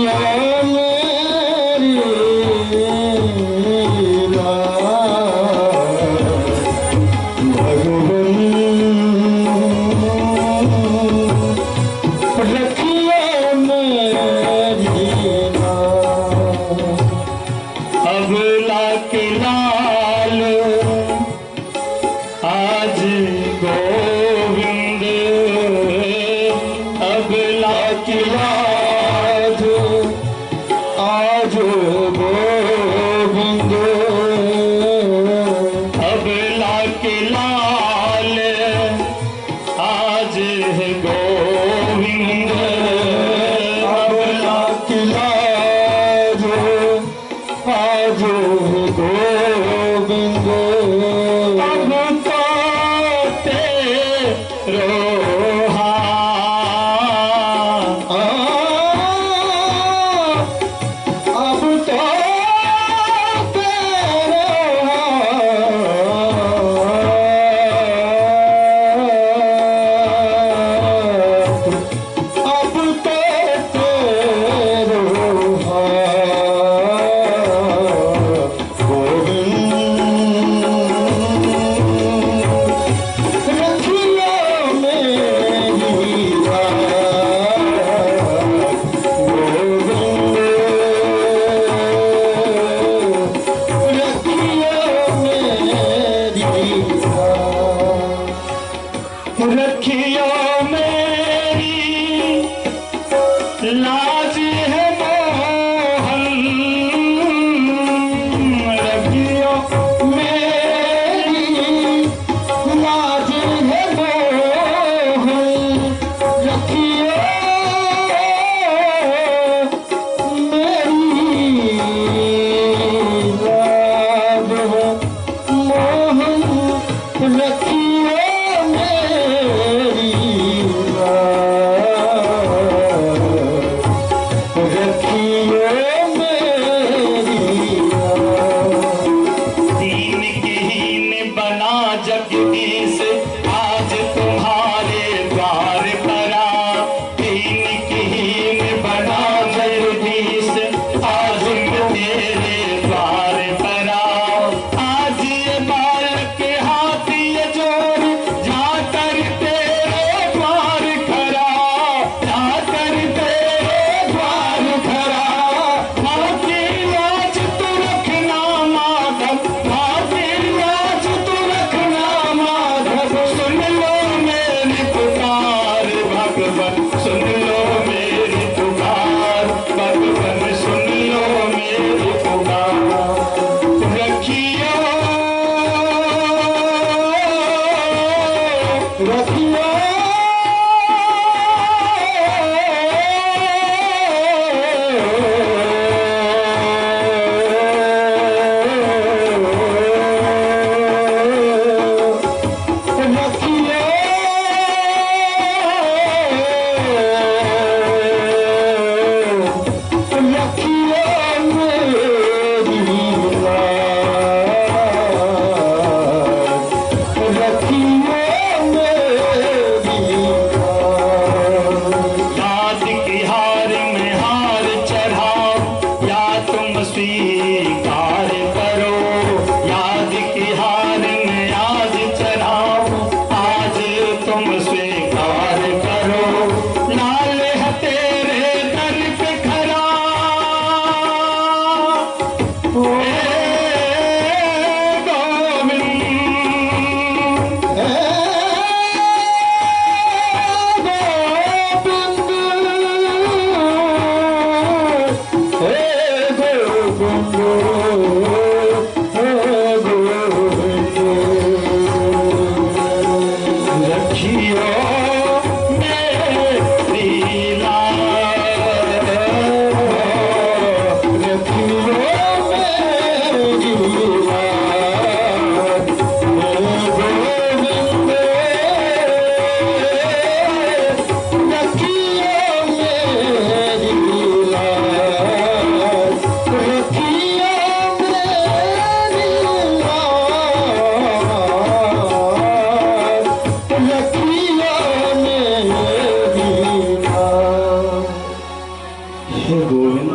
हे गोविंद,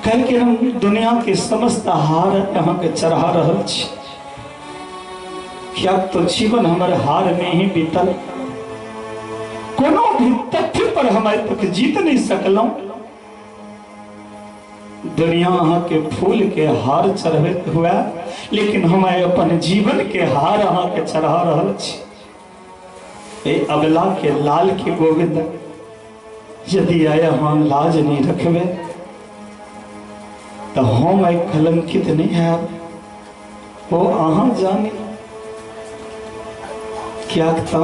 कहलखिन हम दुनिया के समस्त हार अहाँके चढ़ा रहल छी, कियाक तो जीवन हमर हार में ही बीतल, कोनो भी तथ्य पर हम आइ तक जीत नहीं सकलहुं। दुनिया अहाँके फूल के हार चढ़बैत हुए, लेकिन हम आइ अपन जीवन के हार अहाँके चढ़ा रहल छी। ए अबला के लाल के गोविंद, यदि आइ अहाँ लाज नहीं रखबे तो हम आइ कलंकित नहीं हैब, ओ अहाँ जानी। क्या तो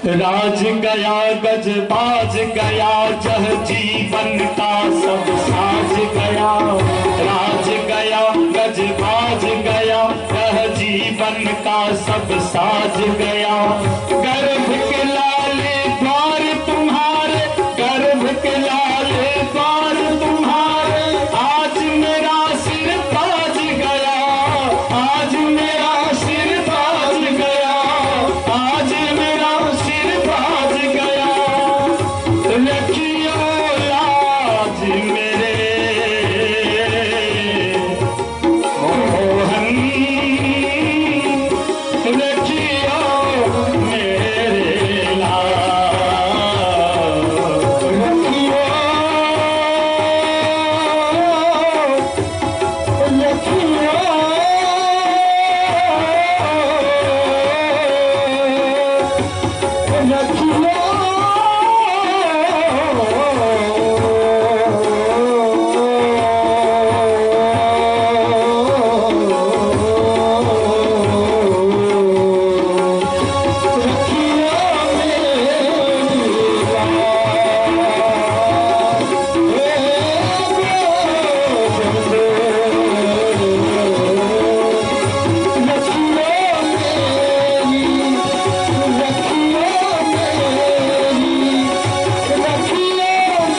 राज गया गज बाज गया, जह जीवन का सब साज गया। राज गया गज बाज गया, जह जीवन का सब साज गया। गर्भ के लाले द्वार तुम्हारे, गर्भ के लाले द्वार तुम्हारे, आज मेरा सिर ताज गया, आज मेरा सिर ताज गया, आज मेरा सिर ताज गया। रखियो लाज मेरे मोहन, रखियो मेरे लाज, रखियो, रखियो, रखियो, रखियो मेरी लाज, हे गोविंद, रखियो मेरी, रखियो मेरी, रखियो मेरी लाज।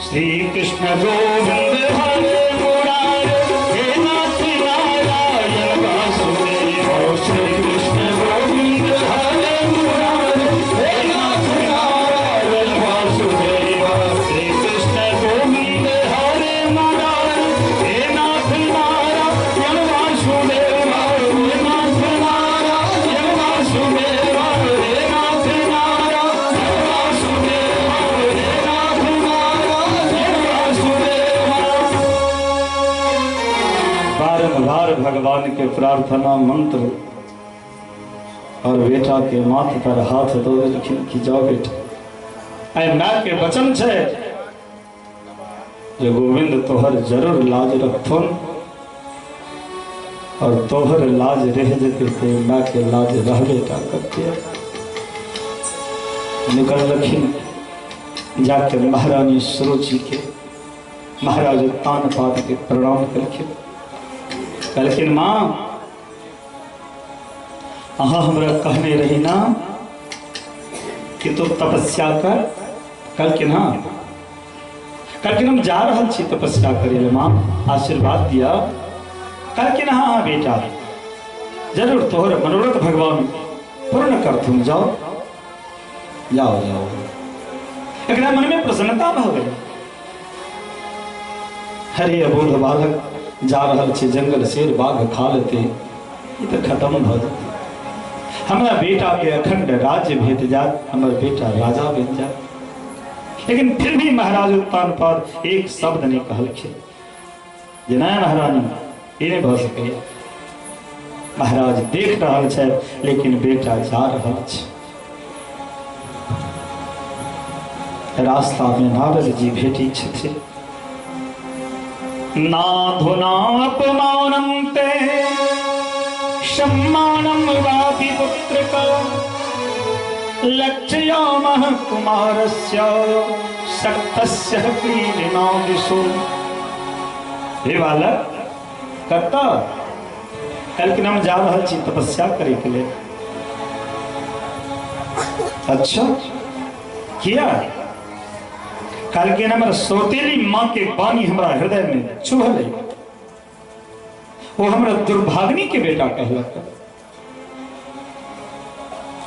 श्री कृष्ण गोविंद हरे मुरारे, हे नाथ नारायण वासुदेव। श्री कृष्ण गोविंद हरे मुरारे, हे नाथ नारायण वासुदेव। श्री कृष्ण गोविंद हरे मुरारे, हे नाथ नारायण वासुदेव। हे नाथ नारायण वासुदेव, हे नाथ नारायण वासुदेव, हे नाथ नारायण वासुदेव। बारंबार भगवान के प्रार्थना मंत्र और बेटा के माथ पर हाथ दो देलखिन कि जाओ बेटा, आइ माय के वचन छै जे गोविंद तोहर जरूर लाज रखथुन, और तोहर लाज रह जेते ते माय के लाज रहबे टा करते। निकललखिन जाके महारानी सरोजी के महाराज उत्तानपाद के प्रणाम कलखिन। कहलखिन माँ, अहाँ हमरा कहने रही ना कि तू तपस्या कर। कहलखिन हाँ। कहलखिन हम जा रहल छी तपस्या करे ले, माँ आशीर्वाद दिया। कहलखिन हाँ हाँ बेटा, जरूर तोहर मनोरथ भगवान पूर्ण करथुन, जाओ जाओ जाओ। एकरा मन में प्रसन्नता भऽ गेलै। हरे अबोध बालक जा रहल छै जंगल, शेर बाघ खा लेते, ई तऽ खत्म भऽ जेतै। हमरा बेटा के अखंड राज्य भेट जात, हमर बेटा राजा बनि जात। लेकिन फिर भी महाराज उत्तानपाद एक शब्द नहीं कहलखिन जे नहि महारानी, ई नहि भऽ सकैया। महाराज देख रहल छै, लेकिन बेटा जा रहल छै। रास्ता में नारद जी भेटी छथिन। नाधुनापमानं ते सम्मानं वापि पुत्रक, लक्ष्यामः कुमारस्य शक्तस्य क्रीडिना दिशो। हे बालक, कतऽ? कहलखिन हम जा रहल छी तपस्या करे के लेल। अच्छा, किया? कहलखिन हमर सौतेली माँ के वाणी हमरा हृदय में चुभल, वो हमरा दुर्भाग्नि के बेटा कहलक।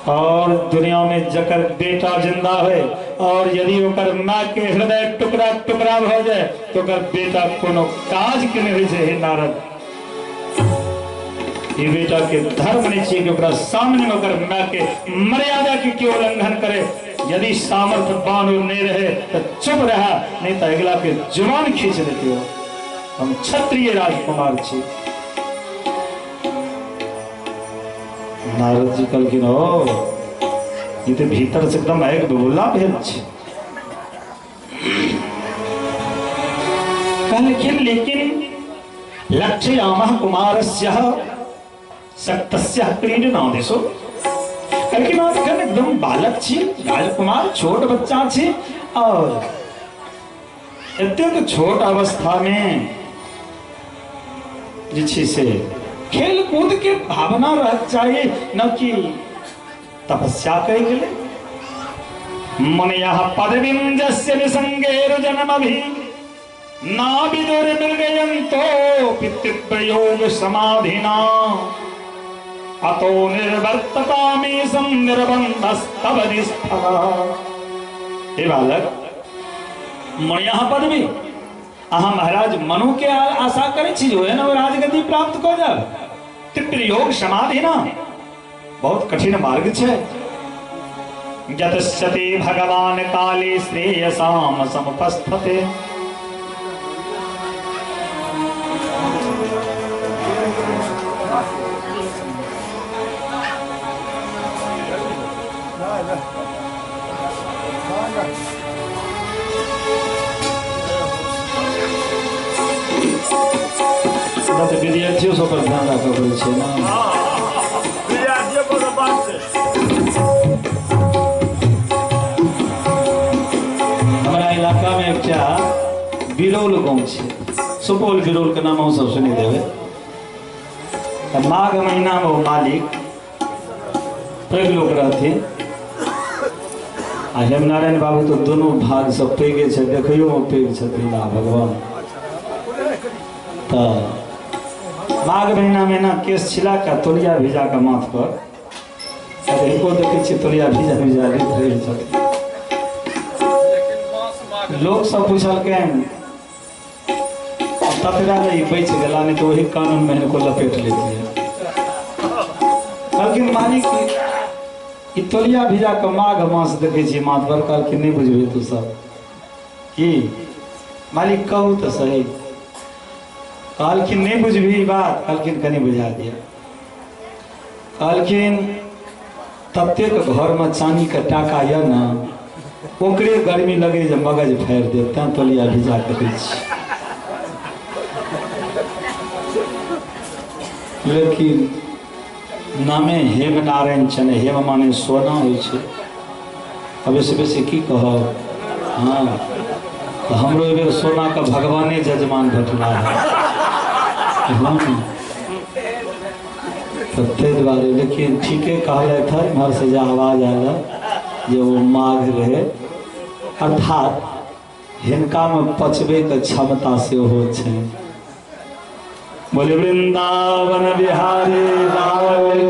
और दुनिया में जकर बेटा जिंदा है और यदि ओकर माँ के हृदय टुकड़ा टुकड़ा भ जाए तो ओकर बेटा कोनो काज के नहीं होइ छै। हे नारद, ई बेटा के धर्म नहीं छियै कि ओकरा सामने में ओकर माँ के मर्यादा के क्यों उल्लंघन करे। यदि सामर्थ्यवान नहीं रहे तो चुप रहा, नहीं तो अगला के जुबान खींच लेते हो। हम क्षत्रिय राजकुमार छी। नारद जी कहलखिन ओ ई तऽ भीतर से एकदम आगि बबूला भेल छै। कहलखिन लेकिन लक्ष्यामः कुमारस्य शक्तस्य क्रीडनादिषु। कहलखिन अहाँ एखन एकदम बालक छी, राजकुमार, छोट बच्चा छी और एतेक छोट अवस्था में जे छै से खेल कूद के भावना रहक चाही, न कि तपस्या करे के लिए। मुनियः पदवीं जस्य निसंगेरु जन्मभि ना विदुर मृगयन्तो पितृप्रयोग समाधिना अतो निर्वर्ततामेशं निर्बन्धस्तव निष्फलः। हे बालक, मुनियः पदवी, अहाँ महाराज मनु के आशा करै छी जे ओहन राजगद्दी प्राप्त कऽ जायब। तीव्र योग समाधि ना बहुत कठिन मार्ग छै। यतस्यति भगवान काले श्रेयसाम समुपस्थते। तऽ विद्यार्थियों सब पर ध्यान राखऽ पड़ै छै ने। विद्यार्थियों पर तऽ बात छै। हमरा इलाकामे एकटा बिरौल गाँव छै, सुपौल बिरौल के नाम अहूँ सब सुनि देबै। तऽ माघ महीनामे ओ मालिक पैघ लोक रहथिन आ हेमनारायण बाबू तऽ दुनू भागसँ पैघे छै, देखैयोमे पैघ छथिन आ भगवान। तऽ माघ महीनामे ने केश छिला कऽ तौलिया भिजा कऽ माथ पर, हिनको देखै छियै तौलिया भिजा भिजा रहै छथिन। लोक सब पुछलकनि ततबा ले ई बचि गेला, नहीं तो वही कानून में हिनको लपेट लेतियै। कहलखिन मालिक ई तौलिया भिजा कऽ माघ मास देखै छियै माथ पर। कहलखिन नहि बुझबै तू सब की मालिक, कहू तऽ सही। कहलखिन नहि बुझबही ई बात? कहलखिन कनि बुझा दिअ। कहलखिन ततेक घरमे चानीके टाका यऽ ने, ओकरे गर्मी लगे जे मगज फाड़ि देत, तैं तौलिया भिजा कऽ दै छी। लेकिन नामे हेमनारायण छनि, हेम माने सोना होइ छै। अब बेसी बेसी की कहब, हाँ तऽ हमरो एहि बेर सोनाके भगवाने जजमान भेटला है। हाँ तऽ ताहि दुआरे, लेकिन ठीके कहलथि हँ, इम्हरसँ जे आवाज आयल जे ओ माघ रहै, अर्थात हिनकामे पचबैके क्षमता सेहो छै। बोले वृंदावन बिहारी लाल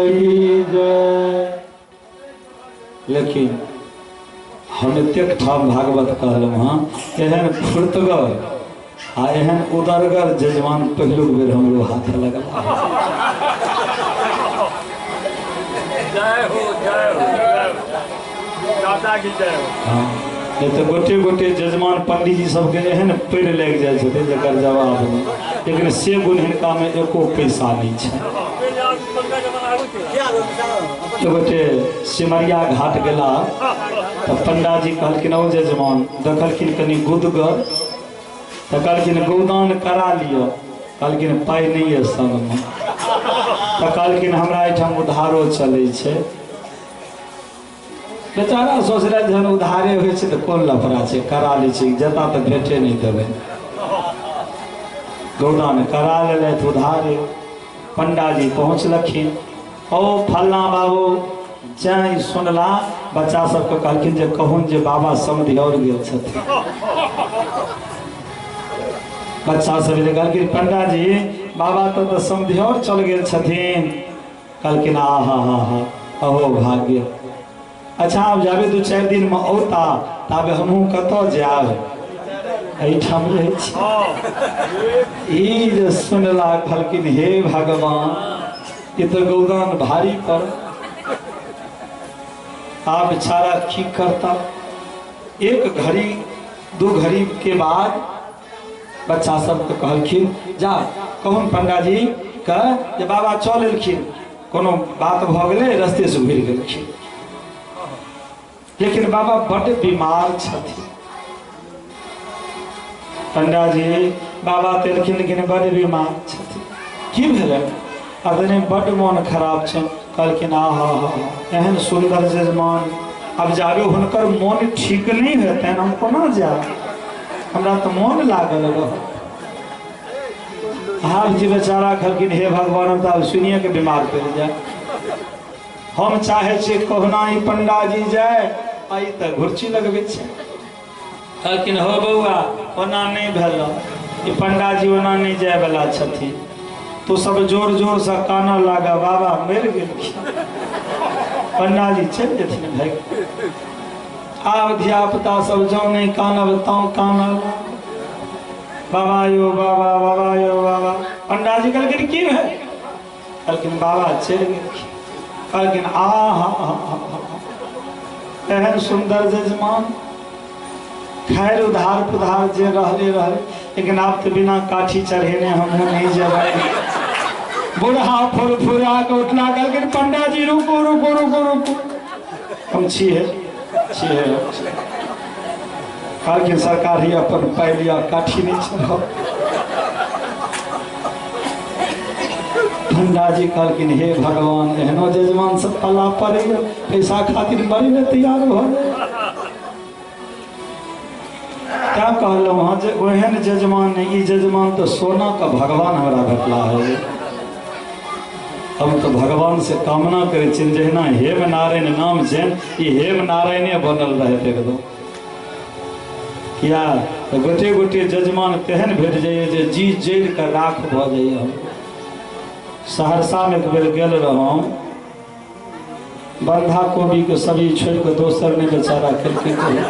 की जय। लेकिन हम एतेक ठाम भागवत कहलहुँ हँ, एहन फुर्तगर आ एहन उदरगर जजमान पहिलुक बेर हमरो हाथ लगल। जय हो, जय हो, जय हो, दादा की जय हो। हाँ, नहीं तऽ गोटे गोटे जजमान पंडीजी सबके एहन पैर लागि जाइ छथिन जकर जवाब नहि, लेकिन से गुण हिनकामे एको पैसा नहि छै। एक गोटे सिमरिया घाट गेला तऽ पंडाजी कहलखिन ओ जजमान, देखलखिन कनि गुदगर, तऽ कहलखिन गौदान करा लिअ। कहलखिन पाइ नहि यऽ संगमे। तऽ कहलखिन हमरा एहिठाम उधारो चलै छै। बेचारा सोचलक जहन उधारे होइ छै तऽ कोन लफड़ा छै, करा लै छै, जता तऽ भेटे नहि देबै। गौदान करा लेलथि उधारे। पंडाजी पहुँचलखिन, ओ फल्लाँ बाबू जैं सुनला बच्चा सबके कहलखिन जे कहून जे बाबा समधियौर गेल छथिन। बच्चा सब जे कहलखिन पंडाजी बाबा तऽ समधियौर चल गेल छथिन। कहलखिन आ हा हा हा अहो भाग्य, अच्छा आब जाबे 2-4 दिन में औता ताबे हमहूँ कतऽ जायब, एहिठाम रहै छी। ई जे सुनला कहलखिन हे भगवान, ई तऽ गौदान भारी पर, आब बेचारा की करता। 1 घड़ी 2 घड़ी के बाद बच्चा सबके कहलखिन जा कहून पंडाजी के जे बाबा चल एलखिन, कोनो बात भऽ गेलै रस्ते से घुरि गेलखिन, लेकिन बाबा बड्ड बीमार छथिन। पंडाजी बाबा तऽ एलखिन लेकिन बड्ड बीमार छथिन, की भेलै? अखने बड्ड मोन खराब छै। कहलखिन आ हा हा, एहन सुन्दर जजमान, आब जाबे हुनकर मोन ठीक नहि हेतनि हम कोना जायब, हमरा तऽ मोन लागल रह। आब जी बेचारा कहलखिन हे भगवान, हम तऽ आब सुनिए के बीमार पड़ि जाय, हम चाहे छियै कहुना ई पंडाजी जाय, आ ई तऽ घुर्ची लगबै छै। कहलखिन हो बौआ ओना नहि भेल, ई पंडाजी ओना नहि जायवला छथिन, तू सब जोर जोर से कानऽ लागा, बाबा मरि गेलखिन, पंडाजी चलि जेथिन भागि। आब धिया पुता सब जँ नहि कानब तँ कानब, बाबा यो बाबा, बाबा यो बाबा। पंडाजी कहलखिन की भेल? कहलखिन बाबा चलि गेलखिन। कहलखिन आ हा हा हा, एहन सुन्दर जजमान, खैर उधार पुधार जे रहले रहले, लेकिन आब तऽ बिना काठी चढ़ेने हमहूँ नहीं जेबै। बूढ़ा फुरफुरा के उठला, कहलखिन पंडाजी रुको रुको रुको रुको, हम छियै छियै। कहलखिन सरकार ही अपन पाइ लिअ, काठी नहीं चढ़ाउ। पंडाजी कहलखिन हे भगवान, एहनो जजमान सब पला पड़ैया, पैसा खातिर मरै लए तैयार भऽ जाय। क्या कहलहुँ हँ जे ओहन जजमान नहीं, ई जजमान तऽ सोना के भगवान हमरा भेटला है। हम तऽ भगवान से कामना करै छियनि जहिना हेम नारायण नाम छनि, ई हेम नारायणे बनल रहत एकदम। किया तऽ गोटे गोटे जजमान तेहन भेट जाइए जे जी जरि कऽ राख भऽ जाइए। हम सहरसामे एक बेर गेल रहौं, बंधा कोबी के सब्जी छोड़ि कऽ दोसर नहि बेचारा खेलकै कहियो।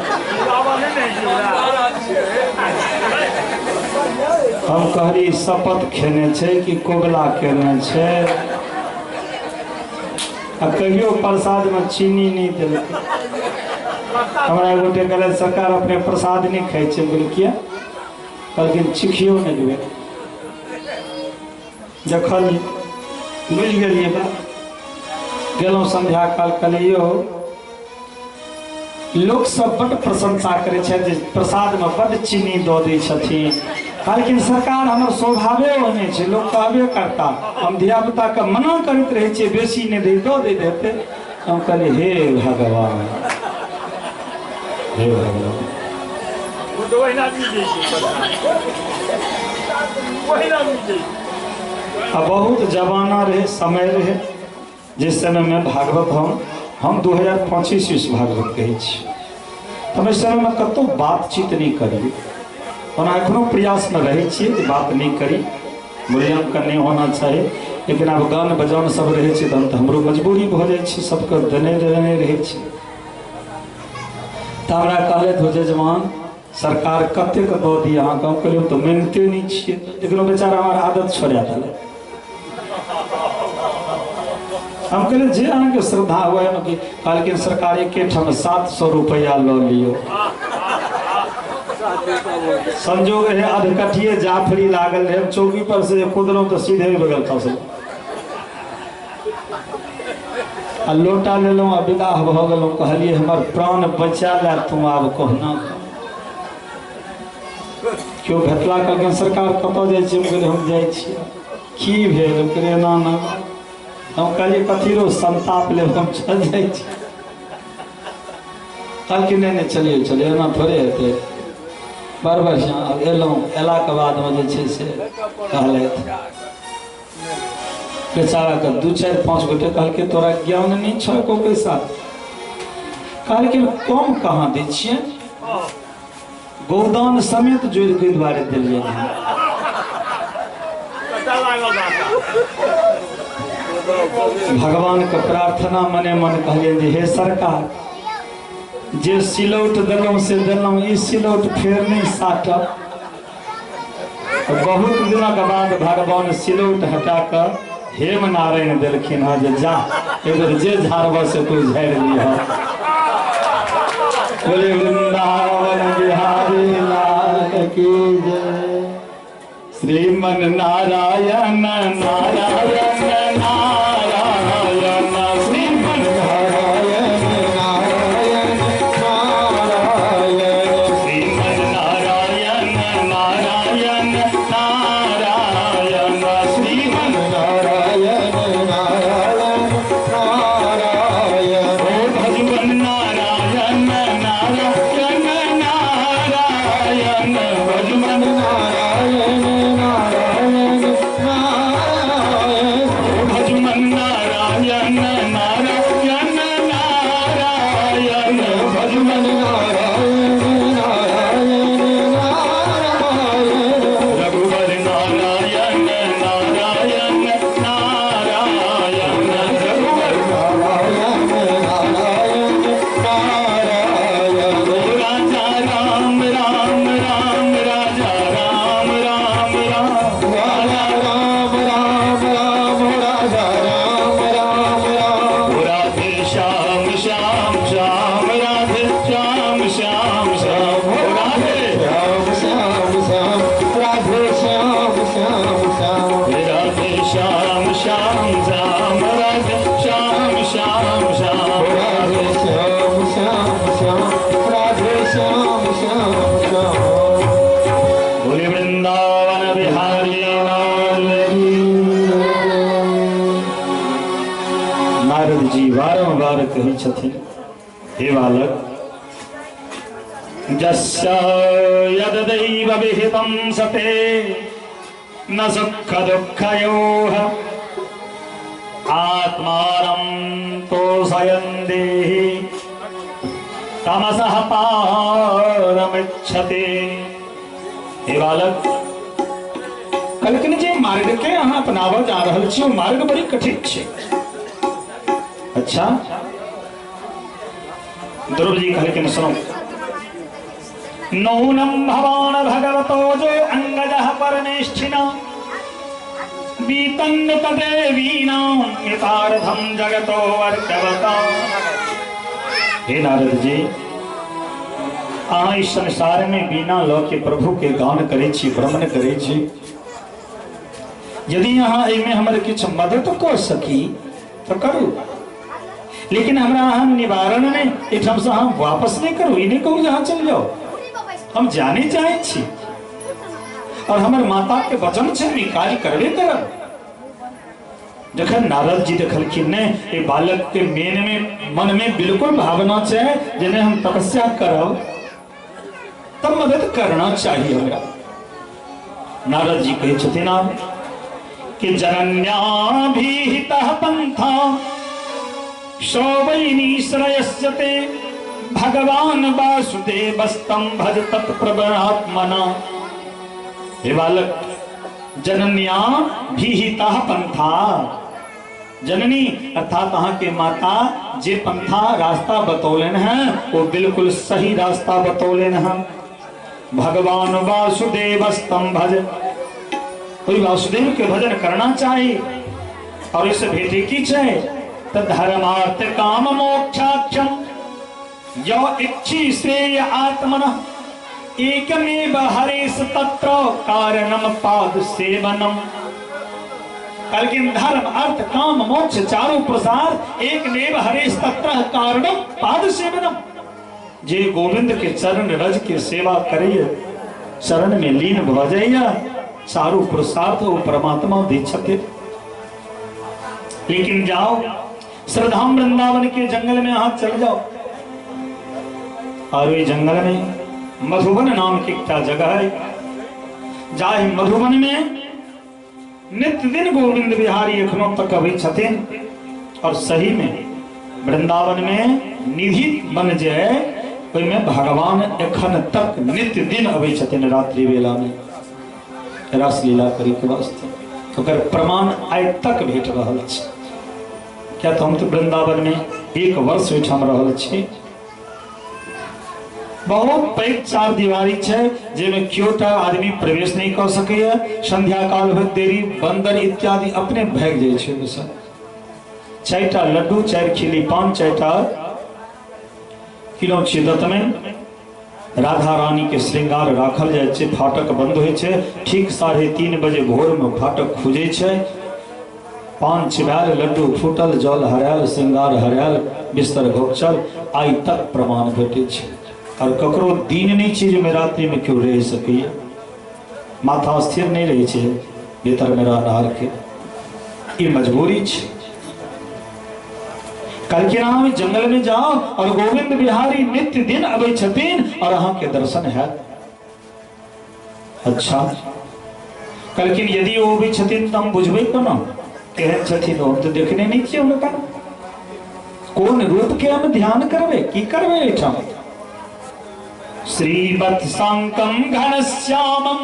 हम कहली शपथ खेने छै कि कोबला केने छै, आ कहियो प्रसादमे चीनी नहि देलकै। हमरा एक गोटे कहलथि सरकार अपने प्रसाद नहि खाइ छै। हम कहलियै किया? कहलखिन चिखियो नहि देबै। देखलियै बुझि गेलियै बात। गेलहुँ संध्या काल, कहलियै यौ लोक सब बड्ड प्रशंसा करै छथि जे प्रसादमे बड्ड चीनी दऽ दै छथिन। कहलखिन सरकार हमर स्वभावे ओहने छै, लोक कहबे करता, हम धियापुताके मना करैत रहै छियै बेसी नहि दै, दऽ दैत हेतै। हम कहलियै हे भगवान, हे भगवान। आ बहुत जमाना रहे, समय रहे, जिस समय में भागवत हम 2025 ईस्वी भागवत कहै छी, तऽ हम एहि समयमे कतहु बातचीत नहि करी। ओना एखनो प्रयासमे रहै छियै जे बात नहि करी, मूल्यांकन नहि होना चाही, लेकिन आब गान बजान सब रहै छै तहन तऽ हमरो मजबूरी भऽ जाइ छै, सबके देने देने रहै छै। तऽ हमरा कहलथि हो जजमान सरकार कतेक दऽ दी अहाँके? हम कहलियै हम तऽ मानिते नहि छियै, लेकिन ओ बेचारा हमर आदत छोड़ा देलक। हम कहलियै जे अहाँके श्रद्धा हुए। कहलखिन सरकार एकेठाम 700 रुपैआ लऽ लियौ। संजोग रहे अधकठिए जाफरी लागल रहे, हम चौकी पर से कुदलहुँ तऽ सीधे बगल खसलहुँ आ लोटा लेलहुँ आ विदाह भऽ गेलहुँ। कहलियै हमर प्राण बचा ले तू आब कहुना। केओ भेटला कहलखिन सरकार कतऽ जाइ छियै? हम कहलियै हम जाइ छियै। की भेल? हम कहलियै एना एना। हम कहलियै कथी रो संताप लेब, हम चल जाइ छी। कहलखिन नहि नहि चलियौ चलियौ, एना थोड़े हेतै। बड़ बढ़िआँ। आब एलहुँ, अयलाके बादमे जे छै से कहलथि बेचाराके 2-4-5 गोटे कहलकै तोरा ज्ञान नहि छौ एको पैसा। कहलखिन कम कहाँ दै छियै, गौदान समेत जोड़ि के दुआरे देलियै हन। भगवान के प्रार्थना मने मन कहलियनि जे हे सरकार, जे सिलौट देलहुँ से देलहुँ, ई सिलौट फेर नहि साटब। बहुत दिनक बाद भगवान सिलौट हटा कऽ हेम नारायण देलखिन हँ जे जा एक बेर जे झाड़ब से तू झाड़ि लिह। बोले वृंदावन बिहारी लाल की जय। श्रीमन नारायण नारायण नारायण श्रीमन नारायण नारायण नारायण श्रीमन नारायण नारायण नारायण श्रीमन नारायण नारायण नारायण ओ भगवान नारायण नारायण नारायण भगवान नारायण नारायण नारायण ओ भगवान नारायण नारायण नारायण भगवान नारायण नारायण नारायण रघुवर नारायण नारायण नारायण रघुवर नारायण नारायण नारायण ओ राजा राम राम राम राजा राम राम राम राजा राम राम राम राजा राम राम राम ओ राधे श्याम श्याम श्याम राधे श्याम श्याम श्याम ओ राधे श्याम श्याम श्याम राधे श्याम श्याम श्याम राधे श्याम श्याम श्याम राधे श्याम श्याम श्याम राधे श्याम श्याम श्याम राधे श्याम श्याम श्याम। बोले वृंदावन बिहारी लाल की जय। नारद जी बारंबार कहै छथिन, हे बालक, जस्य यद्दैव विहितं सते न सुख दुःखयोः आत्मानं तोषयन् देहि तमसः पारमिच्छति। हे बालक, कहलखिन जे मार्ग के अहाँ अपनाबऽ जा रहल छी ओ मार्ग बड़ी कठिन छै। अच्छा, ध्रुव जी कहलखिन सुनो, नूनं भवान भगवतो जो अंगजः परमेष्ठिना बीतन्न तदेवीनां हितार्थं जगतो वर्गवता। हे नारद जी, अहाँ इस संसार में बिना लऽ के प्रभु के गान करै छी, भ्रमण करै छी, यदि अहाँ एहिमे हमर किछु मदद कऽ सकी तऽ करू, लेकिन हमरा अहाँ निवारण नहि, एहिठामसँ अहाँ वापस नहि करू, ई नहि कहू जे अहाँ चलि जाउ, हम जाने चाहै छी और हमर माता के वचन छै, हम ई कार्य करबे करब। जखन नारद जी देखलखिन ने ए बालक के मेन में मन में बिल्कुल भावना छै जे नहि हम तपस्या करब तब मदद करना चाहिए हमरा। नारद जी कहै छथिन आब कि जनन्याभिहितः पंथा शोवैनीश्रयस्यते भगवान वासुदेवस्तं भज तत्प्रबलात्मना। हे बालक, जनन्या भीहितः पंथा, जननी अर्थात अहाँ के माता जे पंथा रास्ता बतौलन है वो बिल्कुल सही रास्ता बतौलन है। भगवान वासुदेवस्तं भज, कोई वासुदेव के भजन करना चाहिए और इस भेटे की छै त धर्मार्थ काम मोक्षाक्षम यो इच्छी श्रेय आत्मनः एकमेव हरेश तत्र कारणम पाद सेवनम। कहलखिन धर्म अर्थ काम मोक्ष चारू प्रसार एकमेव हरेश तत्र कारणम पाद सेवनम। जे गोविंद के चरण रज के सेवा करैया, चरण में लीन भ जाइया, चारू पुरुषार्थ वो परमात्मा दै छथिन। लेकिन जाओ श्रद्धाम वृंदावन के जंगल में अहाँ चल जाओ और ओहि जंगल में मधुबन नाम के एकटा जगह है, जाहि मधुबन में नित्य दिन गोविंद बिहारी एखनो तक अबै छथिन और सही में वृंदावन में निधि बन जाए ओहिमे भगवान एखन तक नित्य दिन अबै छथिन रात्रि वेला में रासलीला करे के वास्ते। ओकर प्रमाण आइ तक भेट रहल छै। क्या तो हम तो वृंदावन में 1 वर्ष ओहिठाम रहल छी। बहुत पैघ चार दीवारी छै जाहिमे केओटा आदमी प्रवेश नहि कऽ सकैए। संध्या काल होइत देरी बंदर इत्यादि अपने भागि जाइ छै ओहिसँ। 4टा लड्डू, 4 खिली पान, 4टा किलो दतमनि, राधा रानी के श्रृंगार राखल जाइ छै। फाटक बंद होइ छै, ठीक 3:30 बजे भोर में फाटक खुजै छै। पान चिबायल, लड्डू फूटल, जल हरायल, श्रृंगार हरायल, बिस्तर घोकचल, आइ तक प्रमाण भेटै छै। और ककरो दिन नहि छै जे रात्रि में केओ रहि सकैए, माथा स्थिर नहि रहै छै भीतर में रहनिहार के, ई मजबूरी छै। कहलखिन अहाँ जंगल में जाओ और गोविंद बिहारी नित्य दिन अबै छथिन और अहाँ के दर्शन हैत। अच्छा, कहलखिन यदि ओ अबै छथिन तऽ हम बुझबै कोना केहन छथिन, हम तऽ देखने नहि छियै हुनका, कोन रूप के हम ध्यान करबै, की करबै एहिठाम। श्रीवत्सांकम घनश्यामम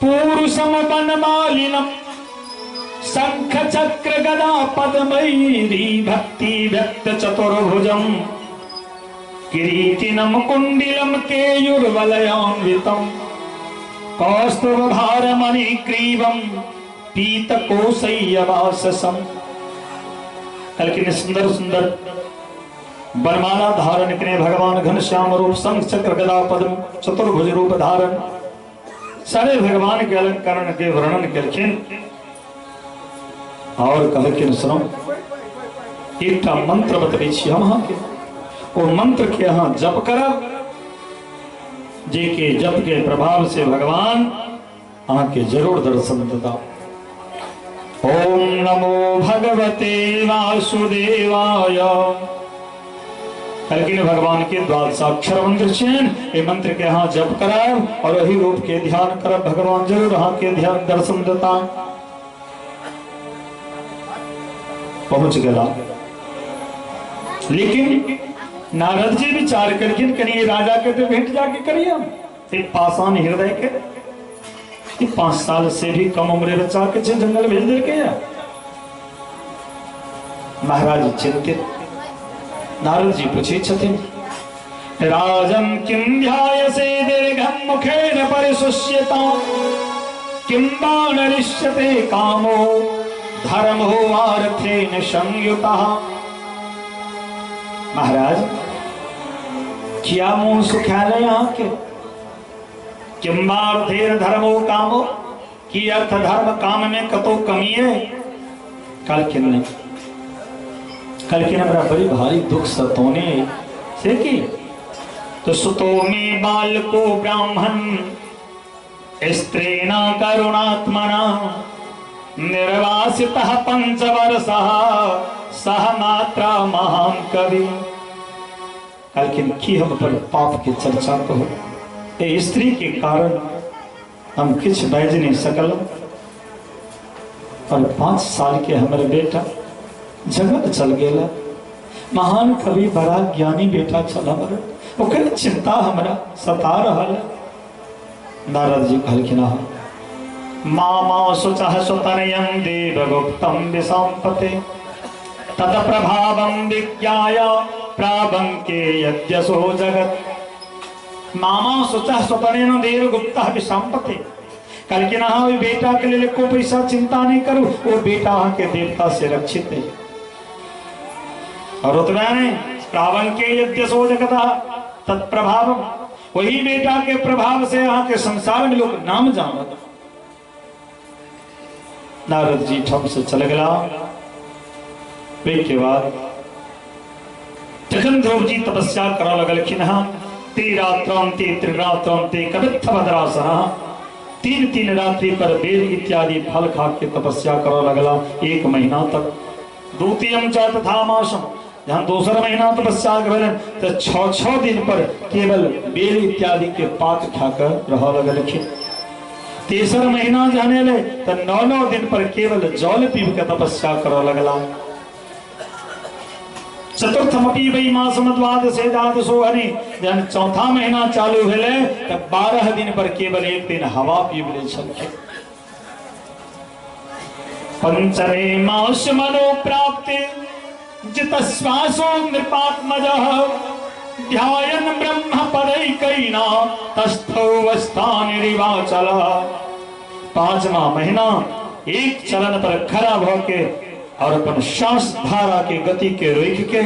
पुरुषम वनमालिनम शंख चक्र गदा पद्मैरी भक्ति व्यक्त चतुर्भुजम किरीटिनम कुंडिलम केयुर्वलयान्वितम कौस्तुभभारमणि ग्रीवम पीतकोशय्यवाससम। कहलखिन सुंदर सुंदर वनमाला धारण कने भगवान घनश्याम रूप शंख चक्र गदा पद्म चतुर्भुज रूप धारण सारे भगवान के अलंकरण के वर्णन केलखिन। और कहलखिन सुनो, एकटा मंत्र बतबै छी हम अहाँके, ओ मंत्र के अहाँ जप करब, जे के जप के प्रभाव से भगवान अहाँके जरूर दर्शन देता। ओम नमो भगवते वासुदेवाय। कहलखिन भगवान के द्वादशाक्षर मंत्र छनि, एहि मंत्र के अहाँ जप करब और एहि रूप के ध्यान करब, भगवान जरूर अहाँ के ध्यान दर्शन देता। पहुंच गेला, लेकिन नारद जी विचार कलखिन कनि राजा के तो भेंट जाके करिए, एक पाषाण हृदय के 5 साल से भी कम उम्र बच्चा के छे जंगल भेज देलकै। महाराज चिंतित, नारद जी पूछै छथिन राजन किं ध्यायसे दीर्घं मुखेन परिशुष्यता किं वा नरिष्यते कामो धर्मो वार्थेन संयुतः। महाराज क्या मुंह सुखाल है यहाँ के, किं वार्थेन धर्मो कामो, की अर्थ धर्म काम में कतो कमी है। कहलखिन नहीं, कहलखिन हमरा बड़ी भारी दुख सतौने से की तो सुतो में बालको ब्राह्मण स्त्रीणा करुणात्मना निर्वासितः पंचवर्षः सह मात्रा महान कवि। कहलखिन की हम पर पाप के चर्चा कहू, ए स्त्री के कारण हम किछु बाजि नहीं सकल और 5 साल के हमारे बेटा जगत चल गेला। महान कवि बड़ा ज्ञानी बेटा छल हमर, ओकर चिंता हमरा सता रहल। नारद जी कहलखिन मामा शुचः सुतनयं देवगुप्तं विसंपते तद प्रभावं विज्ञाय प्रावंके यद्यसो जगत। मामा शुचः सुतनयं देवगुप्तः विसंपते। कहलखिन अहाँ ओहि बेटा के लेल एको पैसा चिंता नहीं करू, वो बेटा अहाँ के देवता से रक्षित है। और उतना नहीं, प्रावंके यद्यसो जगत तत्प्रभाव, वही बेटा के प्रभाव से अहाँ के संसार में लोग नाम जानत। नारद जी ठम से चल गया। के बाद जखन ध्रुव जी तपस्या करऽ लगलखिन हँ, त्रिरात्रांते त्रिरात्रांते कवित्थ भद्रासन, 3-3 रात्रि पर बेल इत्यादि फल खा के तपस्या करऽ लगला 1 महीना तक। द्वितीयम च तथा मासम, जहाँ दोसर महीना तपस्या भेलन तो 6-6 दिन पर केवल बेल इत्यादि के पात खाकर रह लगलखिन। तेसर महीना जाने ले तो 9-9 दिन पर केवल जल पीब के तपस्या करऽ लगला। चतुर्थमपि वै मासम द्वादशे द्वादशो हरि, जहन चौथा महीना चालू भेलै तो 12 दिन पर केवल 1 दिन हवा पीब ले छलखिन। पंचमे मास मनो प्राप्ते जितश्वासो नृपात्मजः ध्यायन ब्रह्म महीना तस्थौ अवस्थानिरिवाचल। 5वां महीना एक चरण पर खड़ा भ के और अपन सांस धारा के गति के रोक के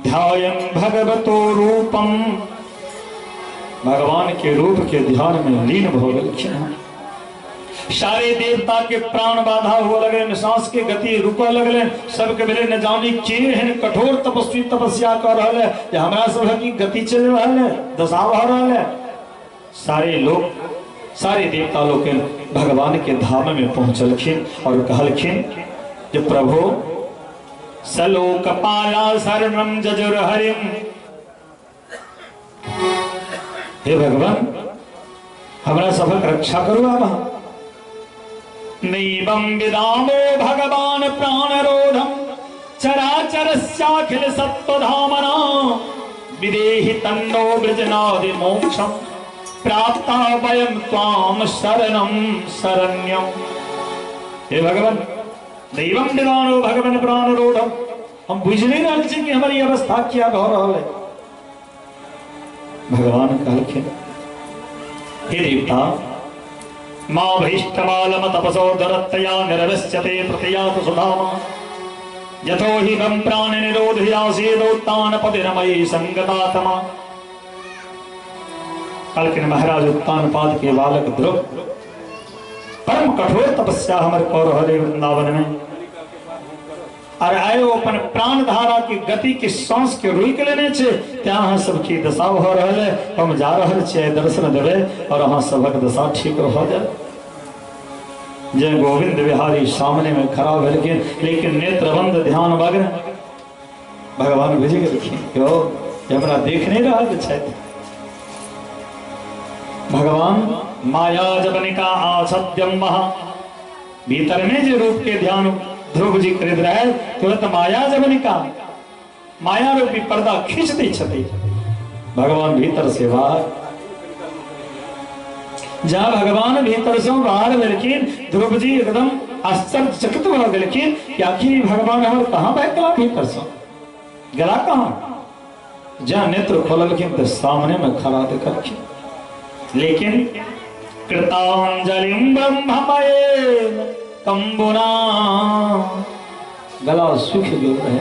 ध्यायं भगवतो रूपम, भगवान के रूप के ध्यान में लीन भ गेलखिन। सारे देवता के प्राण बाधा हुआ लगले, सांस के गति रुक लगले, सबके भेले न जानी के एहन कठोर तपस्वी तपस्या कर रहल है जे हमरा सब की गति चल रहल है, दशा भ रहल है। सारे लोग सारे देवता लोग भगवान के धाम में पहुंचलखिन और कहलखिन जे प्रभु सलोकपाला शरणम जजुर हरिम, हे भगवान हमरा सबक रक्षा करू। आब नैवं विदामो भगवान प्राणरोधम चराचरस्याखिल सत्वधामना विदेहि तन्नो ब्रजनादि मोक्षम प्राप्ता वयं त्वाम शरणम शरण्यम। हे भगवान दैवं विदानो भगवान प्राणरोधम, हम बुझि नहीं रहल छी कि हमर ई अवस्था किया भऽ रहल है। भगवान कहलखिन हे देवता मां भीष्टमालम तपसो दरत्तया निरवस्यते प्रतियातु सुधामा यतो हि वं प्राण निरोधयासीदोत्तान पतिरमयी संगतात्मा। कहलखिन महाराज उत्तान पाद के बालक ध्रुव परम कठोर तपस्या हमर कऽ रहल है वृंदावन में, और आयो अपन प्राण धारा की गति के सांस के रोक लेने छे, त्या अहाँ सबके दशा भ रहल है। हम जा रहल छियै दर्शन देबै और अहाँ सबक दशा ठीक भ जाए। जय गोविंद बिहारी सामने में खड़ा भेलखिन, लेकिन नेत्र बंद ध्यान मग्न। भगवान बुझि गेलखिन क्यों हमरा देख नहीं रहल छथि। भगवान माया जबनिका आछद्यम महा, भीतर में जे रूप के ध्यान ध्रुव जी करैत रहे तुरंत माया जबनिका माया रूपी पर्दा खींच दै छथि। भगवान भीतर से बाहर, जहाँ भगवान भीतर से बाहर भेलखिन ध्रुव जी एकदम आश्चर्यचकित भऽ गेलखिन कि आखिर भगवान हमर कहाँ भागि गेला, भीतर से गेला कहाँ। जहाँ नेत्र खोललखिन तऽ सामने में खड़ा देखलखिन, लेकिन कृतांजलिम ब्रह्ममय कंबुना, गला सूख गेल रहे।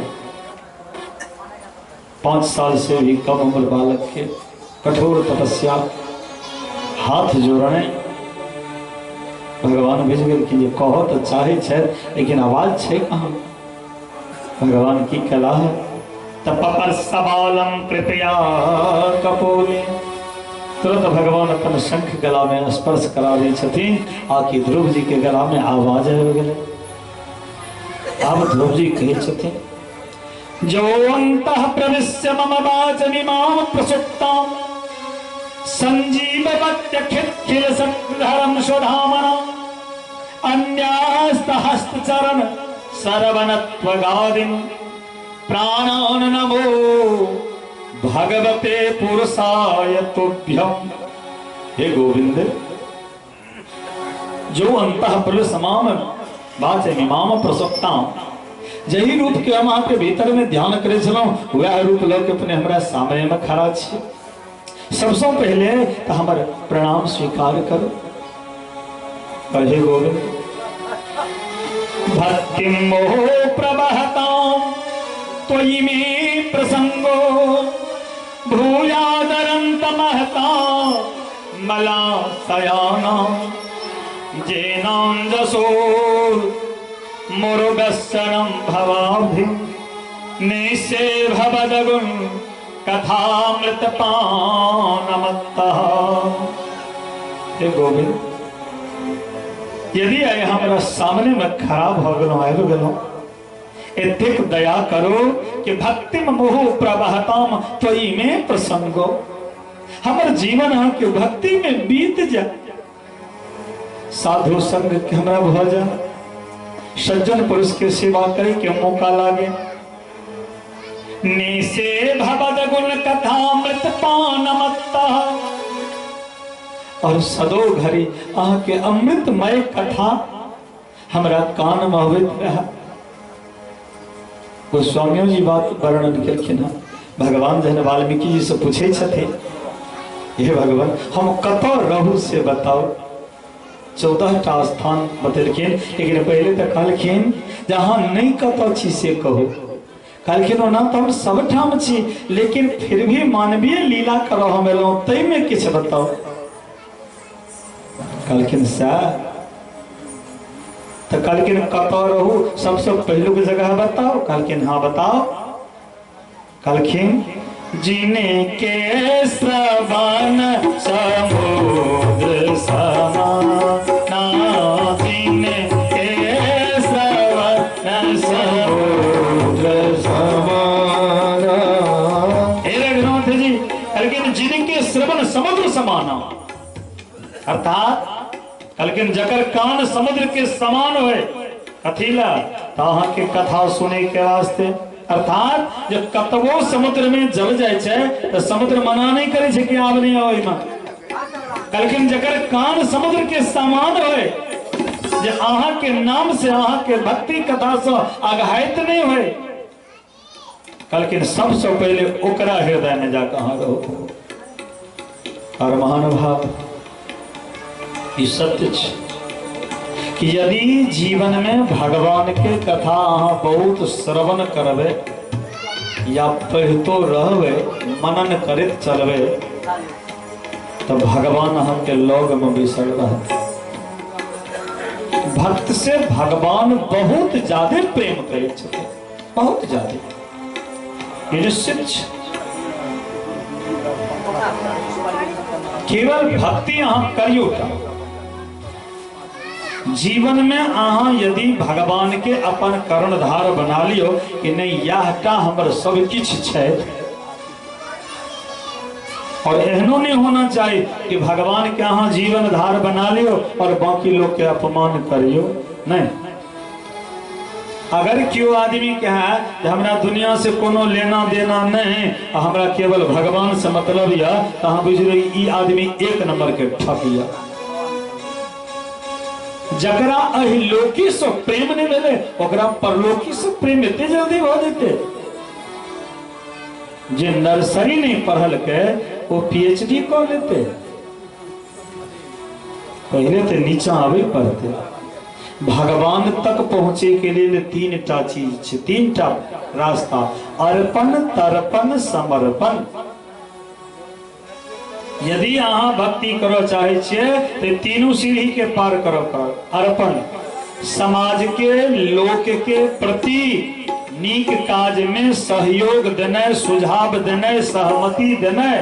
5 साल से भी कम उम्र बालक के कठोर तपस्या, हाथ जोड़ने भगवान बुझि गेलखिन जे कहऽ तऽ चाहै छथि लेकिन आवाज छै कहाँ। भगवान की कला है तपपर सबालम कृपया कपोले, तुरंत भगवान अपन शंख गला में स्पर्श करा दै छथिन आकि ध्रुव जी के गला में आवाज आबि गेलै। आब ध्रुव जी कहै छथिन जो अंतः प्रविश्य मम वाचमिमां प्रसुप्तां संजीववत्यखिल सद्धरं स्वधामना अन्यास्तहस्तचरण सरवणत्वगादिं प्राणान् नमो भगवते पुरुषाय तुभ्यं। हे गोविंद, जो अंतः प्रविश्य माम वाचमिमां प्रसुप्तां, जही रूप के हम अहाँके भीतर में ध्यान करै छलहुँ वएह रूप लऽ के अपने हमरा सामने में खड़ा छी। सबसँ पहिले तऽ हमर प्रणाम स्वीकार करू। हे गोविंद, भक्ति मोह प्रवहतां त्वयि मे प्रसंगो भूयादरंत महता मलाशयाना जेनांजसो मुरुगस्सनम भवाभि निशे भवदगुण कथामृत पानमत्तः। हे गोविंद, यदि आइ हमरा सामने में खड़ा भऽ गेलहुँ आबि गेलहुँ, एतेक दया करो कि भक्ति मोह प्रवहताम त्वयि मे प्रसंगो, हमर जीवन अहाँके भक्ति में बीत जाए, साधु संग के हमरा भऽ जाए, सज्जन पुरुष के सेवा करे के मौका लागे। निसे भवद गुण कथामृत पानमत्तः, और सदो घड़ी अहाँ के अमृतमय कथा हमरा कान में अबैत रहे। गोस्वामियों जी बात वर्णन केलखिन हँ। भगवान जहन वाल्मीकि जी से पूछे छथिन, हे भगवान, हम कतऽ रहू से बताउ। 14 टा स्थान बतेलखिन, लेकिन पहिले तऽ कहलखिन जे अहाँ नहि कतऽ छी से कहू। कहलखिन ओना तऽ हम सबठाम छी, लेकिन फिर भी मानवीय लीला करऽ हम एलहुँ, ताहिमे किछु बताउ। कहलखिन सएह तऽ कहलखिन कतऽ रहू, सबसँ पहिलुक जगह बताउ। कहलखिन हाँ बताउ। कहलखिन जिने के श्रवण समुद्र समाना, जिने के श्रवण समुद्र समाना। हे रघुनाथ जी, कहलखिन जिनके श्रवण समुद्र समाना, अर्थात कहलखिन जकर कान समुद्र के समान होए, कथी ला? तऽ अहाँके कथा सुनै के वास्ते। अर्थात जब कतबो समुद्र में जल जाइ छै तऽ समुद्र मना नहि करै छै कि आब नहि आउ एहिमे। कहलखिन जकर कान समुद्र के समान होए, जे अहाँके नाम से अहाँके भक्ति कथा से अघायत नहि होए, कहलखिन सबसे पहले ओकरा हृदय में जाकर अहाँ रहू। और महानुभाव, ई सत्य छै कि यदि जीवन में भगवान के कथा अहाँ बहुत श्रवण करबै या पढ़ितो रहबै, मनन करैत चलबै, तऽ भगवान अहाँके लग में बैसल रहत। भक्त से भगवान बहुत ज्यादा प्रेम करै छथिन, बहुत ज्यादा, ई निश्चित छै। केवल भक्ति अहाँ करियौ टा, जीवन में अहाँ यदि भगवान के अपन कर्णधार बना लियो कि नहीं यह टा हमर सब किछु छै, और एहनो नहीं होना चाहिए कि भगवान के अहाँ जीवन धार बना लियो और बाकी लोग के अपमान करियो। नहीं, अगर केओ आदमी कहे जे हमरा दुनिया से कोनो लेना देना नहीं आ हमरा केवल भगवान से मतलब यऽ, तऽ अहाँ बुझि लियौ ई आदमी एक नंबर के ठक यऽ। जकरा अहिलोकी से प्रेम नहीं भेलै ओकरा परलोकी से प्रेम एते जल्दी भऽ जेतै। जे नर्सरी नहीं पढ़लकै ओ पीएचडी कऽ लेतै, पहले तो नीचा आबे पड़ते। भगवान तक पहुंचे के लिए तीन टा चीज छै, तीन टा रास्ता, अर्पण, तर्पण, समर्पण। यदि अहाँ भक्ति करऽ चाहे छियै तऽ तीनू सीढ़ी के पार करऽ पड़त। अर्पण, समाज के लोक के प्रति नीक काज में सहयोग देनाइ, सुझाव देनाइ, सहमति देनाइ,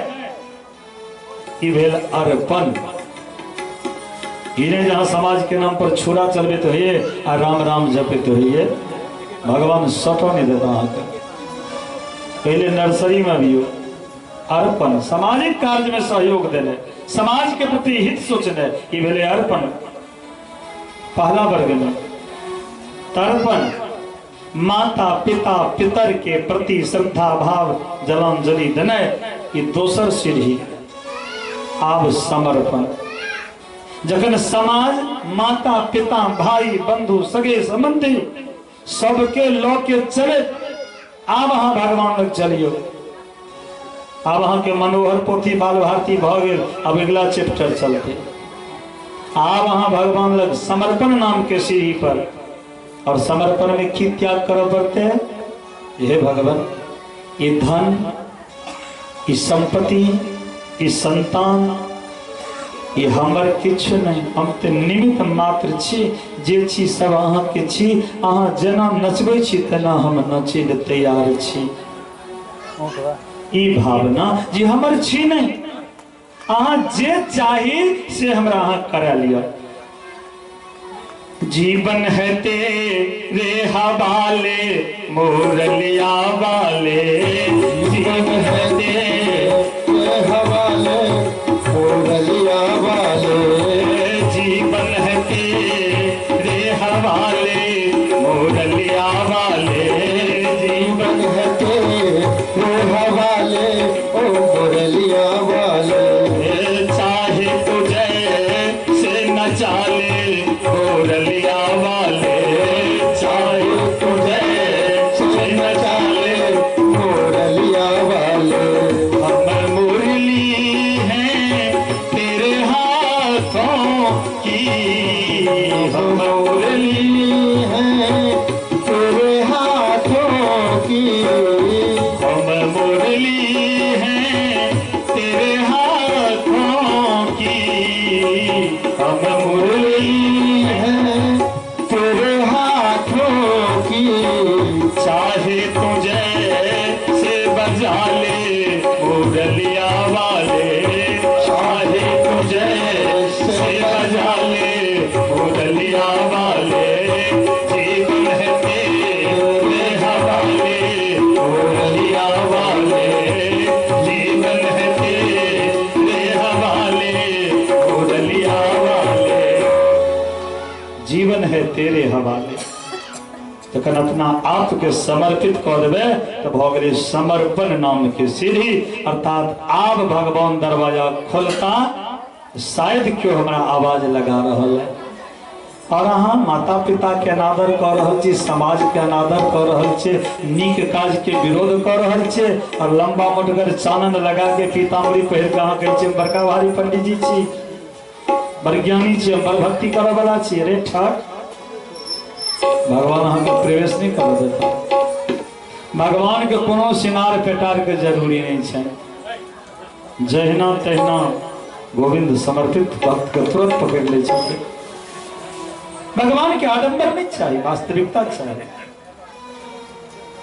ई भेल अर्पण। ई नहि जहाँ समाज के नाम पर छुरा चलबैत होइए आ राम राम जपैत होइए, भगवान सटो नहीं देता अहाँके। पहले नर्सरी में अबियौ, अर्पण, सामाजिक कार्य में सहयोग देने, समाज के प्रति हित सोचने, ई भेलै अर्पण, पहला वर्ग में। तर्पण, माता पिता पितर के प्रति श्रद्धा भाव जलांजलि देने, ई दोसर सीढ़ी। आब समर्पण, जखन समाज माता पिता भाई बंधु सगे संबंधी सबके लऽ के चले, आब अहाँ भगवान लग चलियौ। आब अहाँके मनोहर पोथी बाल भारती भऽ गेल, आब अगिला चैप्टर चलतै। आब अहाँ भगवान लग समर्पण नाम के सीढ़ी पर, और समर्पण में की त्याग करऽ पड़तै? हे भगवान, ई धन, ई संपत्ति, ई संतान, ई हमर किछु नहि, हम तऽ निमित्त मात्र छी, जे छी सब अहाँके छी, अहाँ जेना नचबै छी तेना हम नचै लए तैयार छी। ई भावना जे हमर छी नहि, अहाँ जे चाही से हमरा अहाँ करा लिअ। जीवन है तेरे हवाले मुरलिया वाले, जीवन है तेरे हवाले मुरलिया वाले, जीवन है तेरे हवाले मुरलिया वाले, जीवन है तेरे हवाले ओ मुरलिया वाले, चाहे तुझे से न चाले मुरलिया वाले, चाहे तुझे से न चाले मुरलिया वाले, हम मुरली है मुरलिया वाले चाहे तुझे से बजा ले, मुरलिया वाले जीवन है तेरे हवाले, मुरलिया वाले जीवन है तेरे हवाले, मुरलिया वाले जीवन है तेरे हवाले। तखन अपना आप के समर्पित कऽ देबै तऽ भऽ गेलै समर्पण नाम के सीढ़ी। अर्थात आब भगवान दरवाजा खोलता, शायद केओ हमरा आवाज लगा रहल है और अहाँ माता पिता के अनादर कऽ रहल छी, समाज के अनादर कऽ रहल छी, नीक काज के विरोध कऽ रहल छी और लंबा मोटगर चानन लगा के पीताम्बरी पहिर के अहाँ कहै छी बड़का भारी पंडित जी छी, बड़ ज्ञानी छी, हम बड़ भक्ति करऽ वाला छी। अरे ठक, भगवान अहाँके प्रवेश नहि करऽ देता। भगवान के कोनो सिंगार पेटार के जरूरी नहीं छै। जहिना तहिना गोविंद समर्पित भक्त के तुरंत पकड़ लै छथिन। भगवान के आडम्बर नहीं चाहिए, वास्तविकता चाहिए।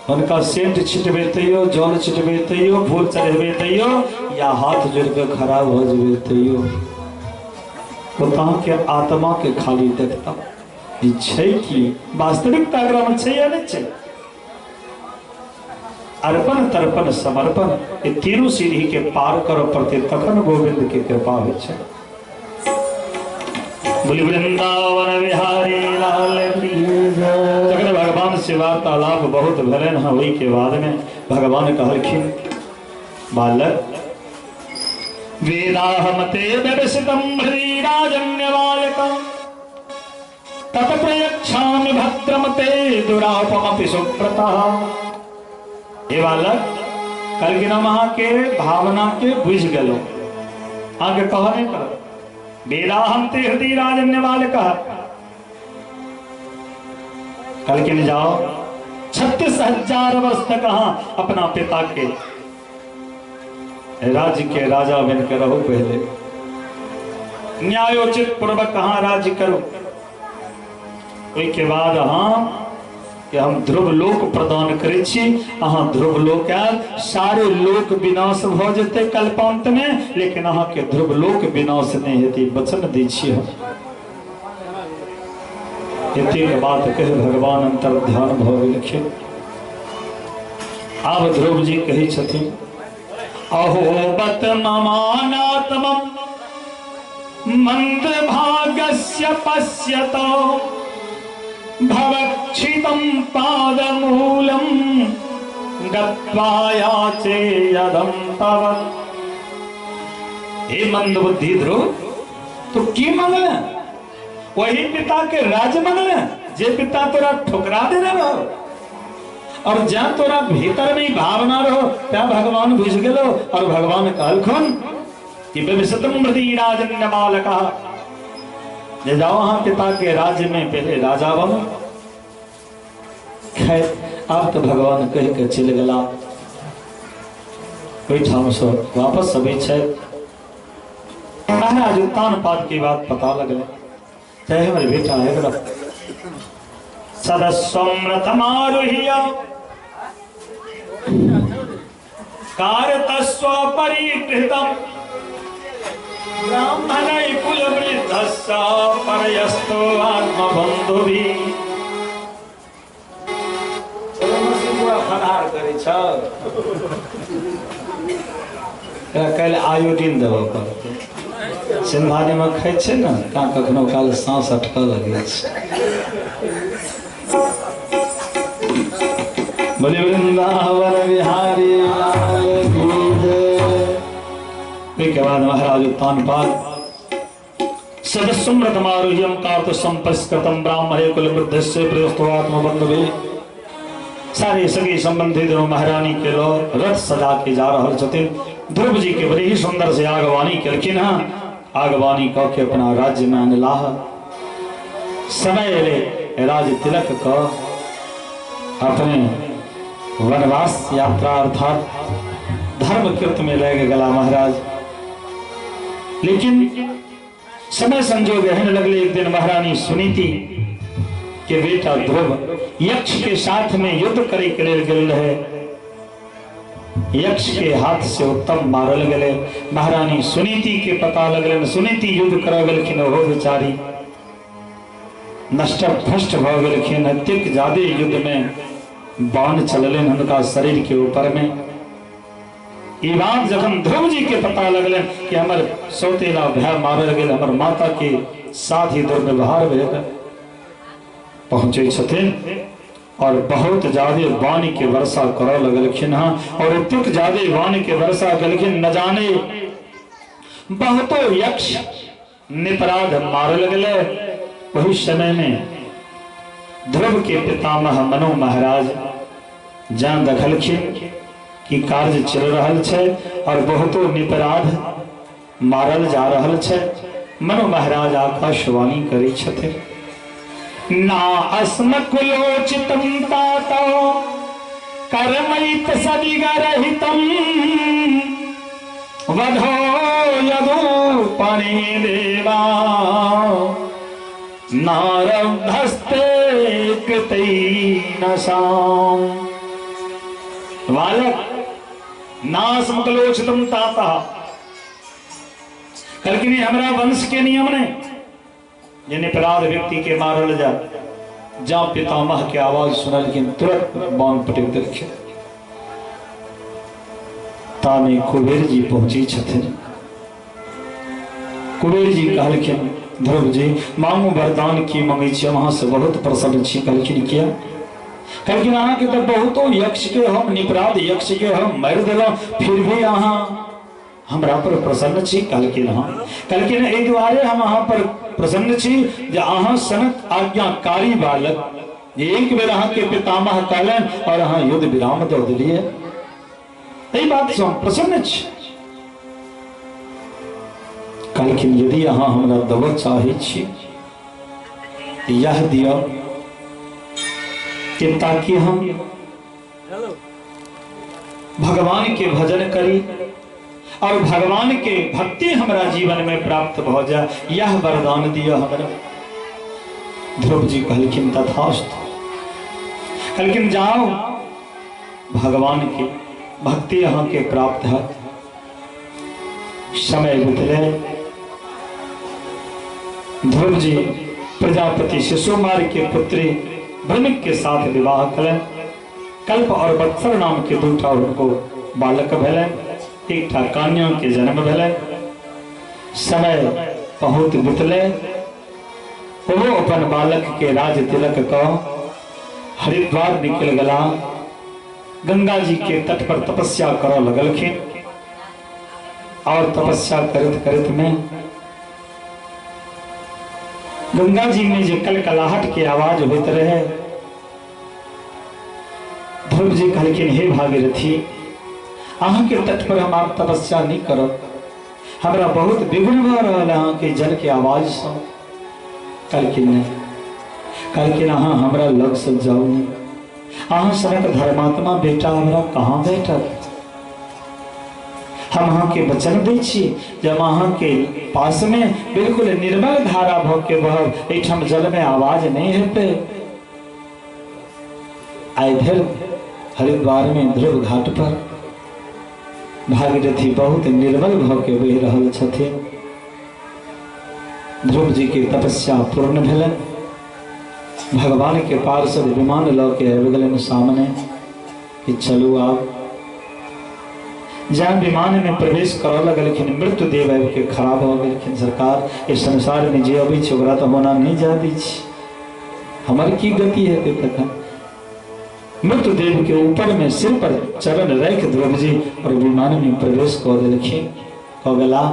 हुनका सेंट छिटबे तैयो, जल छिटबे तैयो, फूल चढ़ेबे तैयो, या हाथ जोड़ के खड़ा भऽ जेबै तैयो, ओ तऽ अहाँके आत्मा के खाली देखता ई छै की वास्तविकता एकरा में छै या नहीं छै। अर्पण तर्पण समर्पण ये तीनों सीढ़ी के पार करऽ पड़तै तखन गोविंद के कृपा होइ छै। बोली वृंदावन बिहारी लाल की जय। तखन भगवान से वार्तालाप बहुत भेलनि हँ। ओहि के बाद में भगवान कहलखिन, बालक वेदाहमते व्यवसितम हृदि राजन्य बालकम तत प्रयच्छामि भद्रमते दुरापमपि सुव्रतः। हे बालक, कहलखिन हम अहाँके भावना के बुझि गेलहुँ, अहाँके कहऽ नहि पड़त। वेदाहम ते हृदय राजन्य बालक, कहलखिन जाओ 36,000 वर्ष तक अहाँ अपना पिता के राज्य के राजा बन के रहो, पहले न्यायोचित पूर्वक अहाँ राज्य करो, ओहि के बाद अहाँ के हम ध्रुव लोक प्रदान करै छी। अहाँ ध्रुव लोक आयल, सारे लोक विनाश भऽ जेतै कल्पांत में, लेकिन अहाँ के ध्रुव लोक विनाश नहि हेतै, वचन दै छी हम। एतेक बात कहि भगवान अंतर ध्यान भऽ गेलखिन। आब ध्रुव जी कहै छथिन, अहो बत ममानात्मम मंद भागस्य पश्यतो भवक्षितं पादमूलं गत्वा याचे यदं तव। हे मंद बुद्धि ध्रुव, तो की मंगल? वही पिता के राज मंगल जे पिता तोरा ठुकरा देने रहो और जा तोरा भीतर में भावना रहो त्या भगवान बुझ गेलो और भगवान कहलखुन कि विभसतम मृति राजन्य बालका, जे जाओ अहाँ पिता के राज्य में पहले राजा बनो। खैर अब तो भगवान कह के चलि गेला, ओहिठाम से वापस अबै छथि। महाराज उत्तानपाद की बात पता लगल, चाहे हमर बेटा है सदस्वम रथमारुह्य कारतस्व परिकृतम ब्राह्मणै कुलवृद्धस्य परयस्तो आत्मबन्धुभिः। पूरा फनार करै छ, काल्हि आयोडीन देबऽ पड़तै। सिंघानीमे खाइ छै ने, तैं कखनो काल साँस अटकऽ लगै छै। बोले वृंदावन बिहारी लाल की जय। ओहिके बाद महाराज उत्तानपाद सदस्वमृतमारुह्यम कार्त संपस्कृतम ब्राह्मणे कुल वृद्धस्य प्रयोस्तवात्मबंधुभि। सारे सगी संबंधी दोनों महारानी के लो रथ सजा के जा रहल छथिन। ध्रुव जी के बड़ी ही सुंदर से आगवानी केलखिन हँ। आगवानी कऽ के अपना राज्य में अनलाह। समय एलै राज तिलक क अपने वनवास यात्रा अर्थात धर्म कृत में लग गला महाराज। लेकिन समय संजोग एहन लगले, एक दिन महारानी सुनीति के बेटा ध्रुव यक्ष के साथ में युद्ध करे के लेल गेल रहे। यक्ष के हाथ से उत्तम मारल गेलै। महारानी सुनीति के पता लगलनि, सुनीति युद्ध करऽ गेलखिन, ओहो बेचारी नष्ट भ्रष्ट भऽ गेलखिन। एतेक ज्यादे युद्ध में बाण चललनि हुनका शरीर के ऊपर में। ई बात जखन ध्रुव जी के पता लगलनि कि हमर सौतेला भाय मारल गेल, हमर माता के साथ ही दुर्व्यवहार भेल, पहुँचे छथिन और बहुत ज्यादा वाणी के वर्षा करऽ लगलखिन हँ। और एतेक ज्यादा वाणी के वर्षा केलखिन, न जाने बहुतो यक्ष निपराध मारल गेलै। वही समय में ध्रुव के पितामह मनु महाराज जहाँ देखलखिन कि कार्य चल रहल छै और बहुतो निपराध मारल जा रहल छै, मनु महाराज आकाशवाणी करै छथिन, ना अस्मकुलोचितं तात कर्मैत सदिगरहितं वधो यदूपणे देवा नारब्धस्ते कृतैनसाम्। बालक नास्मकुलोचितं तात, कहलखिन हमरा वंश के नियम नहीं जे निपराध व्यक्ति के मारल जाए। जा पितामह के आवाज सुनलखिन तुरंत बाण पटक देलखिन। तामे कुबेर जी पहुंची छथिन। कुबेर जी कहलखिन ध्रुव जी मांगू वरदान की मंगै छी, हम अहाँ से बहुत प्रसन्न छी। कहलखिन किया? कहलखिन अहाँ के तो बहुतो यक्ष के हम निपराध यक्ष के हम मारि देलहुँ, फिर भी अहाँ हमरा पर प्रसन्न छी। कहलखिन हाँ। कहलखिन एहि दुआरे हम अहाँ पर प्रसन्न छी जे अहाँ सनक आज्ञाकारी बालक, जे एक बेर अहाँ के पितामह कहलनि और अहाँ युद्ध विराम दऽ देलियै, एहि बात से हम प्रसन्न छी। कहलखिन यदि अहाँ हमरा देबऽ चाहै छी यह दिअ कि ताकि हम भगवान के भजन करी और भगवान के भक्ति हमरा जीवन में प्राप्त भ जाए, यह वरदान दिया हमरा। ध्रुव जी कहलखिन तथास्तु। कहलखिन जाओ, भगवान के भक्ति अहाँ के प्राप्त है। समय बीतले, ध्रुव जी प्रजापति शिशुमार के पुत्री भ्रमिक के साथ विवाह कलन। कल्प और वत्सर नाम के दूटा उनको बालक भेलन, एकटा कन्या के जन्म भेलन। समय बहुत बीतले, वो अपन बालक के राज तिलक क हरिद्वार निकल गला। गंगा जी के तट पर तपस्या करऽ लगलखिन और तपस्या करत करत में गंगा जी में जे कलकलाहट के आवाज होइत रहे, ध्रुव जी कहलखिन हे भागीरथी, अहाँ के तट पर हम आब तपस्या नहीं करब, हमरा बहुत विघ्न भऽ रहल है अहाँ के जल के आवाज से। कहलखिन नहीं। कहलखिन अहाँ हमरा लग से जाउ नहीं, अहाँ सनक धर्मात्मा बेटा हमरा कहाँ भेटत। हम अहाँ के वचन दै छी जब अहाँ के पास में बिल्कुल निर्मल धारा भऽ के बहब, एहिठाम जल में आवाज नहीं हेतै। आइ धरि हरिद्वार में ध्रुव घाट पर भागीरथी बहुत निर्मल भऽ के बहि रहल छथिन। ध्रुव जी के तपस्या पूर्ण भेलनि। भगवान के पार्षद विमान लऽ के आबि गेलनि सामने कि चलू आब। जहाँ विमान में प्रवेश करऽ लगलखिन, मृत्यु देव आबि के खड़ा भऽ गेलखिन। सरकार, इस संसार में जे अबै छै ओकरा तऽ होना नहि जा दै छी, हमर की गति हेतै तखन? मृत्यु देव के ऊपर में सिर पर चरण रख ध्रुव जी और विमान में प्रवेश कऽ देलखिन, कऽ गेला।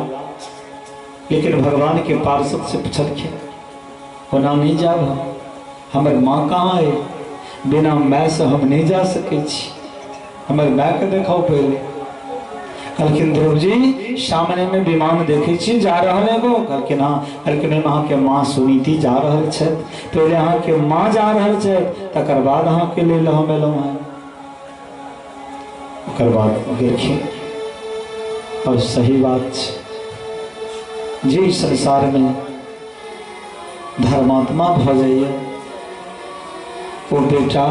लेकिन भगवान के पार्षद से पूछलखिन ओना नहीं जाब हम, हमर माँ कहाँ है? बिना my से हम नहीं जा सकै छी, हमर my के देखाउ पहले। कहलखिन ध्रुव जी सामने में विमान देखे छी जा रहल एगो। कहलखिन हाँ। कहलखिन ओहिमे अहाँके माँ सुनीति जा रहल छथि, पहले अहाँके माँ जा रहल छथि, तकर बाद अहाँके लेल हम एलहुँ हेँ। ओकर बाद गेलखिन। और सही बात छै जे संसार में धर्मात्मा भऽ जाइए ओ बेटा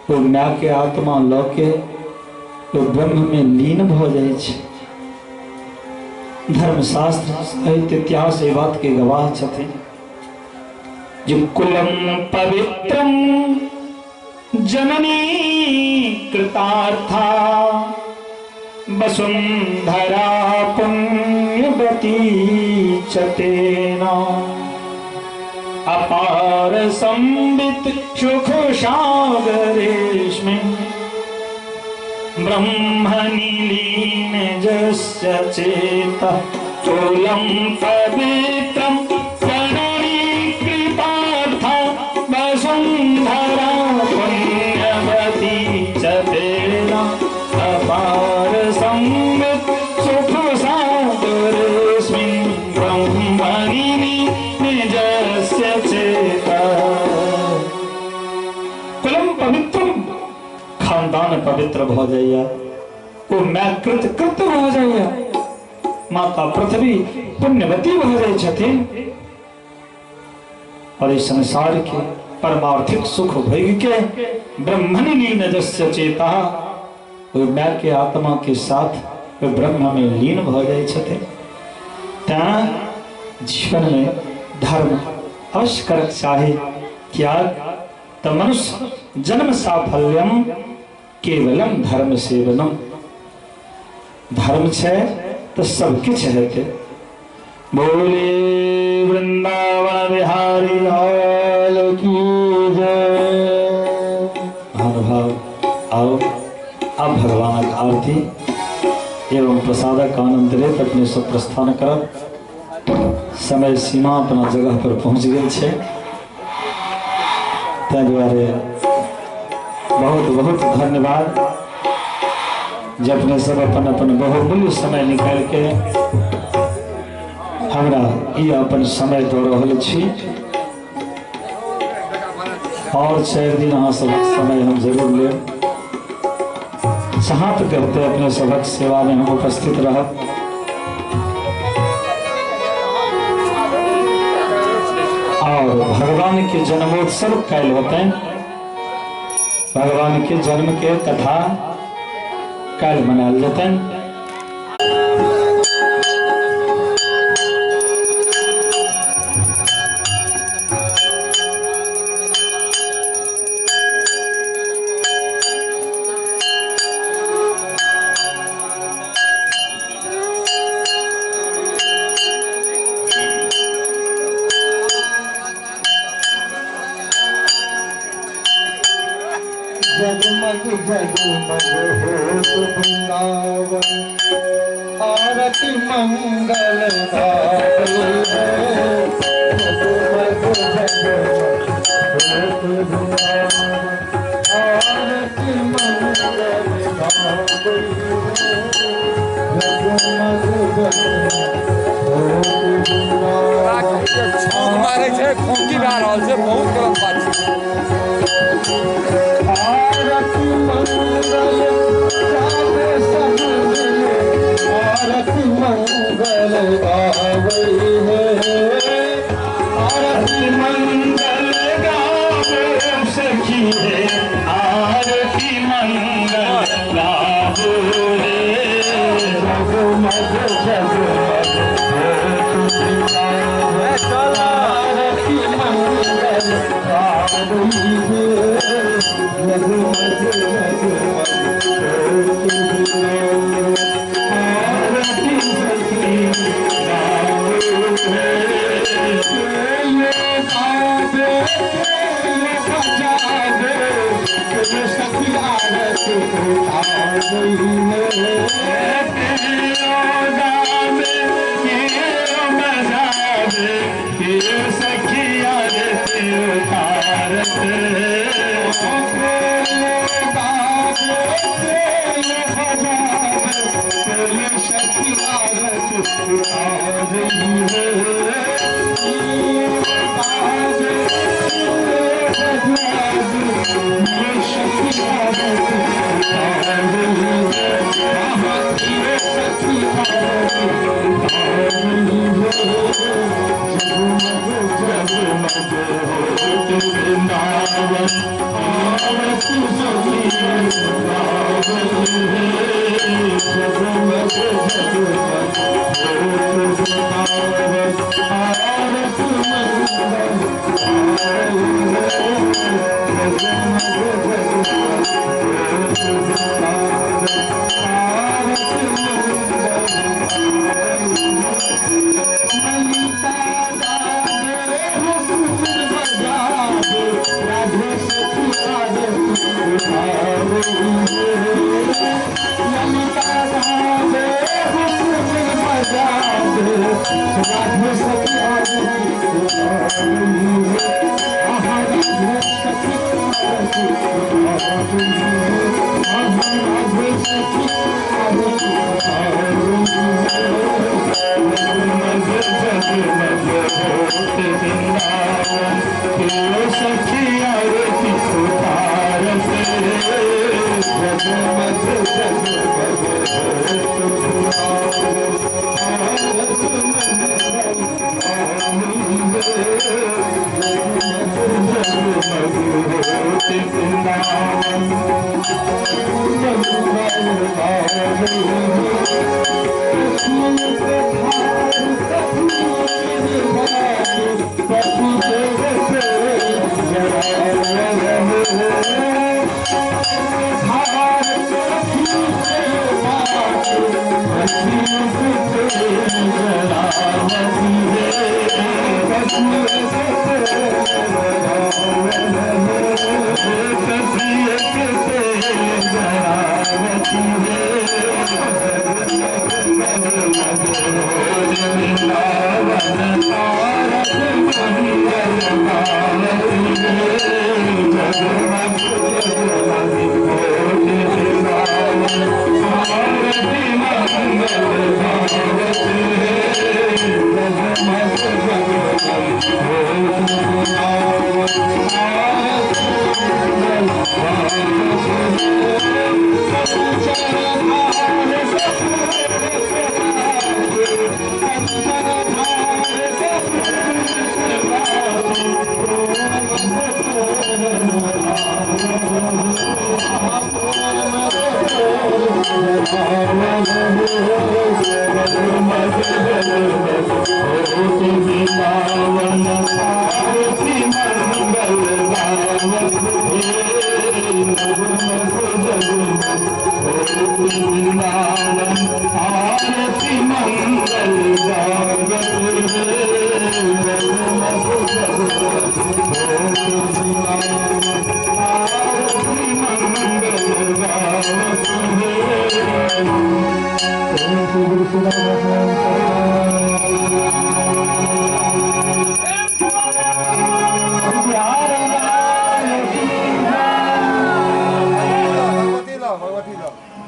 ओ my के आत्मा लऽ के ओ ब्रह्म में लीन भऽ जाइ छै। धर्मशास्त्र साहित्य इतिहास एहि बात के गवाह छथिन जे कुलम पवित्रम जननी कृतार्था वसुंधरा पुण्यवती च तेन अपार संवित सुख सागरेस्मिन् ब्रह्मणि लीन जस्य चेतः कुलं पवित्रं जननी कृतार्था वसुंधरा पुण्यवती च तेन अपार संवित सुख सागरेस्मिन् ब्रह्मणि निजस्य चेतः। कुलम पवित्रम, खानदान पवित्र भऽ जाइए, ओ my कृत कृत भऽ जाइए, माता पृथ्वी पुण्यवती भऽ जाइ छथिन और इस संसार के परमार्थिक सुख भोग के ब्रह्मणि लीन जस्य चेता, ओहि my के आत्मा के साथ ओहि ब्रह्म में लीन भऽ जाइ छथिन। तैं जीवन में धर्म अवश्य करक चाही, किया तऽ मनुष्य जन्म साफल्यम केवलम धर्म सेवनम। धर्म छै तऽ सब किछु हेतै। बोले वृंदावन बिहारी लाल की जय। महानुभाव आओ अब भगवानक आरती एवं प्रसादक आनंद लेत अपने सब प्रस्थान करब। समय सीमा अपना जगह पर पहुँच गेल छै, ताहि दुआरे बहुत बहुत धन्यवाद जे अपने सब अपन अपन बहुमूल्य समय निकालि के हमरा ई अपन समय दऽ रहल छी। और 4 दिन अहाँ सबक समय हम जरूर लेब। जहाँ तक हेतै अपने सबक सेवा में हम उपस्थित रहब। और भगवान के जन्मोत्सव काल्हि होतै, भगवान के जन्म के कथा काल्हि मनायल जेतनि। जगमग जगमग होत वृंदावन, आरती मंगल गावे। जगमग जगमग होत वृंदावन, आरती मंगल गावे। जगमग जगमग होत वृंदावन। छौंक मारै छै, खोंकी भए रहल छै, बहुत गलत बात छै। आरती मंगल गावे सब मिले, आरती मंगल गावे है। आरती मंगल गावे सखी रे, आरती मंगल गावे रे। जगमग जगमग होत वृंदावन, आरती मंगल गावे है। जगमग जगमग होत वृंदावन, आरती सखी गावे है। गावे बजावे सखी आरती उतारे है। गावे बजावे सखी आरती उतारते। सखी आरती उतारे है। वृंदावन आरती सखी गावे।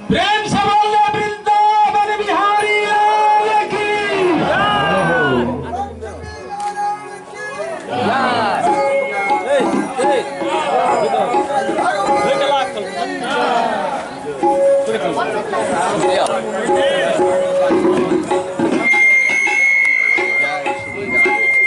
प्रेम से बोले वृंदावन बिहारी लाल की। जय।